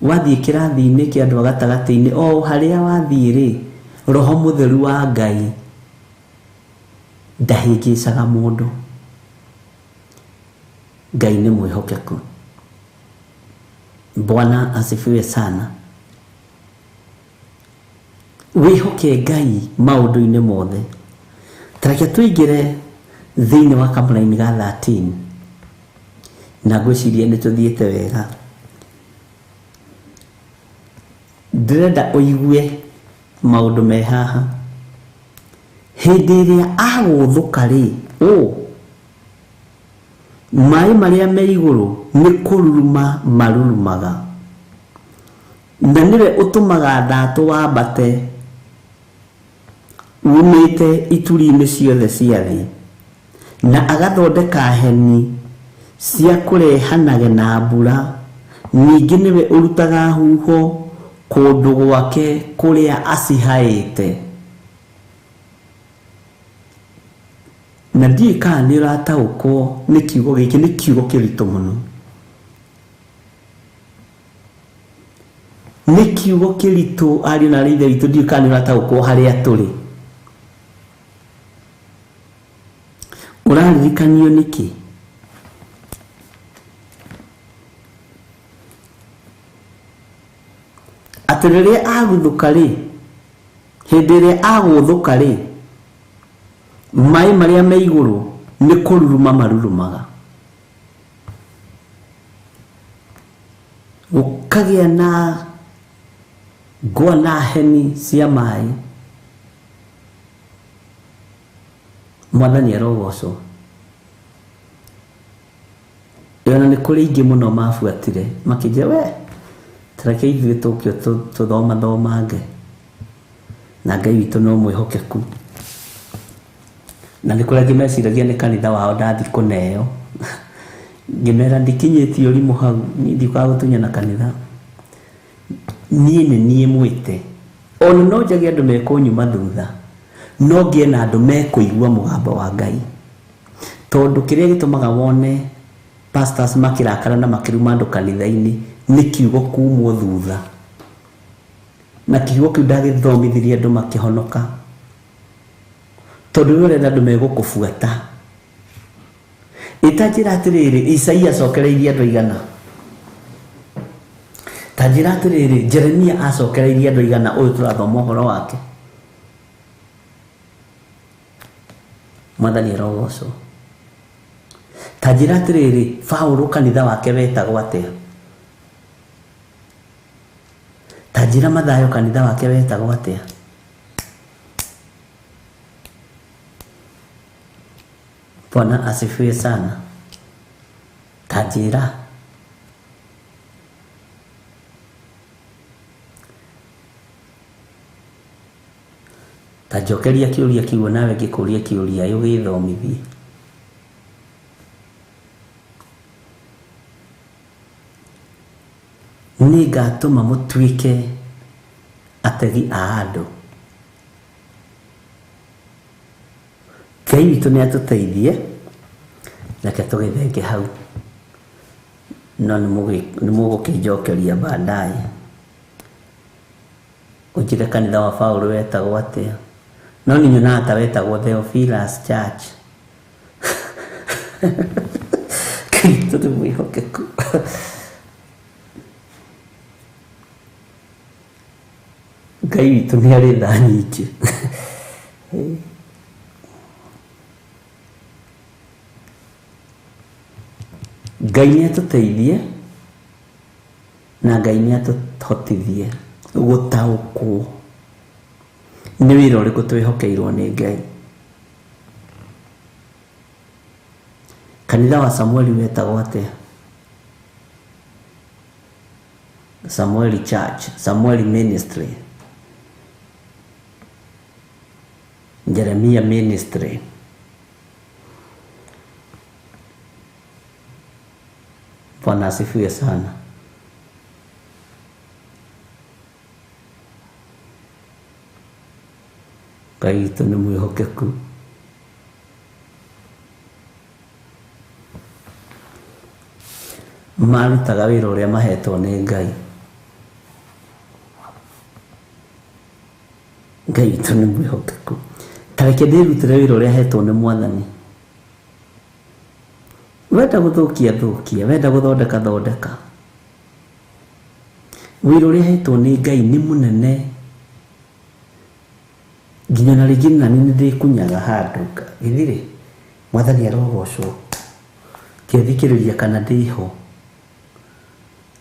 Wathiĩ kĩrathi-inĩ kĩa andũ a gatagatĩ-inĩ, o harĩa wathiĩ rĩ, Roho Mũtheru wa Ngai ndahĩngĩcaga mũndũ. Ngai nĩ mwĩhokeku. Bwana asifiwe sana. Wĩhoke Ngai maũndũ-inĩ mothe. Ta reke tũingĩre thĩinĩ wa kamũraini ga 13. Na ngwĩciria nĩ tũthiĩte wega. Ndĩrenda ũigue maũndũ me haha. Hĩndĩ ĩrĩa agũthũka rĩ, maĩ marĩa me igũrũ nĩ kũruruma marurumaga, na nĩwe ũtũmaga thatũ wambate umĩte ituri-inĩ ciothe cia thĩ, na agathondeka heni cia kũrehanage na mbura. Ningĩ nĩwe ũrutaga huho kũndũ gwake kũrĩa acihaĩte. Na ndiũĩ kana nĩ ũrataũkwo nĩ kiugo gĩkĩ, nĩ kiugo kĩritũ mũno. Nĩ kiugo kĩritũ ariũ na aarĩ a Ithe witũ, ndiũĩ kana nĩ ũrataũkwo harĩa tũrĩ. Ũraririkanio nĩkĩ? Atĩ rĩrĩa aguthũka rĩ, hĩndĩ ĩrĩa agũthũka rĩ, maĩ marĩa me igũrũ nĩ kũruruma marurumaga, gũkagĩa na ngwa na heni cia maĩ. Mwathani arogocwo. Ona nĩ kũrĩ ingĩ mũno mabuatire makĩnjĩra, we tareke ithuĩ tũke tũthomathomange, na Ngai witũ no mwĩhokeku. Na nĩ kũrĩ angĩ meciragia nĩ kanitha wao ndathi kũneo. Ngĩmera ndikinyĩtie ũrimũ hau, niĩ ndiũkaga gũtunyana kanitha. Niĩ nĩ niĩ mwĩte. Ona no njage andũ mekũnyuma thutha, no ngĩe na andũ mekũigua mũgambo wa Ngai. Tondũ kĩrĩa gĩtũmaga wone pastors makĩrakara na makĩruma andũ kanitha-inĩ nĩ kiugo kumwo thutha. Na kiugo kĩu ndagĩthomithirie andũ makĩhonoka. Tondũ we ũrenda andũ megũkũbuata. Ĩta njĩra atĩrĩrĩ, Isaia acokereirie andũ aigana? Ta njĩra atĩrĩrĩ, Jeremia acokereirie andũ aigana ũyũ tũrathoma ũhoro wake? Mwathani arogocwo. Ta njĩra atĩrĩrĩ, Paũlũ kanitha wake wetagwo atĩa? Ta njĩra Mathayo kanitha wake wetagwo atĩa? Bwana asifiwe sana. Ta njĩra. Ta njokeria kĩũria kĩu nawe ngĩkũria kĩũria ũgĩthomithie. Nĩngatũma mũtuĩke ategi a andũ. Ngai witũ nĩ atũteithie, reke tũgĩthenge hau, no nĩ mũgũkĩnjokeria baadaye. Ũnjĩre kanitha wa Paũlũ wetagwo atĩa? No nĩ nyonaga ta wetagwo Theophilus Church. Ngai witũ nĩ mwĩhokeku. Ngai witũ nĩ arĩ tha nyingĩ. Ngai nĩ atũteithie na Ngai nĩ atũhotithie gũtaũkwo nĩ wĩra ũrĩkũ twĩhokeirwo nĩ Ngai. Kanitha wa Samueli wetagwo atĩa? Samueli Church, Samueli Ministry, Jeremia Ministry. Bwana asifiwe sana. Ngai witũ nĩ mwĩhokeku. Marutaga wĩra ũrĩa mahetwo nĩ Ngai. Ngai witũ nĩ mwĩhokeku. Ta reke ndĩrutĩre wĩra ũrĩa hetwo nĩ Mwathani. Wenda gũthũkia thũkia, wenda gũthondeka thondeka. Wĩra ũrĩa hetwo nĩ Ngai nĩ mũnene. Nginya na rĩngĩ nani nĩ ndĩkunyaga handũ. Githirĩ, Mwathani arogocwo. Ngethikĩrĩria kana ndĩho.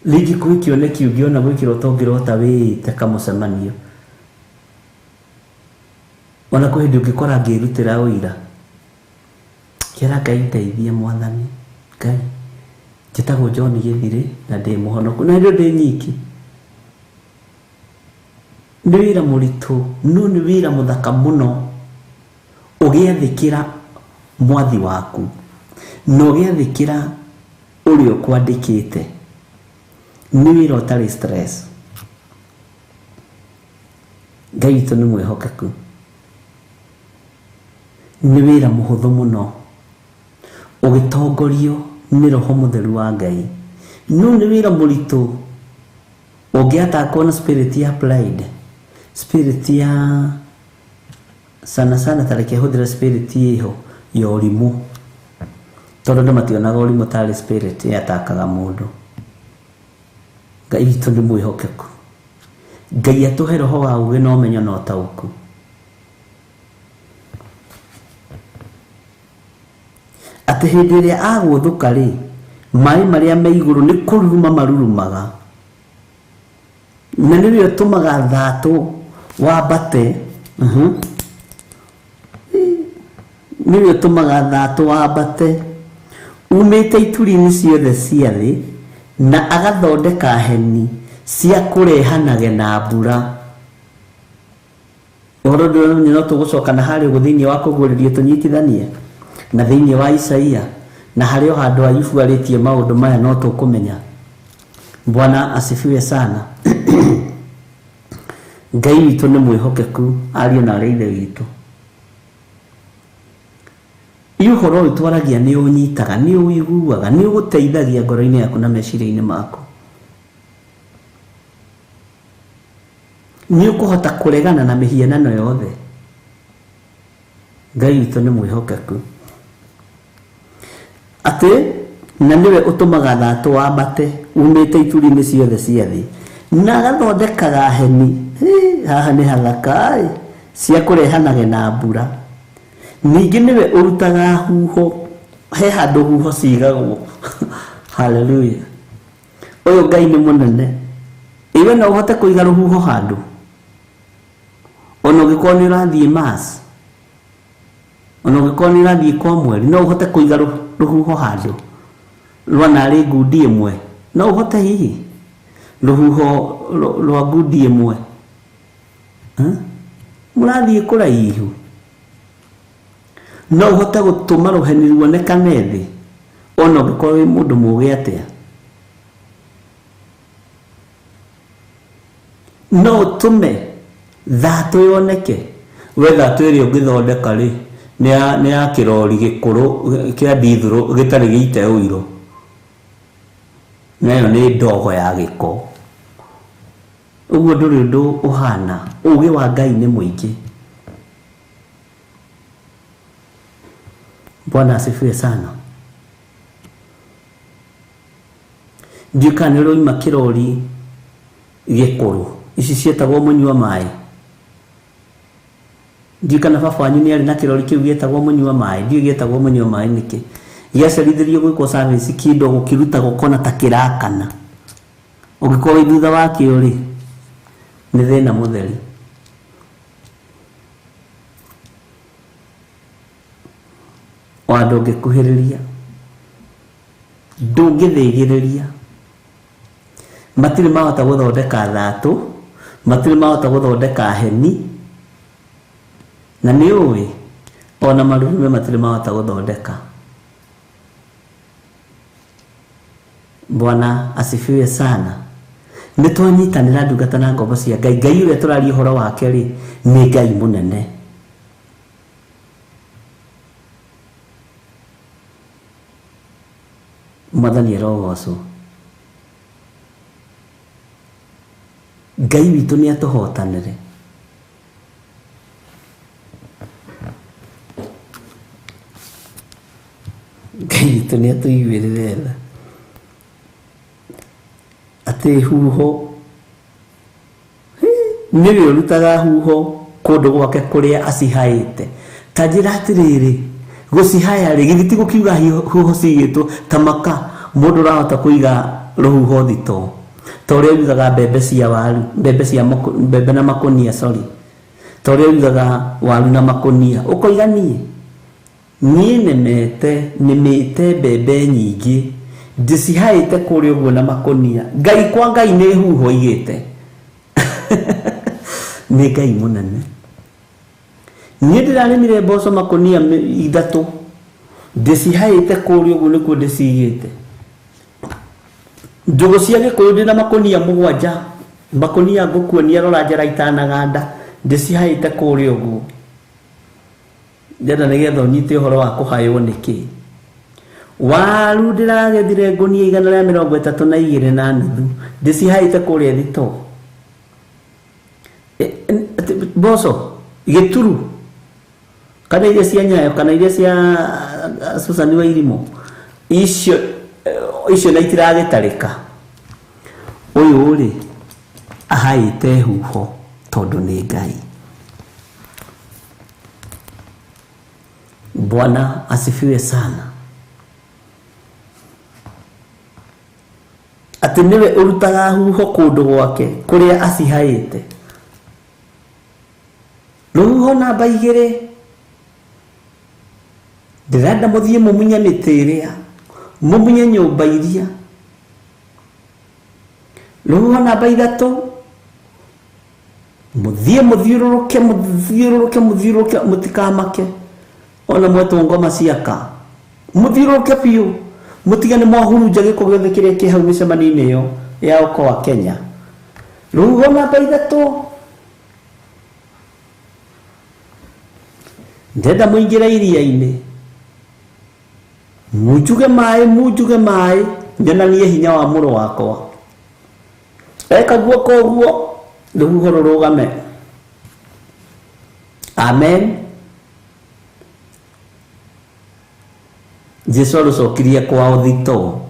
Rĩngĩ kwĩ kĩoneki ũngĩona gwĩ kĩroto ũngĩrota wĩĩte kamũcemanio. Ona kwĩ hĩndĩ ũngĩkora ngĩrutĩra ũira. Kĩra Ngai ndeithie mwathani. Ngai njĩtagwo John Gĩthirĩ na ndĩ mũhonoku na hĩndĩ ĩyo ndĩ nyiki. Nĩ wĩra mũritũ no nĩ wĩra mũthaka mũno ũgĩathĩkĩra mwathi waku na ũgĩathĩkĩra ũrĩa ũkwandĩkĩte. Nĩ wĩra ũtarĩ stress. Ngai witũ nĩ mwĩhokeku. Nĩ wĩra mũhũthũ mũno ũgĩtongorio nĩ roho mũtheru wa Ngai. No nĩ wĩra mũritũ ũngĩatakwo na spirit ya pride, spirit ya sana sana, ta reke hũthĩre spirit ĩho ya ũrimũ, tondũ andũ mationaga ũrimũ tarĩ spirit yatakaga mũndũ. Ngai witũ nĩ mwĩhokeku. Ngai atũhe roho wa ũũgĩ na ũmenyo na ũtaũku. Atĩ hĩndĩ ĩrĩa agũthũka rĩ, maĩ marĩa me igũrũ nĩ kũruruma marurumaga, na nĩwe ũtũmaga thatũ wambate. Nĩwe ũtũmaga thatũ wambate umĩte ituri-inĩ ciothe cia thĩ, na agathondeka heni cia kũrehanage na mbura. Ũhoro ndũramenya no tũgũcoka na harĩa ũguo thĩinĩ wa kũguũrĩrio tũnyitithanie na thĩinĩ wa Isaia, na harĩ o handũ Ayubu arĩtie maũndũ maya no tũkũmenya. Bwana asifiwe sana. Ngai witũ nĩ mwĩhokeku, ariũ na arĩ ithe witũ. Iyo ũhoro ũyũ twaragia nĩ ũnyitaga, nĩ ũiguaga, nĩ ũgũteithagia ngoro-inĩ yaku na meciria-inĩ maku. Nĩ ũkũhota kũregana na mĩhianano yothe. Ngai witũ nĩ mwĩhokeku. Atĩ na nĩwe ũtũmaga thatũ wambate umĩte ituri-inĩ ciothe cia thĩ, na agathondekaga heni. Haha nĩ hathaka ĩ, cia kũrehanage na mbura. Ningĩ nĩwe ũrutaga huho, he handũ huho cigagwo. Hallelujah. Ũyũ Ngai nĩ mũnene. Iwe no ũhote kũiga rũhuho handũ, ona ũngĩkorwo nĩ ũrathiĩ Mars, ona ũngĩkorwo nĩ ũrathiĩ kwa mweri, no ũhote kũiga rũhuho handũ rwa narĩ ngundi ĩmwe. No ũhote hihi rũhuho rwa ngundi ĩmwe? Mũrathiĩ kũraihu. No ũhote gũtũma rũheni ruonekane thĩ, ona ũngĩkorwo wĩ mũndũ mũũgĩ atĩa. No ũtũme thatũ yoneke. We thatũ ĩrĩa ũngĩthondeka rĩ, nĩ ya kĩrori gĩkũrũ kĩa ndithũrũ gĩtarĩ gĩite ũiro, nayo nĩ ndogo ya gĩko. Ũguo ndũrĩ ũndũ ũhana. Ũũgĩ wa Ngai nĩ mũingĩ. Bwana asifiwe sana. Ndiũĩ kana nĩ ũroima kĩrori gĩkũrũ, ici ciĩtagwo mũnyua maĩ. Ndiũĩ kana baba wanyu nĩ arĩ na kĩrori kĩu gĩetagwo mũnyua maĩ. Ndiũĩ gĩetagwo mũnyua maĩ nĩkĩ. Gĩacerithĩrio gwĩkwo service kĩndũ gũkĩruta gũkona ta kĩrakana. Ũngĩkorwo wĩ thutha wakĩo rĩ, nĩ thĩna mũtheri. Ona ndũngĩkuhĩrĩria, ndũngĩthĩgĩrĩria. Matirĩ mahota gũthondeka thatũ, matirĩ mahota gũthondeka heni, na nĩ ũĩ ona marurume matirĩ mahota gũthondeka. Bwana asifiwe sana. Nĩ twanyitanĩra ndungata na ngombo cia Ngai. Ngai ũrĩa tũraria ũhoro wake rĩ, nĩ Ngai mũnene. Mwathani arogocwo. Ngai witũ nĩ atũhotanĩre. Ngai witũ nĩ atũiguĩrĩre tha. Atĩ huho nĩwe ũrutaga huho kũndũ gwake kũrĩa acihaĩte. Ta njĩra atĩrĩrĩ, Gũcihaya rĩ githĩ ti gũkiuga huho cigĩtwo ta maka mũndũ ũrahota kũiga rũhuho thito ta ũrĩa ũigaga mbembe cia waru, mbembe cia mbembe na makũnia, sorry, ta ũrĩa ũigaga waru na makũnia, ũkoiga niĩ nemete nĩmĩte mbembe nyingĩ ndĩcihaĩte kũrĩa ũguo na makũnia. Ngai kwa Ngai nĩ huho igĩte. Nĩ Ngai mũnene. Niĩ ndĩrarĩmire mboco makũnia 3 ndĩcihaĩte kũrĩa ũguo nĩkuo ndĩcigĩte. Njũgũ cia Gĩkũyũ ndĩna makũnia 7, makũnia ngũkuonia rora njara itanaganda, ndĩcihaĩte kũrĩa ũguo. Ndĩrenda nĩgetha ũnyite ũhoro wa kũhaywo nĩkĩ. Waru ndĩragethire ngũnia 132.5, ndĩcihaĩte kũrĩa thito. Mboco gĩturu kana iria cia Nyayo kana iria cia Susan wa Irimũ, icio icio na itiragĩtarĩka. Ũyũ rĩ ahaĩte huho tondũ nĩ Ngai. Bwana asifiwe sana. Atĩ nĩwe ũrutaga huho kũndũ gwake kũrĩa acihaĩte. Rũhuho namba 2, ndĩrenda mũthiĩ mũmunye mĩtĩ ĩrĩa, mũmunye nyũmba iria. Rũhuho namba 3, mũthiĩ mũthiũrũrũke mũthiũrũrũke mũthiũrũrũke, mũtikamake ona mwetwo ngoma ciaka, mũthiũrũrũke biũ, mũtige nĩ mwahurunja gĩko gĩothe kĩrĩa kĩ hau mĩcemanio-inĩ ĩyo ya Okoa Kenya. Rũhuho namba 3, ndĩrenda mũingĩre iria-inĩ, munjuge maĩ, nyonanie hinya wa mũrũ wakwa. Eka guoko ũguo, rũhuho rũrũgame. Amen. Jesu arũcokirie kwao thito.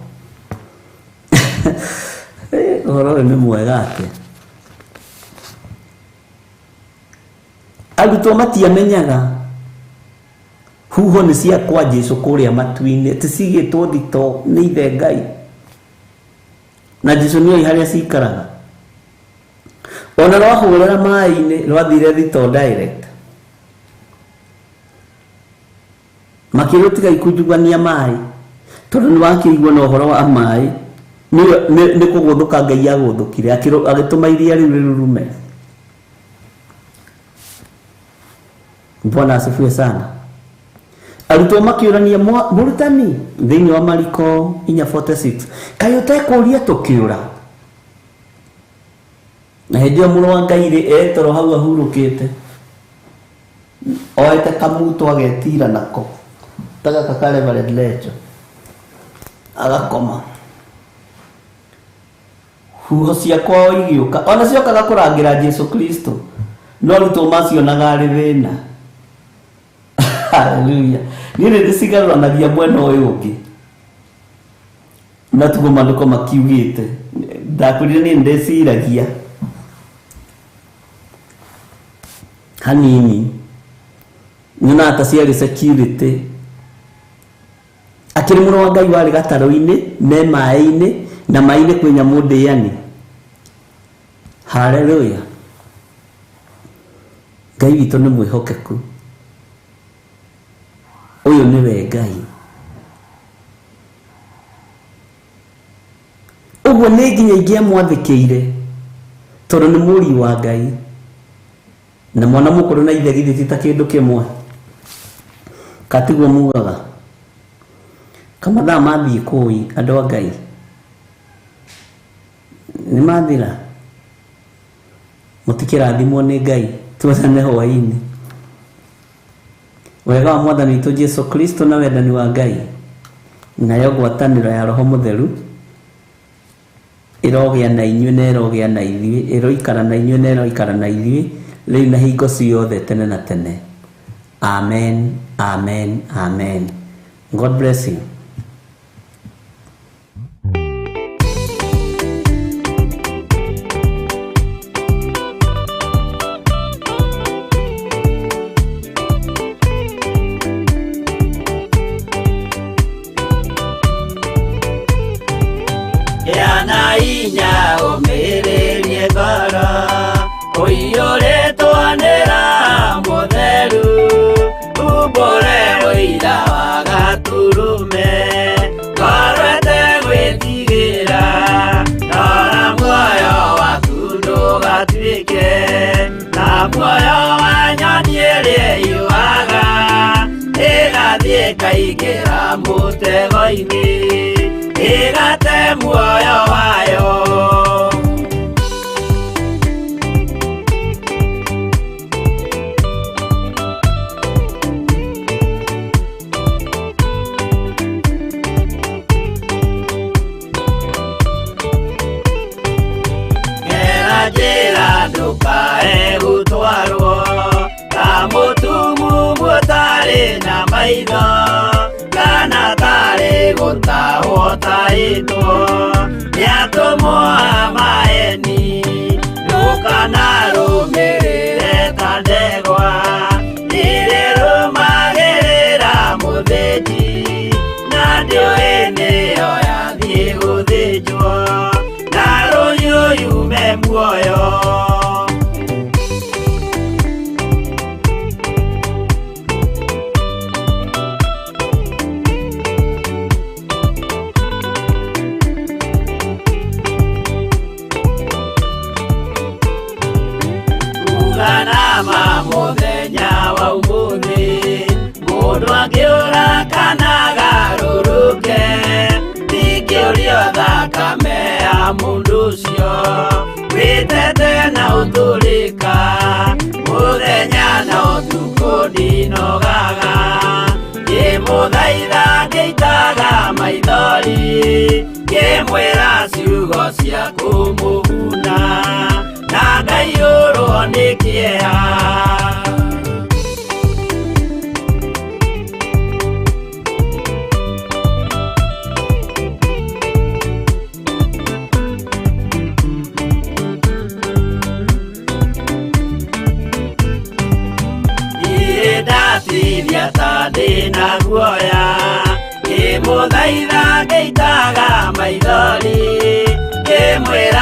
Ũhoro ũyũ nĩ mwega atĩa. Arutwo matiamenyaga huho nĩ cia kwa Jesu kũrĩa matu-inĩ, atĩ cigĩtwo thito nĩ ithe Ngai, na Jesu nĩoĩ harĩa cikaraga. Ona rwahũrĩra maĩ-inĩ rwathire thito direct, makĩrwo tiga ikunjugania maĩ, tondũ nĩ wakĩigua na ũhoro wa maĩ nĩ kũgũthũka Ngai agũthũkire, agĩtũma iria rĩu rĩrurume. Bwana asifiwe sana. Arutwo makĩũrania, mũrutani, thĩinĩ wa Mariko 4:46, kaĩ ũtekũũria tũkĩũra? Na hĩndĩ ĩyo mũrũ wa Ngai rĩ etoro hau ahurũkĩte, oete kamuto agetira nako ta gaka ka Reverend Lecho, agakoma. Huho cia kwao igĩũka, ona ciokaga kũrangĩra Jesu Kristo, no arutwo macionaga arĩ thĩna. Hallelujah. Niĩ nĩ ndĩcigarũranagia mwena ũyũ ũngĩ, na tugo maandĩko makiugĩte. Ndakwĩrire niĩ nĩndĩciragia hanini, nyonaga ta ciarĩ security. Akĩrĩ mũrũ wa Ngai warĩ gatarũ-inĩ, me maĩ-inĩ, na maĩ-inĩ kwĩ nyamũ ndĩani. Hallelujah. Ngai witũ nĩ mwĩhokeku. Ũyũ nĩwe Ngai. Ũguo nĩ nginya ingĩamwathĩkĩire, tondũ nĩ mũriũ wa Ngai, na mwana mũkũrũ na ithe githĩ ti ta kĩndũ kĩmwe. Katiguo mugaga kamathaa mathiĩ kũi andũ a Ngai nĩ mathira, mũtikĩrathimwo nĩ Ngai. Tuonane hwaĩ-inĩ. Wega wa Mwathani witũ Jesu Kristo na wendani wa Ngai nayo ngwatanĩro ya Roho Mũtheru ĩrogĩa na inyuĩ na ĩrogĩa na ithuĩ, ĩroikara na inyuĩ na ĩroikara na ithuĩ rĩu na hingo ciothe tene na tene. Amen, amen, amen. God bless you. Ĩkaingĩra mũtego-inĩ ĩgate muoyo wayo. Gera njĩra ndũkae gũtwarwo ta mũtumumu ũtarĩ na maitho kana tarĩ gũtahwo tahĩtwo nĩ atũmwo a maeni. Ndũkanarũmĩrĩre ta ndegwa ĩrĩrũmagĩrĩra mũthĩnji na ndĩũĩ nĩyo yathiĩ gũthĩnjwo na rũhiũ yume muoyo. Uganama mũthenya wa ũmũthĩ mũndũ angĩũra kana agarũrũke ndingĩũrio thakame ya mũndũ ũcio wĩtete na ũtũrĩka mũthenya na ũtukũ ndinogaga ngĩmũthaitha ngĩitaga maithori ngĩmwĩra ciugo cia kũmũguna na ngaiyũrwo nĩ kĩeha. Niĩ ndatithia ta ndĩna guoya ngĩmũthaitha ngĩitaga maithori ngĩmwĩra